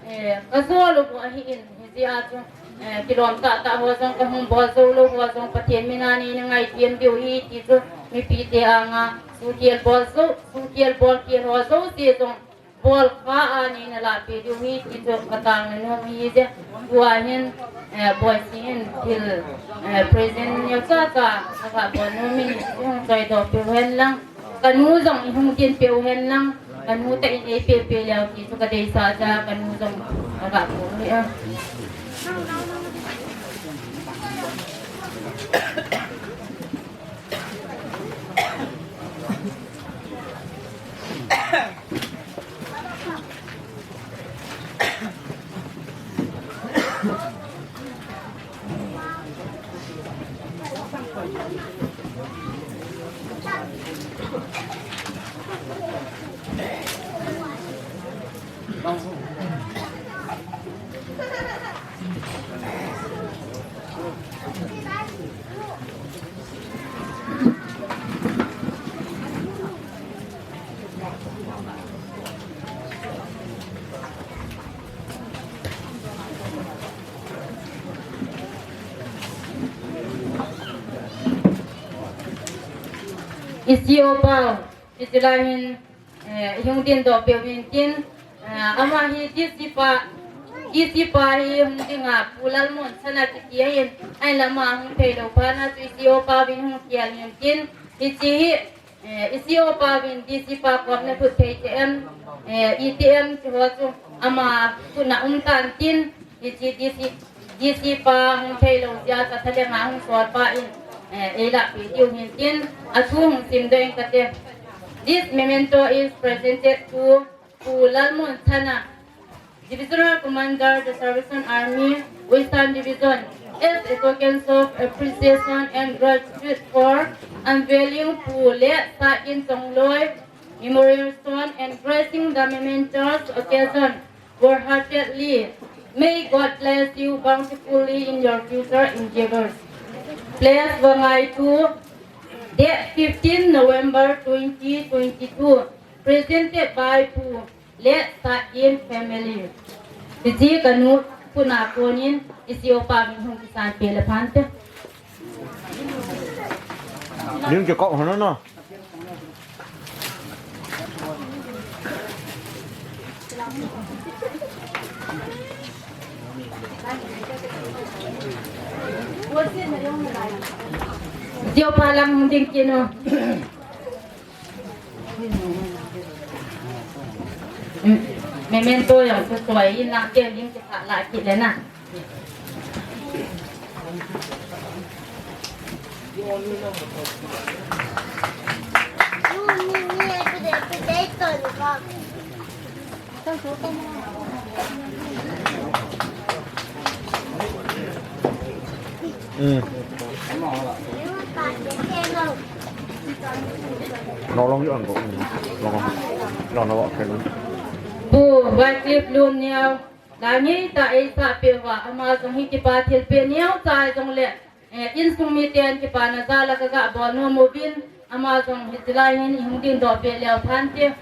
eh, ka jo lou ahi in, hijeh a chu, eh, kilom tah tah ho jong ka hung bol jou lou ho jong Pathen mina neina ngaithem diu ahi ti chu mipite anga suhkhel bol jou, suhkhel bolkhel ho jouse jong bol kha a neina lahpeh diu ahi ti chu ka taona nom ahi je. Tua hin, eh, Boising in thil, eh, present neo cha cha ka bol nom in, hung choi doh peh u hen lang. Ka nu jong i hung tin peh u hen lang, ka nu tah in ei peh peh leu ti chu ka deisah jeh a ka nu jong ka ga pu hi a. I C O pa, hiche lai hin, eh, i hung dingdoh peh uvin tin, eh, ama hi D C pa, D C pa hi hung ding a, Pu Lalmunsana kiti ahin, ahinla ama hung thei lou phat na chu i C O pa vin hung kial hin tin, hiche hi, eh, i C O pa vin D C pa kom na thut thei te em, eh, i T M chu ho chu ama thut na um tan tin, Hiche D C, D C pa hung thei lou jeh a, ka thalheng a hung sol pa in, eh, ei lah peh diu hin tin, athu hung simdoh ing kate. This memento is presented to Pu Lalmunsana, Divisional Commander, the Salvation Army, Western Division, as a token of appreciation and gratitude for unveiling Pu Letsahgin Chongloi Memorial Stone and gracing the memento's occasion wholeheartedly. May God bless you bountifully in your future endeavors. Place Vangai two, date fifteen November twenty twenty-two. Presented by Pu Letsahgin family. Hiche kanu puna konin i C O pa min hung kisan peh le phante. Lim ke kok hana na. Jio pa lang ding kino. Memento jong chu choi in lang ke lim ke sa la kit le na. Pu Wycliffe Luneo, la ngeitah eisah peh uva, ama jong hi kipa thilpeh neocha jong le, eh, insung miten kipana jal a kaga bol nom uvin, ama jong hiche lai hin i hung dingdoh peh leu phante.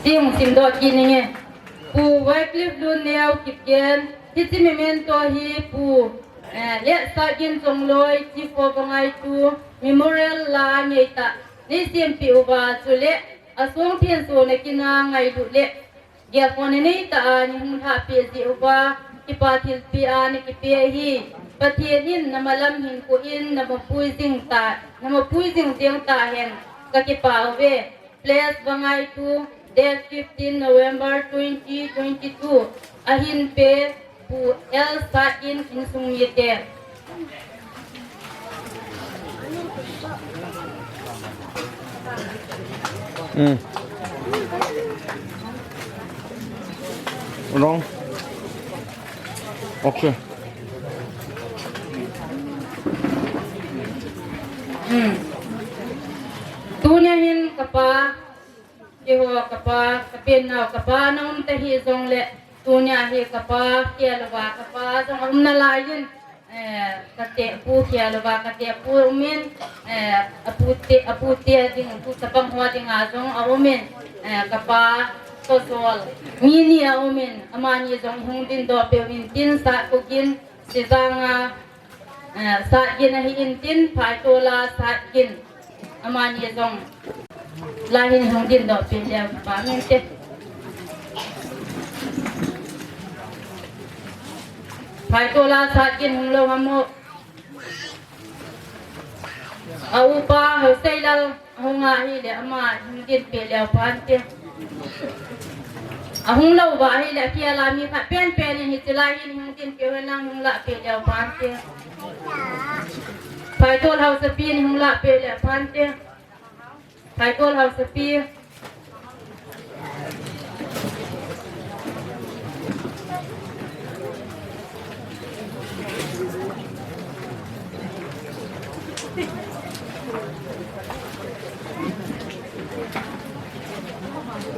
Sim, simdoh kit inge. Pu Wycliffe Luneo Kipgen, hiche memento hi Pu, eh, Letsahgin Chongloi, Chief of Vangai two, Memorial la ngeitah nei sempeh uva chule, asong thenso na kin a ngailut le gelkhohna neitah a nei hung lhahpeh jeh uva, kipa thilpeh a nei kipeh ahi. Pathen in namalam hinkho in namapui jing ta, namapui jing jeng tahen, kakipah uve. Place Vangai two, date fifteen November twenty twenty-two. Ahin pe Pu Letsahgin insung mite. Hmm. Wrong. Okay. Hmm. Tunia hin kapa, keiho kapa, kapen nau kapa, na um ta hih jongle, tunia hi kapa, khel uva kapa jong aum nalai in, eh, kate pu khel uva, kate pu umin, eh, apute, apute ding, pu chapang ho dinga jong aumin, eh, kapa, Kosol, mi ni aumin, amani jong hung dingdoh peh uvin tin, Satkogin, Sijanga, eh, Satgin ahin tin, Phaitol a Satgin. Amani jong. Lai hin hung dingdoh peh leu pa min te. Phaitol a Satgin hung lou ham mo. A upa Hauseilal. Ahung ahile ama hung ding peh leu phante. Ahung lou uva ahile akhel a mi khat penpen in hiche lai hin hung ding peh uhen lang hung lah peh leu phante. Phaitol Hausapi in hung lah peh leu phante. Phaitol Hausapi.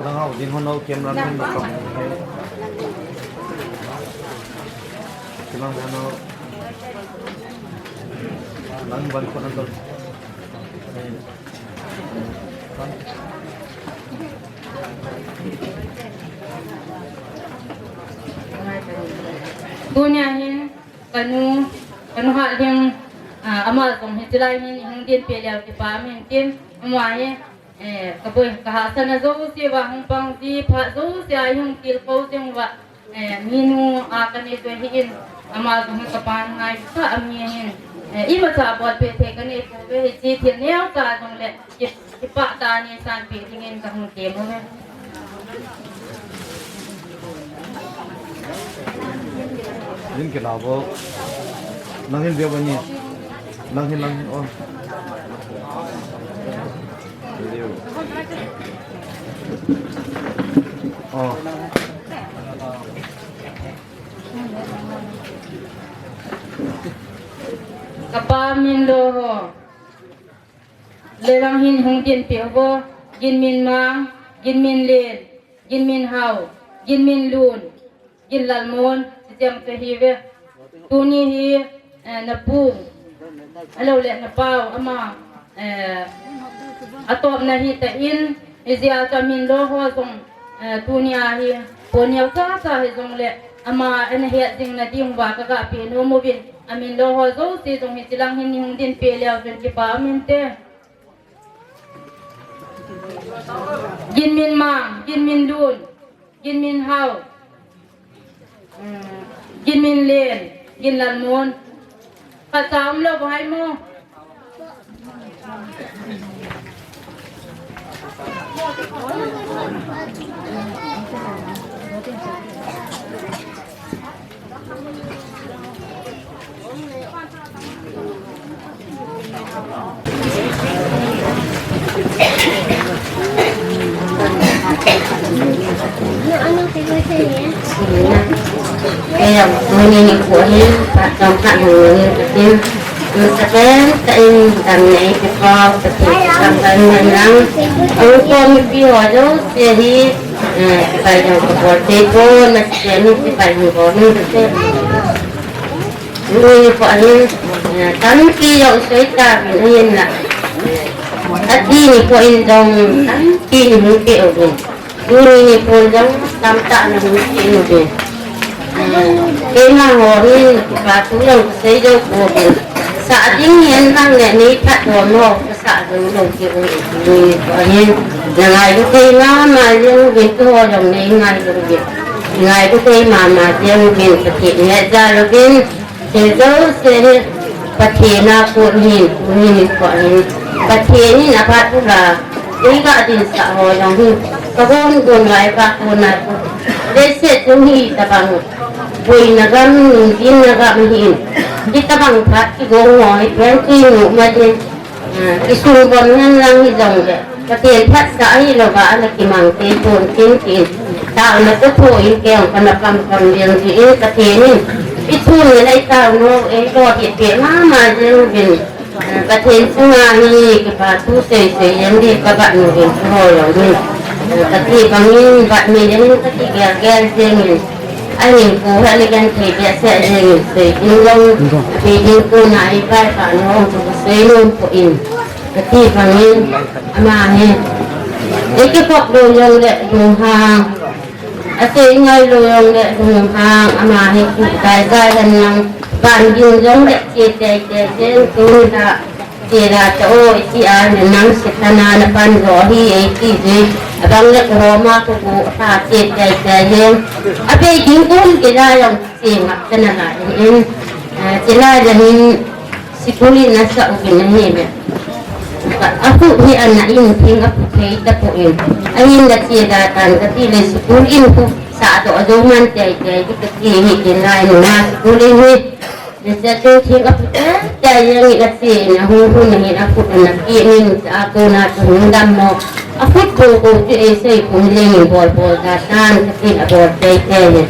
Lang hao din hon hao kem lang hon hao. Lang hon hao. Lang ban ko nan to. Tunia hin kanu, kanu Hatling, ah, ama jong hiche lai hin hung dinpeh leu kipah um in tin, ama hi, eh, kaboi, kahahsatna jouse uva hung pang ji, phat jouse a hung tilkhou jing uva, eh, minu a kanei chu ahin, ama jong hi kapan ngaisah ami ahin, eh, imacha bolpeh thei kanei pouve, hiche thil neocha jongle, Ki-, kipah tah a neisanpeh dingin kahung tem uve. Hin kila vo. Nang hin veu ani. Nang hin, nang hin, oh. Oh. Kapa Minloho. Levang hin hung dinpeh uvo, Ginminmang, Ginminlen, Ginminhao, Ginminlun, Ginlalmon, hiche chu ahiuve. Tuni hi, eh, napu, ahilou le napau, ama, eh, atopna ahitan, hijeh a chu Minloho jong, Eh, tunia hi, pon neocha cha hijongle, ama ana het jing nading uva kaga peh nom uvin, Minloho jouse jong hiche lang hin neihung dinpeh leu chun kipah um inte. Ginminmang, Ginminlun, Ginminhao, mm, Ginminlen, Ginlalmon. Khat cha umlou bou ham. Kei jong tuni nikho hin, phat chomkhat hung nung in katin. Masapen tah in damna eipeh pau, Pathen thangvah in umhen lang. Ahung kou mipi ho jouse hi, eh, chibai jong kabol thei pon, masapen in chibai hung bol in kati. Tuni nikho hin, eh, tampi jong soi tauvin ahinla. Ati nikho in jong tampi nei hung peh uvin. Tuni nikho jong tamtah nei hung peh uvin. Eh, keima ho hin kipa thu jong kasei jou pouvin. Sah ding hihen lang le nei phatdoh mo. Sa lou lou keu, tuni nikho hin. Na ngailu thei mama jeng uvin, keiho jong nei ngailu uvin. Ngailu thei mama jeng uvin, Pathen in heja louvin. Thil jouse hi Pathen a kon ahin, tuni nikho hin. Pathen in aphat ula, eiga dinsah ho jong hi. Kagom gon lai kakona. Leiset chung hi tabang. Boina gam, nungjinna gam ahin. Hitabang phat kigong ho hi, phen kinu ma ding. Ah, kisung bon ngen lang hijongle, Pathen phatsah ahilouva, ana kimang thei pon tin tin. Taona kathoh in kei jong kana pang pang jeng jin Pathen in. Ithum in eitaona, eilolhit peh mama jeng uvin. Ah, Pathen chunga hi kipa thu sei sei jeng ding kabat uvin, keiho jong hi. Ah, kati bangin, bat mi jeng in kati gel gel jeng in. Ahin kou hale genthei behseh jeng in sei in jong, sei in kou na i pai pa no, sei nom poi. Kati bangin, ama hi. Eiki khop lou jongle lunghang. Asei ngai lou jongle lunghang, ama hi kou dai dai hen lang. Ban ding jongle che tei tei jeng kou na. Che la ta o, iti a, nang se ta na na pan jo hi, eiti ji. Abang le ko ma ko ko ta che che che jeng. Abei ding kou kila jong che ma ta na la in. Ah, che la jong in sikul in nasa uvin ahi me. Ka, aku hi ana in thing aku thei tapon. Ahinla che da tan kati le sikul in kou sa doh jo man tei tei kati hi kila in na sikul in hi. Nasa chu thing apu tei tei jeng in ache in ahung hun ahin akhut ana keh in cha a kona chu hung dam mo. Akhut bou bou chu eisei kou leng in bol bol da tan katin abol tei tei in.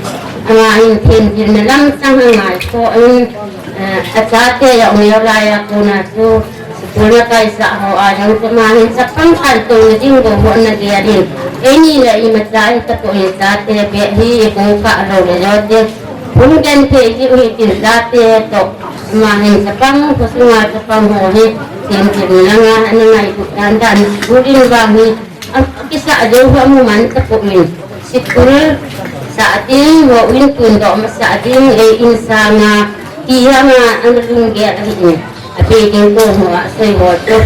Ama in themjilna lam sang angai kho in, eh, achate jong neo lai a kona chu sikul na kaisah ho a jong chu ama hin chapang khantouna ding bou bou ana gel in. Eini le imacha hi tapon chate beh hi i kou kha lou le jo te. Hung genthei jiu hitin chate toh, ama hin chapang, khosunga chapang ho hi, Pathen thupina langa ana ngailut dan dan school in vang hi, a, akisah jou ho amu man tapon. School sah ding, houin tundoh masah ding, ei insanga, ti hanga ana lunggel ahin. Ape ding kong hoa sei ho chu.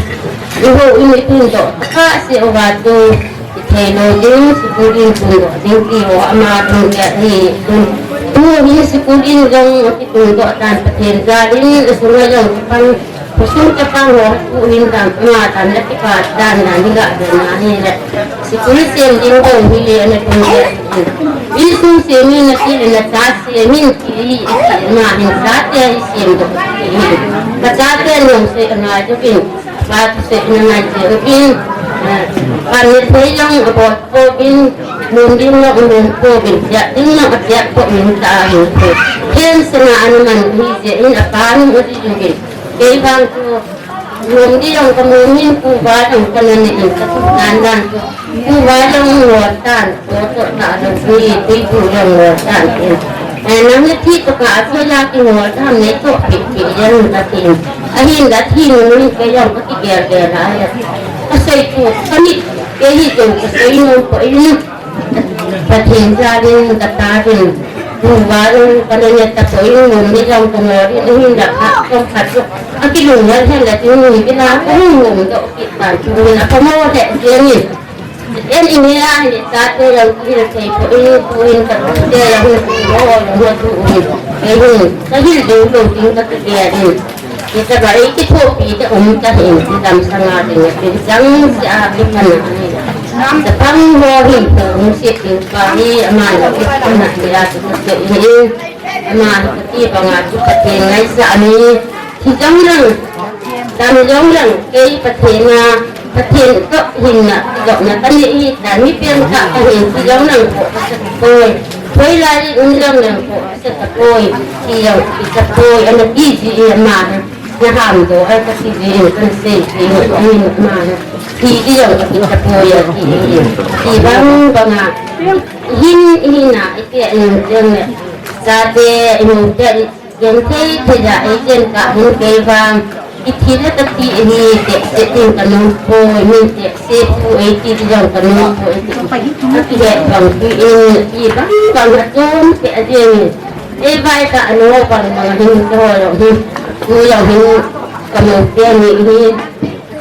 I houin i tundoh, takah seh uva chu. I theilou ding, school in tundoh ding ti ho ama lunggel ahi. Tun, tu hin school in jong akitundoh dan Pathen jalin, asunga jong pan Khosung chapang ho, u hin dan, ama dan, na kipa dan, na ni ga dan, na ni le. Sikul sem ding dong hi le, na tung le. Insung sem in, na ti le, na cha sem in, ti hi, ti ma hin cha te hi sem do. Ka cha te nong se ka ngai do bin. Ba tu se na ngai do bin. Ba ni se jong abo ko bin. Mun ding na um ko bin. Ya ding na ya ko min ta hin. Ken se na anu man hi se in apa ni u di ju bin. Kei vang chu, lom di jong ka mu min, kuva jong ka na ne in ka tu dan dan chu. Kuva jong ngol tan, ko to ta lo ni, tui bu jong ngol tan in. Eh, nang ne thi to ka a thoi la ki ngol tan ne to pi pi jong ka tin. Ahin da thi nu ni ka jong ka ki gel gel la ya. Ka sei chu, ka ni, ke hi jong ka sei nu ko in. Pathen jalin ka ta din. Kuva jong ka na ne ta ko in, mun di jong ka ngol in, ahin da ka, ka ka chu. Akilunggel hen la tin ni kila ka hung hung doh kit tan chu ni a pamo le jeng in. En in he a ni ta te jong kihil thei poi, tuin ka te jong ni ho jong ho tu ni. Ei hung, ka hil ding ding tin ka ti dia din. Ni ta ba ei kithopi te um ta hin, ti dam sanga din, tin chang sia ki pana ni. Chapang ho hin, um sit ding pa ni, ama la ki pana ni a ti te ni. Ama hi kati banga chu Pathen ngaisah a ni. Thi jong leng, dam jong leng, kei Pathen a, Pathen toh hinna, jopna ka nei hi, dan mi pen kha ka hin, thi jong leng ko, ka sa poi. Hoilai in jong leng ko, ka sa poi. Thi jong, ka sa poi, ana ti ji i ama hi. Na ham do, a ka ti ji i, ka sei ji i, ama hi. Thi ji jong, ka sa poi, a ti i. Thi bang banga. Hin, hin a, i ti a, in jong leng. Chate, i nu te, i Jen thei thei a, ei jen ka hin kei vang. I thi le ka ti hi, te, te tin ka nom poi, min te, se pu ei ti ti jong ka nom poi, ei ti. A ti he bang tu in, i bang bang a chom te a jen. Ei vai ka ano bang bang hin ka ho lo hin. Tu lo hin ka nom te ni hin.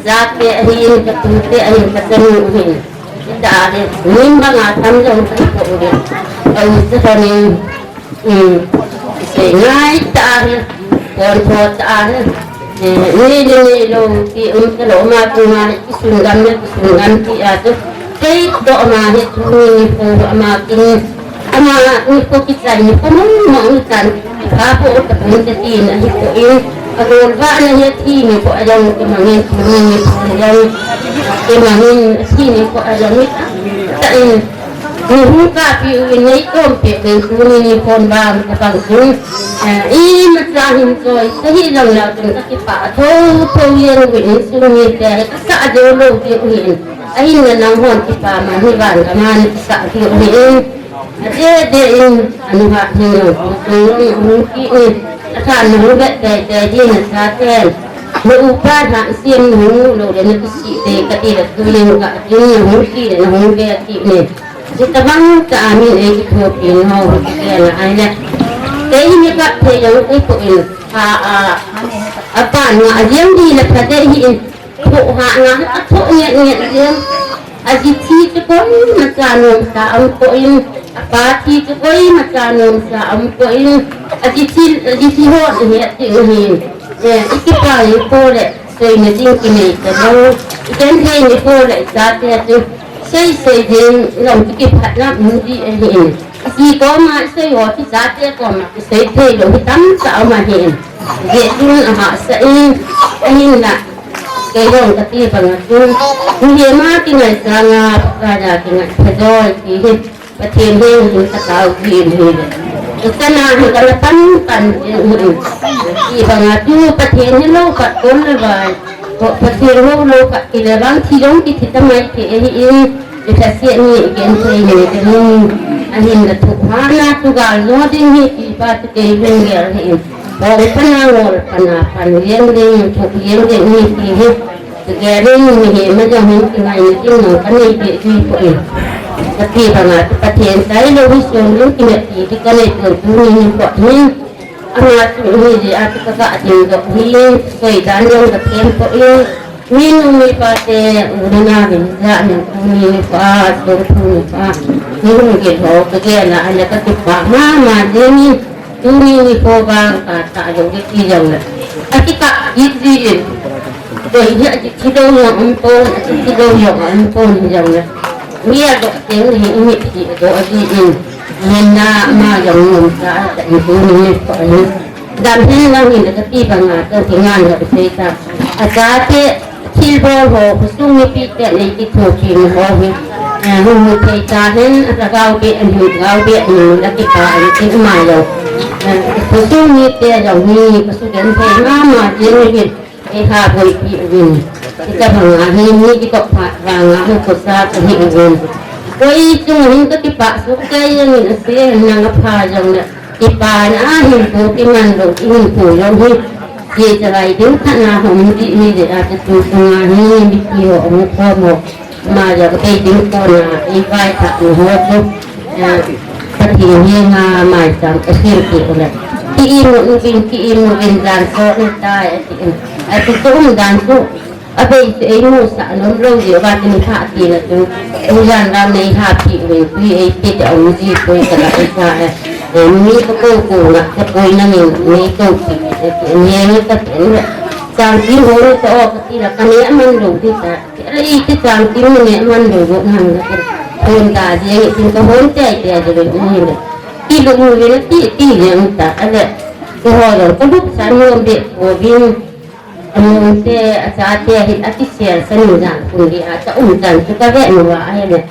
Za te hin, ka tu te hin, ka sa nu hin. I ta hin, min bang a tam jong ka po hin. Ka u sa hin. Um, sei ngai ta hi, kon tho ta hi. Eh, ni ni ni lo ti um ta lo ma tu ma ni kisun gam ni kisun gam ti a tu. Kei to ma hi tu ni ni ko ma kin. Ama ni ko ki chai ni ko mo mo ni tan. Ka ko ta pun ta ti na hi ko in. A gol va na hi ti ni ko a jong ko ma ni tu ni ni ko a jong. Ko ma ni ti ni ko a jong ni ta. Ta in. Ni hung kapi u in nei kom pe pe tu ni ni kon bang ka bang tu. Eh, imacha hin choi, ka hi jong leu chun ka kipah tho tho jeng u in sung mite, ka sa jou lou ti u hin. Ahin na nang hon kipah man hi van ka man kisa ti u hin. Ade de in, anu ha hin jong, tu jong hung ki in. Atha na hung bet te te di na sa te. Na upa na sim na hung lou le na kisi te ka ti le tu jeng ka ti na hung ki le na hung be ti ne. Hitabang cha amin ei kithopi nau, kei la ai le. Kei hi mi kap thei jong kei ko in. A, a, a pan nga a jeng di le pha de hi in. Tho ha nga a tho nge nge jeng. A ji thi chu koimacha nom sa um ko in. A pa thi chu koimacha nom sa um ko in. A ji thi, a ji thi ho ni he ti hi. Eh, i kipa i po le. Seina ding kinei ta lou. I genthei ni po le i chate chu. Sei sei ding jong chu kiphatna um di ahi in. I ji koma i sei ho chu chate koma i sei thei lou hi tamtah um ahi in. Jeh chun ahahsa in, ahinla. Kei jong kati banga chun. Mihem a kingaisang a, Pakai a kingai pha joi ti hi. Pathen heng hin ka tao ji in hi le. Isana hi ka la pan pan ji in hi. Ti banga chu Pathen hi lou khat kon le vai. Ko Pathen lou lou khat ti le vang thi jong kithi ta mai thei ahi in. I thase ni i genthei ni te hin. Ahin la thu ha na thu gal jo ding hi ti pa tu kei lunggel hi in. Bong pana ngol pana pan liang ding, thuk liang ding ni ti hi. Kigel in mihem a jong hin kingaina ding nang kanei be ji poi. Kati banga Pathen tailou hi som lou kineppi ding kanei pon tuni nikho hin. Ama chu hi jeh a chu kaga ding doh hi, koi dan jong kathem poi. Minu mipa te, u le nao vin ja nin tuni nikho a, songthu nikho a, ni hung gel ho kagel a, ahile kakipah mama jeng in, tuni nikho vang katah lou ding ti jong le. Akikah kit ji in. Koi hi aji thilou jong um pon, aji thilou jong um pon jong le. Mi adoh teng hi, mi hi adoh ji in. Ngenna ama jong nomsa tah in tuni nikho a hin. Dam hen lang hin kati banga, ka kingan ka sei ta. Achate thilbol ho, khosung mipite nei kithopi ho hi. Eh, hung hung thei ta hen, alhagao be, alhagao be, eh, la kipah in tin ama jong. Eh, khosung mite jong hi, kasugenthei mama jeng in. Eiha boipi uvin. Hitabanga hi mi kitoh phat vanga hi khosa kahi uvin. Koi chung hin kakipah soh kei jeng in, ase nang apha jong le. Kipana a hinkho kiman lou, hinkho jong hi. Kichalai ding khat na hung um ji hi jeh a, chu sunga hi mipi ho hung khom ho. Ama jong kei ding kona, ei vaithah na ho chu, eh, Pathen henga maicham kasem peh u le. Ki imu uvin, ki imu uvin, jan so ni tai, ati in. Ati chu umdan chu, abei chu eimusah nom lou jeh uva tin pha tina chu. Tujan lam nei hapi uvin, tui eipeh ding um ji poi kala eisa, eh, mi kakou kou na, kakoi nangin nei toupi, ati in, henge kati in. Chang tin ho ni ta o kati la, kaneh man lou ding ta. Ahile iti chang tin neh man lou bou nang le. Hon ta jeng in tin kahon tei tei jeng in le. Ti lou mu le ti ti jeng ta. Ahile keiho jong kalup san nom be pouvin. Amun te, achate hin akisel san in jang kun di a, cha um chan chu kave nom uva ahile.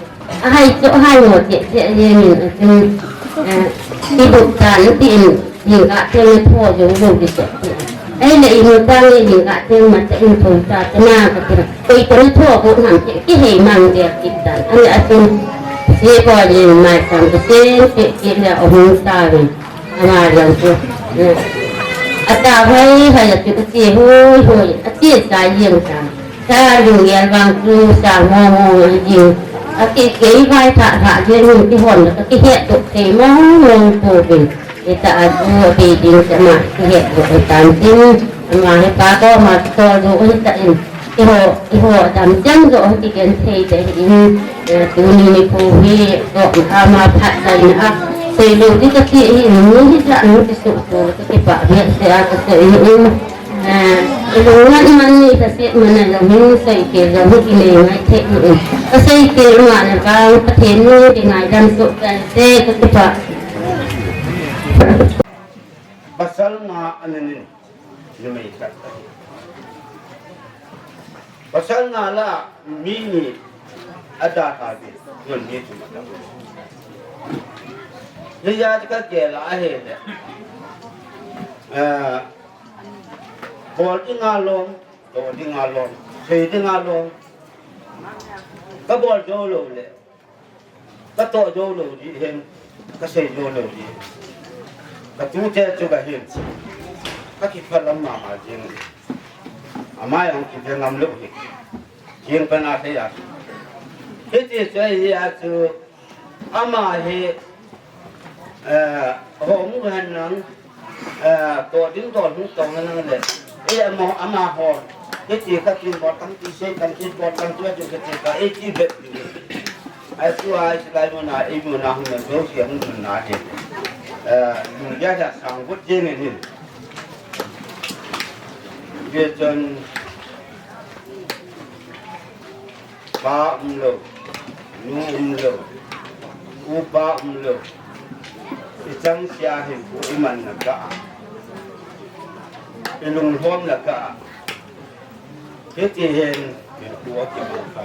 Ahai chu ahai mo che che jeng in achun, eh, ti lup chan ti in. Lingkah teng na tho jou lou ding ti. Ahile inu tang le lingkah teng ma cha in thou cha cha na kati. Koi toh na tho bou ham ti, kihei mang ding kit tan. Ahile achun, se ko le mai sang ko se, se, se le ahung ta ve. Ama jong chu. Ata hai hai achu ache hoi hoi, ache cha jeng cha. Cha lunggel vang chu sa mo mo jing. Ati kei vaithah thah jeng in kihon le kakihet doh thei mong mong pouvin. Hita a chu abei ding chu ama kihet doh u hitan tin, ama hi pa koma kitol doh u hitan. Eiho, eiho dam chang joh hi kigenthei te hi in, eh, tuni nikho hi, toh ama phatchaina a, seilou ding kati hi in, mi hijat in kisuhto, kakipah behseh a kasei hi in. Eh, ilung ngat man ni kasei man a jong hin seikei jong hi kinei ngai thei in. Kasei kei man a vang Pathen ni kingaidam soh kahi te kakipah. Pasal nga anin in, numei khat ahi. Pasal nga la mi ni ada kha bi, nun ni tu ma ta. Ni ya ka ke la ahi le. Eh, bol ding a lom, toh ding a lom, sei ding a lom. Kabol jou lou le. Katoh jou lou ding hin, kasei jou lou ding. Katute chu kahin. Kakipah lam mama jing. Ama jong kive ngam lou hi. Jing pana thei a. Hiti chu ahi a chu ama hi, eh, ho mu hen lang. Eh, toh ding toh hung tong nang le. Eh, ama, amaho. Hiti kati bol tang ti sei tang ti bol tang tu tu kati ka, eh, ti bet. Ai tu ai tu lai muna, eh, muna hung na do si hung na he. Eh, mun ya ya sang gut je ne ni. Je chon Pa umlou, nu umlou, upa umlou. Ichang sia hin pu iman na ka. Ilung lhom na ka. Hiti hin, min pu a ki bu ka.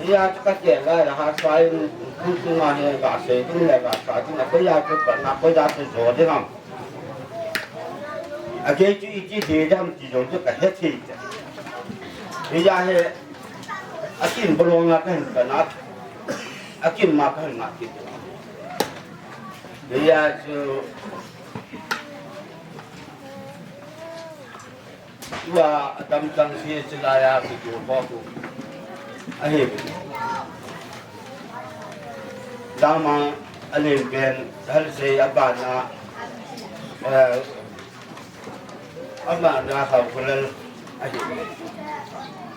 Iya ka ke la la ha sa in pu tu ma he ga se ding la ga sa ding a ko ya ko pa na ko ya ko zo ding am. Akei chu iti ding ham ti jong chu kahe thei. Hijeh hin, akin bolong a kahin kana. Akin ma kahin nga kit. Hijeh chu, Tua atam tang si silaya kitu ko ku. Ahi. Dama alen pen hal sei abana, eh, abana hau kulal ahi.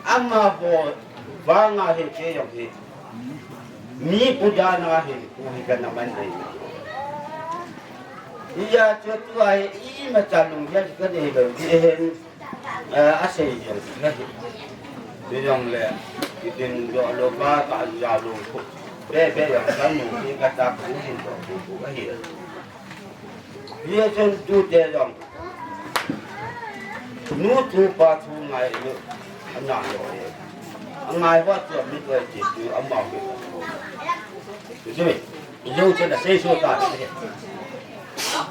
Ama ho vanga he ke yong he. Mi pujana he ku hi kana man nei. Iya chu tua hi ima cha lung ya ka nei lo, di hen, eh, asei jong ka hi. Di jong le, idin jo lo ba ka ja lo ko. Be be ya ka nu ki ka ta ku hin to ku ku ka hi. Iya chen tu te jong. Nu tu pa tu ngai lo. Ana lo e. Angai wa tu mi ko ti tu ama ko. Tu tu. Lo chen da sei so ta.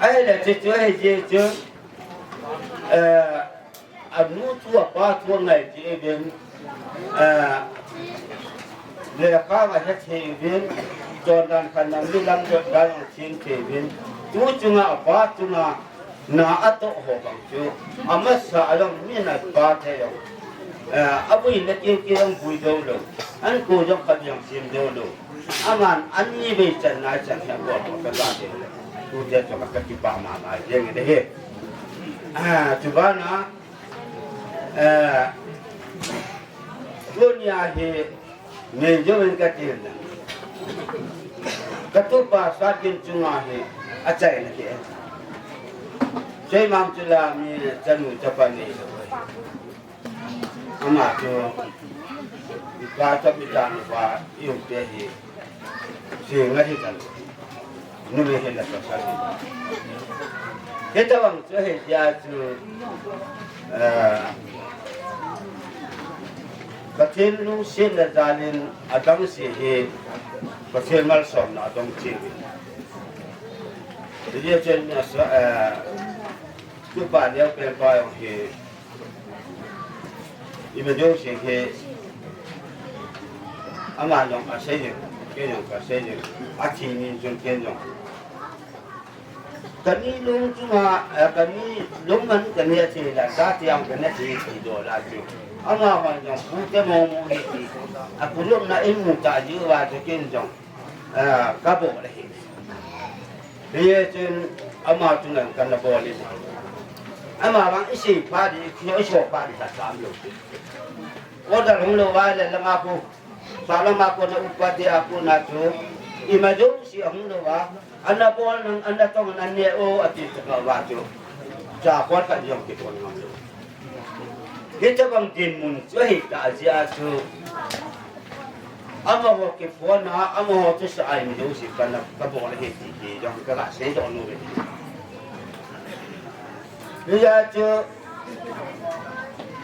Ai le tu tu ai je tu. Eh, anu chu apa chu ngai ti ven, eh, lekha ahe thei ven, chondan khat na mi lam dot dan thei thei ven. Tu chunga apa chunga na atoh ho bang chu. Amasa along mi na pa thei lo. Eh, abui na kin kin bui do lo. An ko jong khat jong sim do lo. Aman ani vei chan na chan he ko ko ka da de. Tu te to ka ki pa ma ma jeng de he. Ah, tu ba na, eh, dunia hi me jo en ka ti na. Ka tu pa sa kin chunga hi achai na ke. Sei mam chu la mi chanu chapa nei lo. Ama chu, ipa chap ijan upa, iu te hi, si nga hi kan. Numi hi la ka sa hi. Hitabang chu hi ya chu, eh, Pathen lungsetna jalin adang si hi, Pathen malsomna adong chi. Ti je chen na sa, eh, tu pa neo pen pa jong hi, Ima jouse hi, ama jong asei jing, kei jong kasei jing, athi ni jong kei jong. Kani lung chunga, eh, kani lung man kani athi la, ka ti ang kani athi ti do la chu. Ama hon jong pu te mo mo hi ti. Apu lum na in mu ta ji wa chu ken jong. Ah, ka bol le hi. Hichun ama chunga kana bol le. Ama vang isi pa di, no iso pa di ta sam lo. Order hung lo va le lama ko. Sa lama ko na upa di a ko na chu. Ima jouse hung lo va. Ana bol nang, ana tong nang ne o ati ta ka va chu. Cha ko ka jong ki ko nang lo. Hitabang dinmun chu ahi ta jeh a chu. Amaho kiphonna, amaho chu sa ai mi jouse kana ka bol ahi ti hi jong ka la sei doh nom e. Hijeh a chu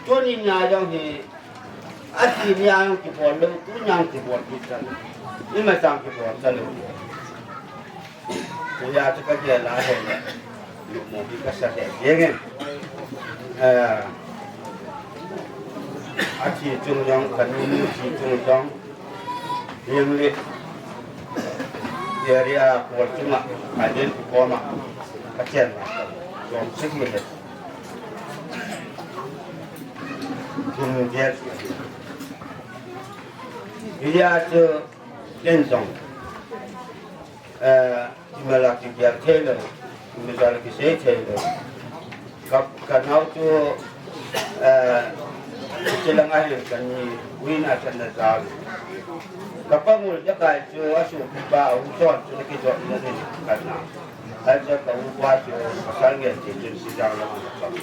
tuni nia jong hi, athi nia jong kibol lou, tunia jong kibol kit talou. Ima chang kibol talou. Tunia chu ka gel a hile, lupmo hi ka sa lheh jeng in. Eh, athi chung jong, ka nu nu thi chung jong, English area pawl chunga, ka den pu koma, ka chen ma, jong sik mi le. Kum gel. Hijeh a chu, den jong. Eh, ima la kigel thei lou, ima la kisei thei lou. Ka, ka nao chu, eh, chilang ahin kani, uina kana jao. Ka pangul jakai chu, asopipa, aum chon chu, na kijot na ni kana. Aja ka upa chu, pasal ngen ti chun sijang lam ka pang.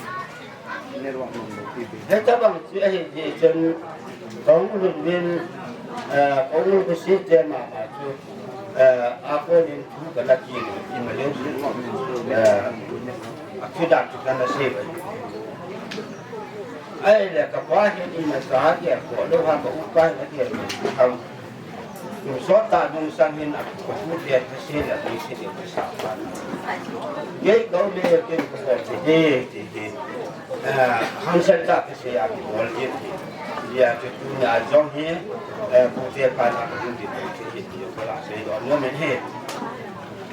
Hitabang chu ahi jeh chun, ka hung lut uvin, eh, ka hung lut kusih te mama chu, eh, a kon in thu ka la kit in, ima leu chu, eh, a thu dan chu kana sei uve. Ahile ka pa hin ima sa a gel ko lou ha, ka upa hin a gel ko lou ha. Kum sot tah nung sang hin a, ka pu te ka se le, ka se le, ka sa pa. Kei ka u le, kei ka bol te, te, te, te. Ah, hangsel tah ka se a, ka bol te, te. Ya, te tunia jong hi, eh, pu te pa na ka bol te, te, te, te, ka la sei doh nom in hi.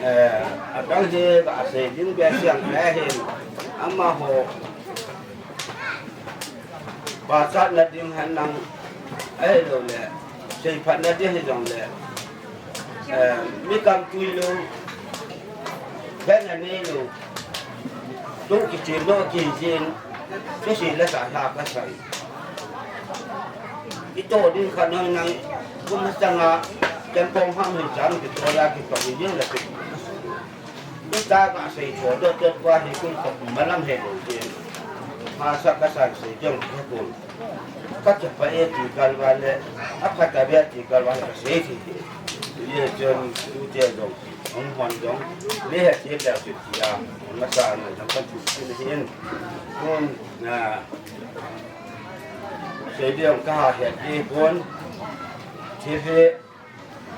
Eh, adang hi, ka sei ding beh siang le hin. Amaho. Pachatna ding hen lang, ahilouleh seiphatna ding hijongleh, eh, mi kamtui lou, hetna neilou, tu kichim lou kijin, kisei le sa ha kasai. Itoh ding khat noi nang, kum masanga, kempong ham hin chang kitoh a kitoh hi ding le pi. Ita kasei toh doh toh pa hi kum khat malam helou ding. Masa kasei sei ding khat kum. Kachapa e ti kalva le, aphat a bia ti kalva le kasei ti. Ye jon tute jong, hung hon jong, le he ti le ti a, masa na jong kan tu ti le hin. Kun na, sei ding ka ha he ti kun. Ti he,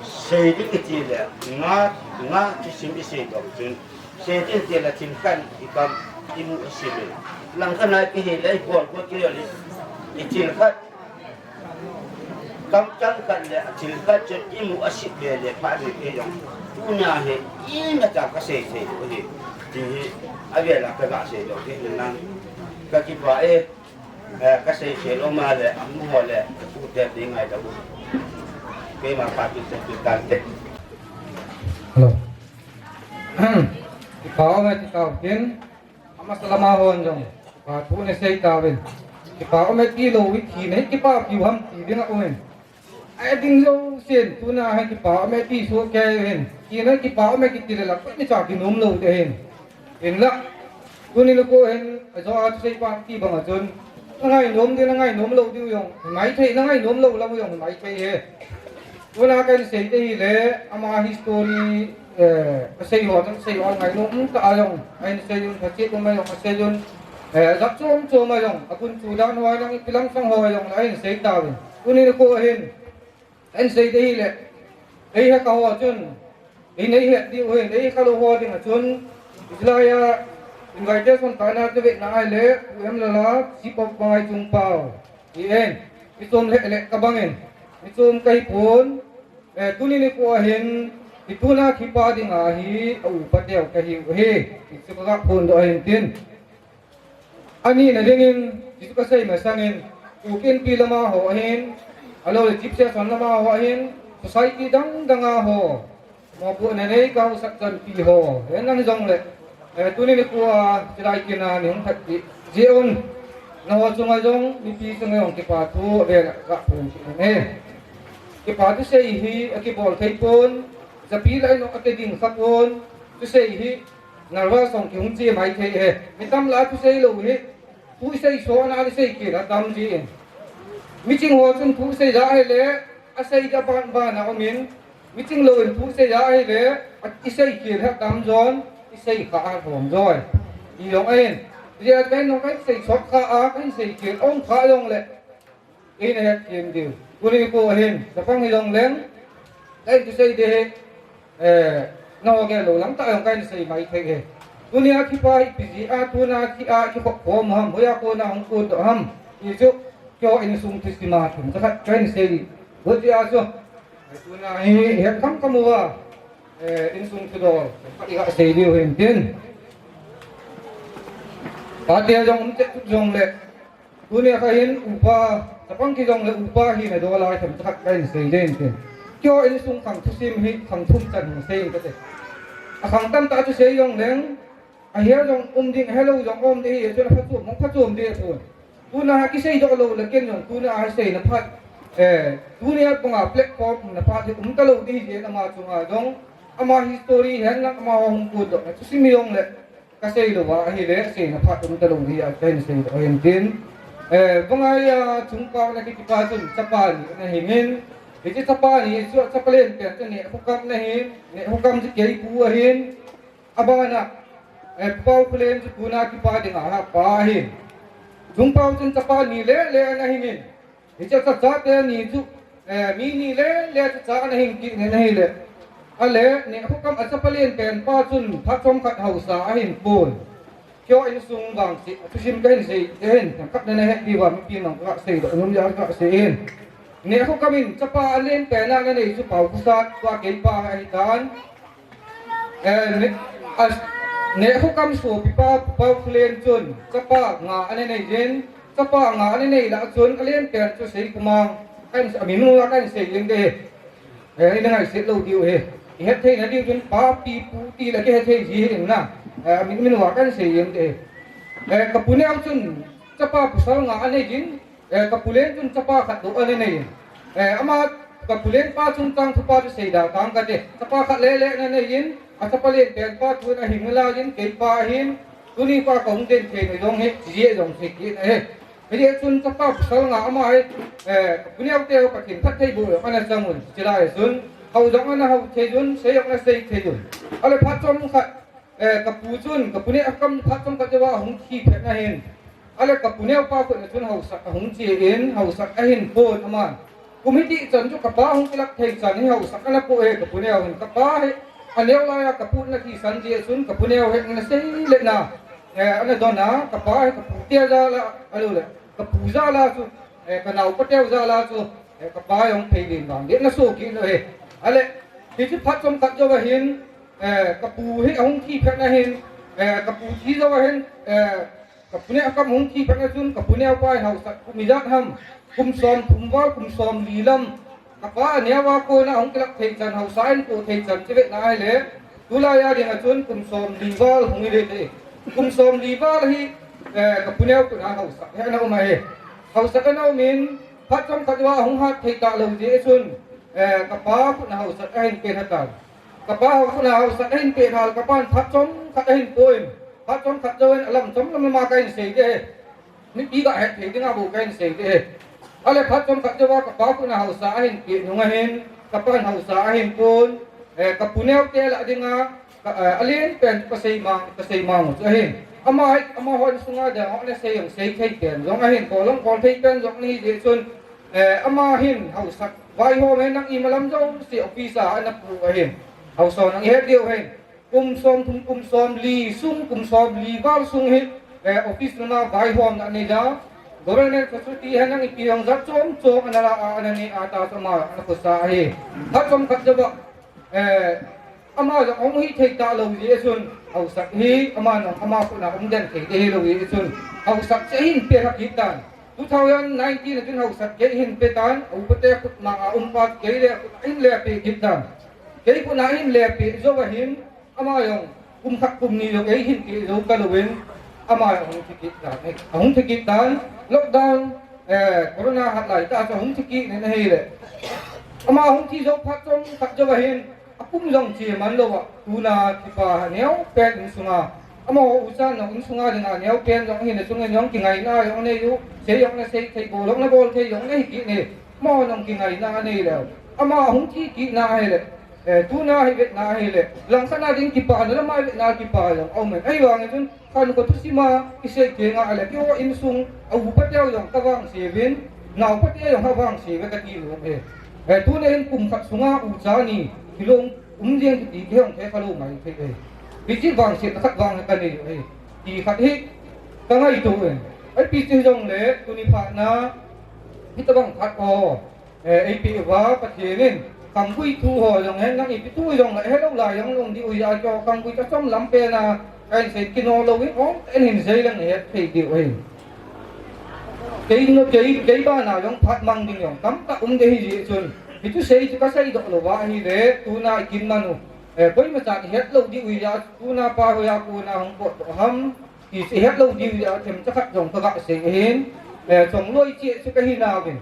sei ding kiti le, nga, nga kisim i sei dong chun. Sei ding ti le thil khat i kam i mu a sim e. Lang khat na kihi le i bol ko ki le. I thil khat. Kam chang khat le thil khat chun i mu a sim le le pha le ke jong. Tuna hi i na ta kasei sei ko hi. Ti hi a ve la ka ga sei dong ke nan. Ka kipah e. Eh, kasei khel um a le, amu ho le, katu te ding ngai da u. Keima pa ti te ti tan te. Hello. Kipa ume ti tau tin, amasa lama hon jong, kipa thu nei sei tauvin. Kipa ume ti lou vin, thi nei kipa piu ham ti ding a umin. Ai ding jousen, tuna hin kipa ume ti soh kei hin. Kina kipa ume kiti le la, koi ni cha kinom lou te hin. Hinla, tuni nikho hin, ajo a thusei pa ti bang a chun. Na ngainom ding, na ngainom lou ding jong. Mai thei, na ngainom lou lam jong, mai thei he. Tuna kahin sei te hi le, ama history, eh, asei ho, asei ho ngainom um ta a jong. Ahin sei un, thachit um a jong, asei un. Eh, jat chom chom a jong. Akun chu dan ho a jong, ipi lang sang ho a jong, ahin sei tauvin. Tuni nikho hin. Ahin sei te hi le, ei he ka ho chun, ei nei het diu hin, ei he ka lou ho ding a chun, Israel a invitation ka na te ve na ai le, U M Lala, Chief of Pangai Chung Pau. I en, i chom le le ka bang in, i chom ka hi pon, eh, tuni nikho a hin, i tuna kipa ding a hi, a upa teu ka hi u hi, i chu ka ga phondoh a hin tin. Ani na dingin, Jesu ka sei masangin, u kin pi lama ho ahin, alo le chip se son lama ho ahin, society dang dang a ho, mo pu na nei ka u sak chan pi ho, en nang jong le, eh, tuni nikho a, chilai kin a ni hung phat ti, ji un, na ho chunga jong, mipi chunga jong kipa thu, ve la ka phun ti ne. Kipa thusei hi, a kibol thei pon, japi lai no a ke ding kha pon, thusei hi, Nervous jong kihung chi mai thei he. Mi tam la thusei lou hi. Thusei so na le sei kila tam ji in. Mi ching ho chun thusei ja hi le, asei ja ban ban a um in. Mi ching lou in thusei ja hi le, a, i sei kila tam jon, i sei kha a hom joi. I jong ahin. Ria kahin nong kahin sei sot kha a, kahin sei kila ong kha jong le. Ei na het kin diu. Tuni nikho hin, chapang hi jong leng, kahin kisei de hi, eh, na ho gel lou lang ta jong kahin sei mai thei hi. Tuni a kipa hi pi ji a, tuna ki a kikhop khom ham, hoiya kona hung kut doh ham. Ti chu, keiho insung thusim a thum, cha khat kahin sei. Bot ji a chu. Tuna hi, het kham kham uva. Eh, insung thudol, khat i ga sei diu hin tin. Pate jong um te jong le. Tuni a kha hin upa, chapang ki jong le upa hi na do lai tham thak kahin sei den tin. Keiho insung khang thusim hi khang thum chan hung sei in kate. A khang tam ta chu sei jong leng, a hia jong um ding, helou jong um ding hi, chun a pha chum, mong pha chum ding pun. Tuna ha kisei doh lou le ken jong, tuna a sei na phat, eh, tuni a banga platform na phat hi um ta lou ding hi ama chunga jong, ama history hen lang ama hung kut doh na thusim hi jong le. Ka sei lou a, ahile, sei na phat um ta lou hi a, kahin sei lou ahin tin. Eh, vangai a, chung pau na kiti pa chun, chapa ni, na hi min. Hiche chapa ni, chu chapa len pen, chu Nehkhokam na hi, Nehkhokam chu kei pu ahin. Abana, eh, Pau Khulen chu tuna kipa dinga, ha, pa ahin. Chung pau chun chapa ni le, le, na hi min. Hiche cha chate ni chu, eh, mi ni le le cha cha ana hin kit nin ahile. Ale, Nehkhokam a chapa len pen pa chun phat chomkhat hausa ahin pon. Keiho insung vang si, thusim kahin sei, kahin, khat na na het diu va, mipi nang ka sei doh, num ya ka sei in. Nehkhokam in chapa alen pen a ana nei chu Pau Khosat, tua kei pa ahi tan. Eh, ne, as, Nehkhokam sopi pa, Pau Khulen chun, chapa nga ana nei jin, Chapa nga ana nei lah chun alen pen chu sei kumang, kan, amin u a kan sei jeng de. Eh, ina ngaisih lou diu ahi. Ihet thei na diu chun papi pu ti la kihet thei ji hi na. Eh, amin, amin u a kan sei jeng de. Eh, ka pu neo chun chapa pasal nga ana nei jin. Eh, ka pu leng chun chapa khat bou ana nei. Eh, ama ka pu leng pa chungchang thu pa chu sei da tang kate. Chapa khat le le ana nei jin. A chapa leng pen pa chu ana hing la jin, kei pa hin. Tuni pa ka hung den thei na jong hi, ji jong sei kit na hi. Hijeh chun chapa pasal nga ama hi, eh, ka pu neo te ho Pathen phattheiboh jong ana chang un. Chulai chun, hou jong ana hou thei un, sei jong ana sei thei un. Ale phat chom khat, eh, ka pu chun, ka pu neo kam phat chom khat jouva ahung thi phet na hin. Ale ka pu neo pa khut na chun haosa ahung che in, haosa ahin pon aman. Kum hiti chan chu ka pa hung kilak thei chan hi haosa ana po e ka pu neo hin. Ka pa hi, aneo laiya ka pu na thisan jeh chun ka pu neo hin ana sei le na. Eh, ana don a, ka pa hi ka pu te jal a, alou le. Ka pu jal a chu, eh, ka naopa teu jal a chu, eh, ka pa jong phei len vang le na so kit lou e. Ale, hichu phat chom khat jouva hin, eh, ka pu hi ahung thi phet na hin, eh, ka pu thi jouva hin, eh, ka pu neo kam hung thi phat na chun, ka pu neo pa hi haosa kum ijat ham, kum som thum val, kum som li lam, ka pa neo a kona hung kilak thei chan, haosa in po thei chan, chi ve na ahile, tulai a dinga chun kum som li val hung hi ve thei. Kum som li val hi, eh, ka pu neo kona haosa hi ana um ahi. Haosa ana um in, phat chom khat jouva hung hat thei talou jeh chun, eh, ka pa kona haosa ahin pe na tan. Ka pa ho khut a haosa ahin pe hal, ka pan phat chom khat ahin pon. Phat chom khat jouvin alam chom lam lama kahin sei de. Mipi ga het thei dinga bou kahin sei de. Ale phat chom khat jouva ka pa khut a haosa ahin pe nung ahin, ka pan haosa ahin pon. Eh, ka pu neo te lah dinga, ka, eh, alen pen ka sei mang, ka sei mang chu ahin. Ama hi, ama hon sunga de, hon le sei jong sei thei pen jong ahin, kol jong kol thei pen jong ahi jeh chun, eh, ama hin haosa vaihom hen nang imalam jouse office a ana pu ahin. Haosa nang ihet diu hen. Kum som thum, kum som li sung, kum som li val sung hi, eh, office lama vaihomna anei a. Government facility hen nang ipi jong jat chom chom ana la a, ana nei a ta chom a, ana khosa ahi. Phat chom khat jouva, eh, ama jong hung hi thei talou jeh chun, haosa hi, ama jong ama khut a hung den thei de hilou jeh chun, haosa chu ahin pe kha kit tan. Two thousand nineteen a chun haosa kei hin pe tan, a upa te khut mang a um pa kei le khut a hin le pe kit tan. Kei khut a hin le pe jouva hin, ama jong kum khat kum ni jong kei hin pe jou ta louvin, ama jong hung thi kit tan. Ahung thi kit tan, lockdown, eh, corona hat lai tah a chu ahung thi kit in ahile. Ama hung thi jou phat chom khat jouva hin, akum jong che man louva, tuna thipa neo pen insunga. Amaho u chan jong insunga dinga neo pen jong ahile chun jong kingaina jong anei u, sei jong ana sei thei, bol jong ana bol thei jong ana hi kit e. Amaho jong kingaina anei leu. Ama hung thi kit na ahile. Eh, tuna hi vetna ahile. Langkhat na ding kipana, lama vetna kipa jong aum e. Ahivangin chun, khankho thusim a, isei teng a ahile. Keiho insung, a upa teu jong ka vangse uvin, naopa te jong avangse uve kati nom e. Eh, tuna hin kum khat sunga u cha ni, kilong um jeng kiti, kei jong thei kha lou mai thei e. Hiche vangsetna khat vang kanei u e. Ti khat hi, ka ngaito e. Ipi ti jongle, tuni phat na, hitobang khat ho. Eh, ipi uva Pathen in, kanggui thu ho jong hen, nang ipi thu jong la, helou lai jong long diu ahi a, keiho kanggui tachom lam pen a, kahin sei kino louvin, ong ten hin sei leng het thei diu ahi. Kei no, kei, kei bana jong phat mang ding jong tamtah um de hijeh chun, hichu sei chu kasei doh louva ahile, tuna ikin man u, eh, koima chan ihet lou diu ahi a, tuna pa hoiya kona hung potdoh ham, ti chu ihet lou diu ahi a, themcha khat jong kaga sei ahin, eh, Chongloi cheh chu kahi nauvin.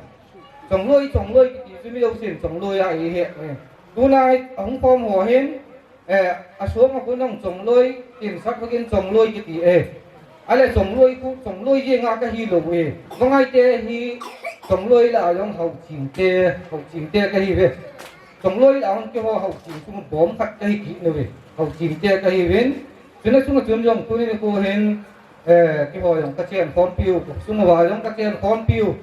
Chongloi, Chongloi kiti chu mi jousen Chongloi a ihet e. Tuna hi ahung khom ho hin, eh, asong a khun jong Chongloi, tin sak bangin Chongloi kiti e. Ale Chongloi khu, Chongloi jenga kahi lou e. Vangai te hi Chongloi lah a jong Haoching te, Haoching te kahi uve. Chongloi lah a jong keiho Haoching sung bom khat kahi kit nauve. Haoching te kahi uvin. Chuna chunga chun jong tuni nikho hin, eh, keiho jong kachen khompi u, sung uva jong kachen khompi u.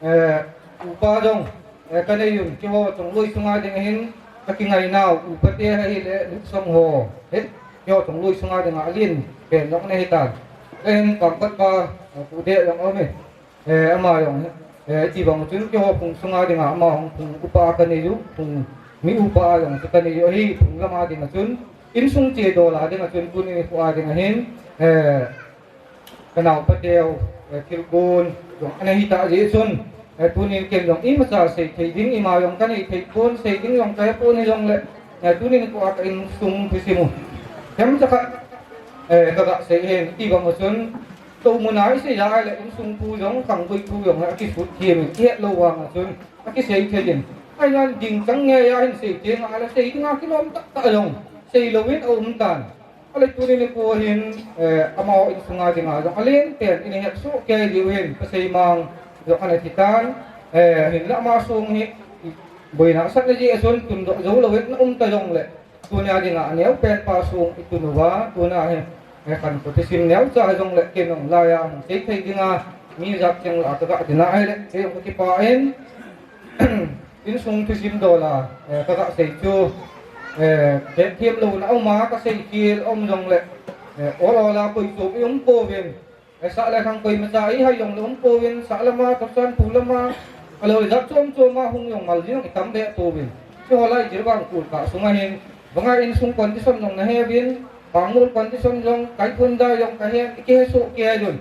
Eh, upa jong, eh, kanei un, keiho Chongloi sunga ding ahin, kakingainau, upa te ahile, nuksong ho, he, keiho Chongloi sunga dinga alen pen jong ana hitan. Ahin, kangkhat pa, eh, Pu Deh jong aume. Eh, ama jong, eh, chubang chun keiho phung sunga dinga, ama hung phung upa kanei u, phung mi upa jong chu kanei u ahi, phung lama dinga chun, insung chedola dinga chun, tuni nikho a dinga hin, eh, Ka naopa teu, Eh, thil kon jong ana hi ta jeh chun, eh, tunin ken jong imacha sei thei ding, ima jong ka nei thei pon, sei ding jong ka he pon hijongle, eh, tunin ko a ka insung thusim u themcha khat, eh, ka ga sei hen, ti bang a chun, tou mun a i sei a le insung thu jong, khanggui thu jong, a kisut thim in, i het lou vang a chun, a kisei thei in. Ahinan ding chang ngei a hin sei thei nga le sei ding a kilom tah tah jong, sei lou in a um tan. Ale tuni nikho hin, eh, amaho insunga dinga jong alen pen in het soh kei diu hin, Pasei Mang jong ana thi tan, eh, hinlah ama sung hi boina asatna jeh a chun tundoh jou lou in na um ta jongle, tunia dinga aneo pen pa sung i tun uva, tuna hi, eh, khankho thusim neocha jongle ken jong laiya hung sei thei dinga mi jat cheng lah a ka ga ding ahile, kei jong ka kipah in, insung thusim dol a, eh, ka ga sei chu, eh, hetthem louna um a ka sei khel um jongle, eh, ol ol a koi chom i um pouvin, eh, sah le thang koimacha i hai jongle um pouvin, sah lama, Tosan phu lama, ahilou le jat chom chom a hung jong mal jing i tam be pouvin. Keiho lai Jiribam Kulkah sunga hin, banga insung condition jong na he uvin, Pangmol condition jong, Kaithundai jong ka he, i kihe soh kei un.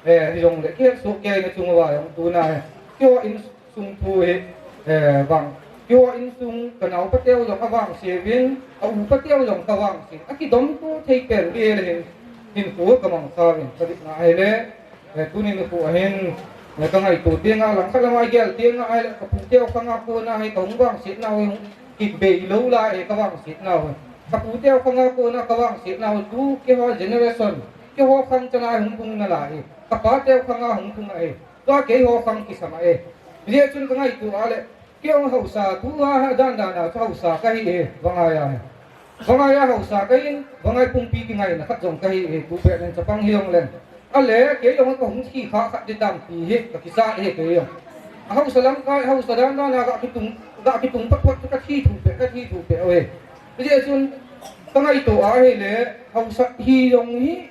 Eh, hijongle kihe soh kei na chung uva jong tuna hi, keiho in sung thu hi, eh, vang, keiho insung ka naopa teu jong avangse uvin, a upa teu jong ka vangse, a kidomto thei pen le hin, hinkho ka mang sa uvin, ka vet na ahile, eh, tuni nikho a hin, eh, ka ngaito teng a langkhat lama i gel teng a ahile, ka pu teu khang a kona hi ka hung vangset nau hi, hung kibei lou lai hi ka vangset nau hi. Ka pu teu khang a kona ka vangset nau hi, tu keiho generation, keiho khang chan a hung phung nalai hi, ka pa teu khang a hung phung ahi. Tua keiho khang kisam ahi. Hijeh chun ka ngaito a le, kei jong haosa, tua dan dan a chu haosa ka hi e, Vangai a hi. Vangai a haosa ka hin, Vangai pumpi kingaina khat jong ka hi e, tu pet nen chapang hi jong len. Ale, kei jong ka hung thi kha khat di tampi hi, ka kisa e kei jong. A haosa lamkai, haosa dan dan a ga kitung, ga kitung pat pat ka thi thu pet, ka thi thu pet e. Hijeh chun, ka ngaito a ahile, haosa hi jong hi,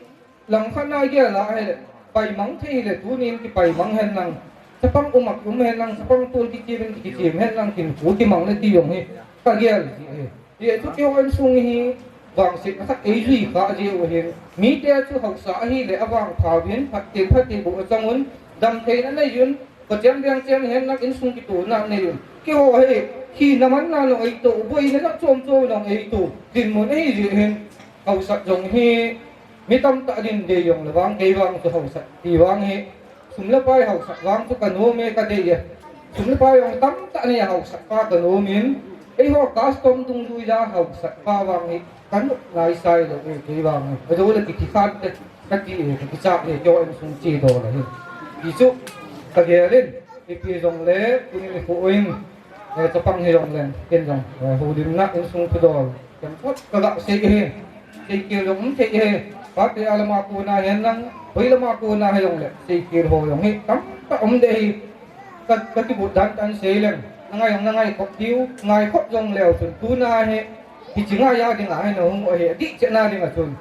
langkhat na i gel a ahile, paimang thei hile, tunin kipaimang hen lang, chapang um a um hen lang, chapang tol kichem in kichem hen lang, kin khu kimang le ti jong hi, ka gel ji ahi. Hijeh chu keiho insung hi, vangsetna khat eijui kha jeh u hin, mite chu haosa ahile, avangpha uvin, phaten phaten bou achang un, damtheina nei un, Pathen veng chen hen lang insung kitona nei un. Keiho hi, thina manna jong eito, boina jat chom chom jong eito, dinmun ahi jeh hin, haosa jong hi, mi tamtah din dei jongle vang, kei vang chu haosa ti vang hi, sum le pai haosa vang chu ka nom e ka dei e. Sum le pai jong tamtah nei a haosa pa ka nom in, eiho custom dungjui a haosa pa vang hi, ka nop naisai lou e kei vang hi. Ajou le kithi khan te, ka ti e, ka kicha e, keiho insung che dol ahi. Ti chu, ka gel in, ipi jongle, tuni nikho in, eh, chapang hi jongle, ken jong, eh, houlimna insung thudol. Ken thot ka ga sei e. Seikhel jong um thei e. Pate a lama kona hen lang, hoi lama kona hi jongle, seikhel ho jong hi tamtah um de hi. Ka, ka kibut dan tan sei leng. Na ngai jong na ngai khop diu, ngai khop jong leu chun tuna hi, hiche ngai a dinga hi na hung u ahi, adih chetna dinga chun.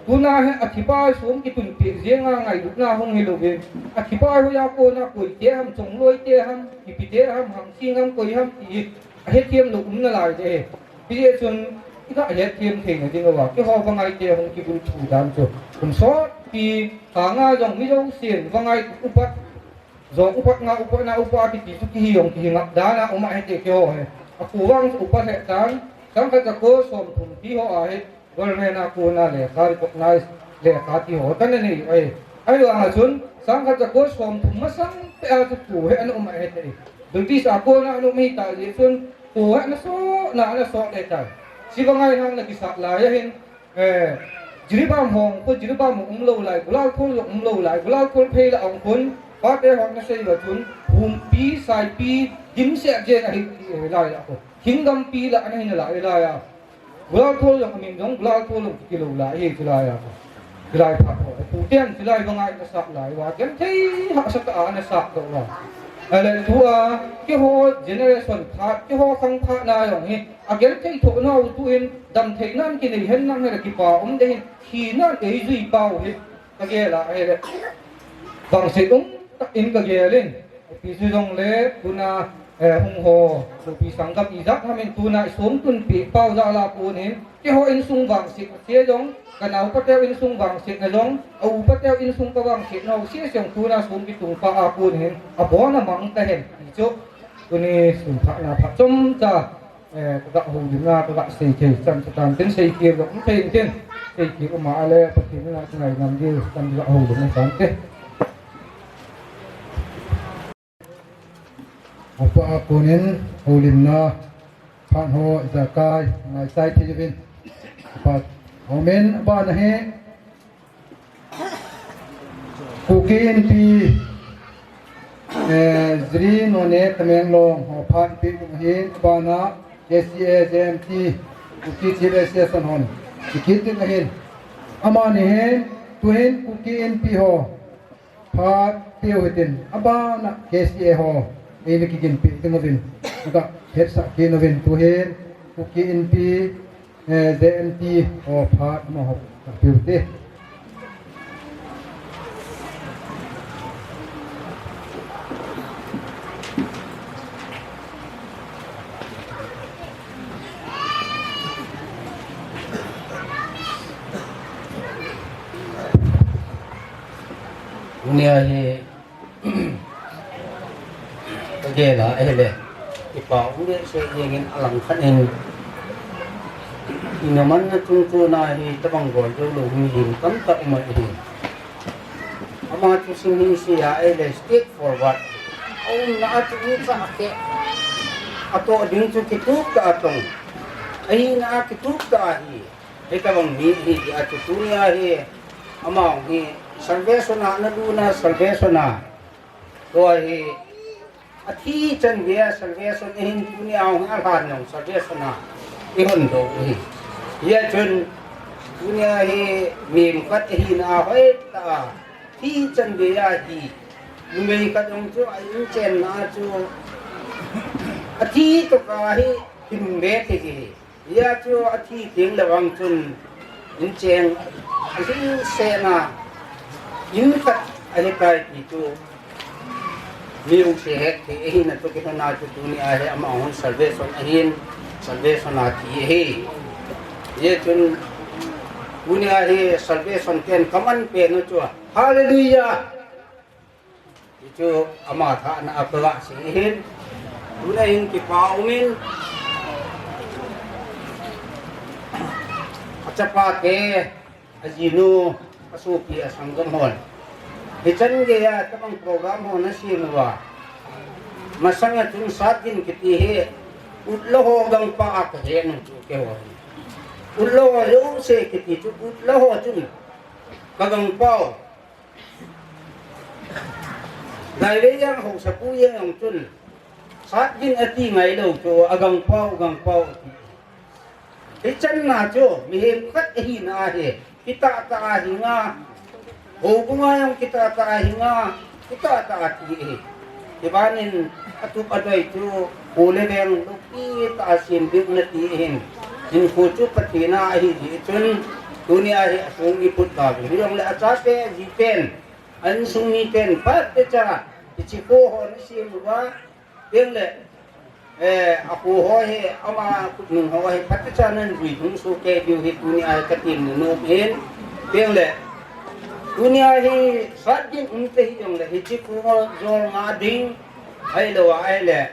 Tuna hi athipa sung kitunpeh jeng a ngailutna hung hilouvin, athipa hoiya kona koite ham, chongloi te ham, ipi te ham, hangsing ham, koi ham ti hi, ahethem lou um nalai de hi. Hijeh chun, i ga hetthem theina ding uva, keiho Vangai te hung kibulphu dan chu. Kum sotpi, kanga jong mi jousen, Vangai upat, jong upat nga, upat na, upa kiti chu kihi jong kihi ngap dan a um ahi te keiho hi. Akho vang chu upat lheh tan, sangkhat jako somthum ti ho ahi, government a kona lekha recognize lekha ti ho kana nei u ahi. Ahivang a chun, sangkhat jako somthum masang peh a chu kho hi ana um ahi te. British a kona ana um ahi ta jeh chun, kho hi ana sohna, ana soh le tai. Hiche Vangai hang na kisat lai a hin, eh, Jiribam hung khu, Jiribam hung um lou lai, Gulalkhul jong um lou lai, Gulalkhul phei la hung khun, pate hon na sei uva chun, Humpi, Saipi, dimset jeng ahi ti ahi lai a khu. Thinggampi la ana hi nalai lai a. Gulalkhul jong amin jong, Gulalkhul jong kiti lou lai ahi chulai a khu. Chulai phat ho. Pu ten chulai Vangai na sap lai uva, genthei hahsa tah a ana sap doh uva. Ahile tua, keiho generation phat, keiho khang phat na jong hi, agenthei thoh nau tuin, damtheina kinei hen lang hile kipa um de hin, thina eijui pau hi, ka gel a ahile. Vangset um tah in ka gel in, ipi chu jongle, tuna, eh, hung ho, sopi sanggam ijat ham in tuna isung tunpi pau jal a kon in, keiho insung vangsetna jong, kanao pateu insung vangsetna jong, a u pateu insung kavangsetna ho sese jong tuna sung kitung pa a kon in, abon a mang tahen, ti chu, tuni sung phatna phat chomcha, eh, kaga houlimna, kaga sei thei chan chu tan tin, sei kit jong um thei in tin, sei kit um a le, Pathen in a kingai ngam diu, tan kaga houlimna tan te. Upa a kon in houlimna phat ho ijakai ngaisai thei uvin. Upa, amen. Abana hi Kuki Inpi, eh, Jiri, Noney, Tamenglong ho phat ipi kum hin, abana K C A, J M T, Kuki Chief Association hon ikit ding ahin. Amani hin, tuhin Kuki Inpi ho phat peu hitin, abana K C A ho, eina kiginpi ding uvin, aga hetsah kit uvin, tuhin Kuki Inpi, eh, J M T ho phat amaho peu te. Tunia hi kagel a ahile, kipa um behseh jengin, alangkhat in, ina manna chungchon a hi tabang bol joulou mihem tamtah um ahi. Ama chu sing hing sia ahile, straight forward. Aumna a chu ucha keh. Atoh ding chu kitup tah a tong. Ahina a kitup tah ahi. Hitabang mi ahi tia chu tunia hi, ama hi salvation a ana lutna, salvation a. Tua hi, athi chan geiya salvation ahin, tunia hi alhan jong salvation a ihon doh u ahi. Hijeh chun, tunia hi mihem khat ahina a hoitah a, thi chan geiya hi, numei khat jong chu a inchenna a chu, athi toh kahi, him be thei ahi. Hijeh chun athi teng le vang chun incheng ahingsetna in khat ahitai ti chu mi use het thei ahina chu kilhona chu tunia hi amahon salvation ahin, salvation a thi ahi. Hijeh chun tunia hi salvation ten kaman pen u chu Hallelujah. Hichu ama thahna a kaga sei ahin. Tuna hin kipa umin. Achapa te, ajinu, asopi, asanggam hon. Hichan geiya tabang program ho nasem uva. Masanga chun Satgin kiti hi. Utlou ho gangpa a kahe nung chu keiho. Utlou ho jouse kiti chu utlou ho chun. Kagangpau. Lailei jang haosapu jeng jong chun, Satgin ati ngailou chu, agangpau, gangpau ati. Hichanna chu, mihem khat ahina ahi, kitah tah a hinga, houbunga jong kitah tah a hinga, kitah tah a ti ahi. Hibanin atup adoi chu, kho le veng loupi tah a sem ding nati ahin. Hinkho chu Pathen a ahi jeh chun, tunia hi asung iput tauvin. Hijongle achate, ajiten, a insung miten, phatecha, hiche kho ho nasem uva, tengle, eh, akho ho hi, ama khutnung ho hi, phatecha nan jui thung soh kei diu hi, tunia hi katem nom in, tengle, tunia hi, Satgin umte hijongle, hiche kho jol nga ding, ahilou a, ahile,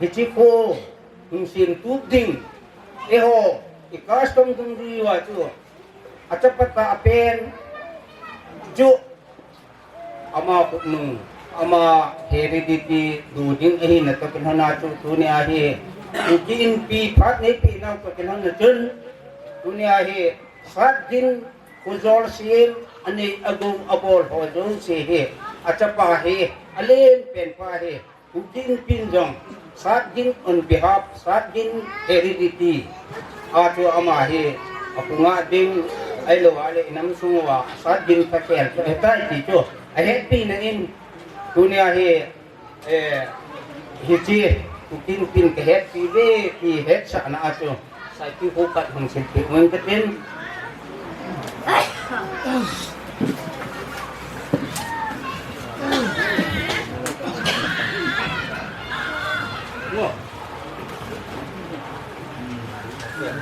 hiche kho, hung semtup ding, eiho, i custom dungjui uva chu, achapatah pen, chu, ama khutnung, ama heredity du ding ahina toh kilhona chu tunia hi, Kuki Inpi phat neipeh nau toh kilhona chun, tunia hi, Satgin khojol sem, anei agou abol ho jouse hi, achapa hi, alen penpa hi, Kuki Inpin jong, Satgin on behalf, Satgin heredity. A chu ama hi, akho nga ding, ahilou a le inam sung uva, Satgin thakhel chu, ahitai ti chu, ahepina in, tunia hi, eh, hiche, Kuki Inpin kahetpi uve, ti hetsahna a chu, saipi kho khat hung silpeh uving katin.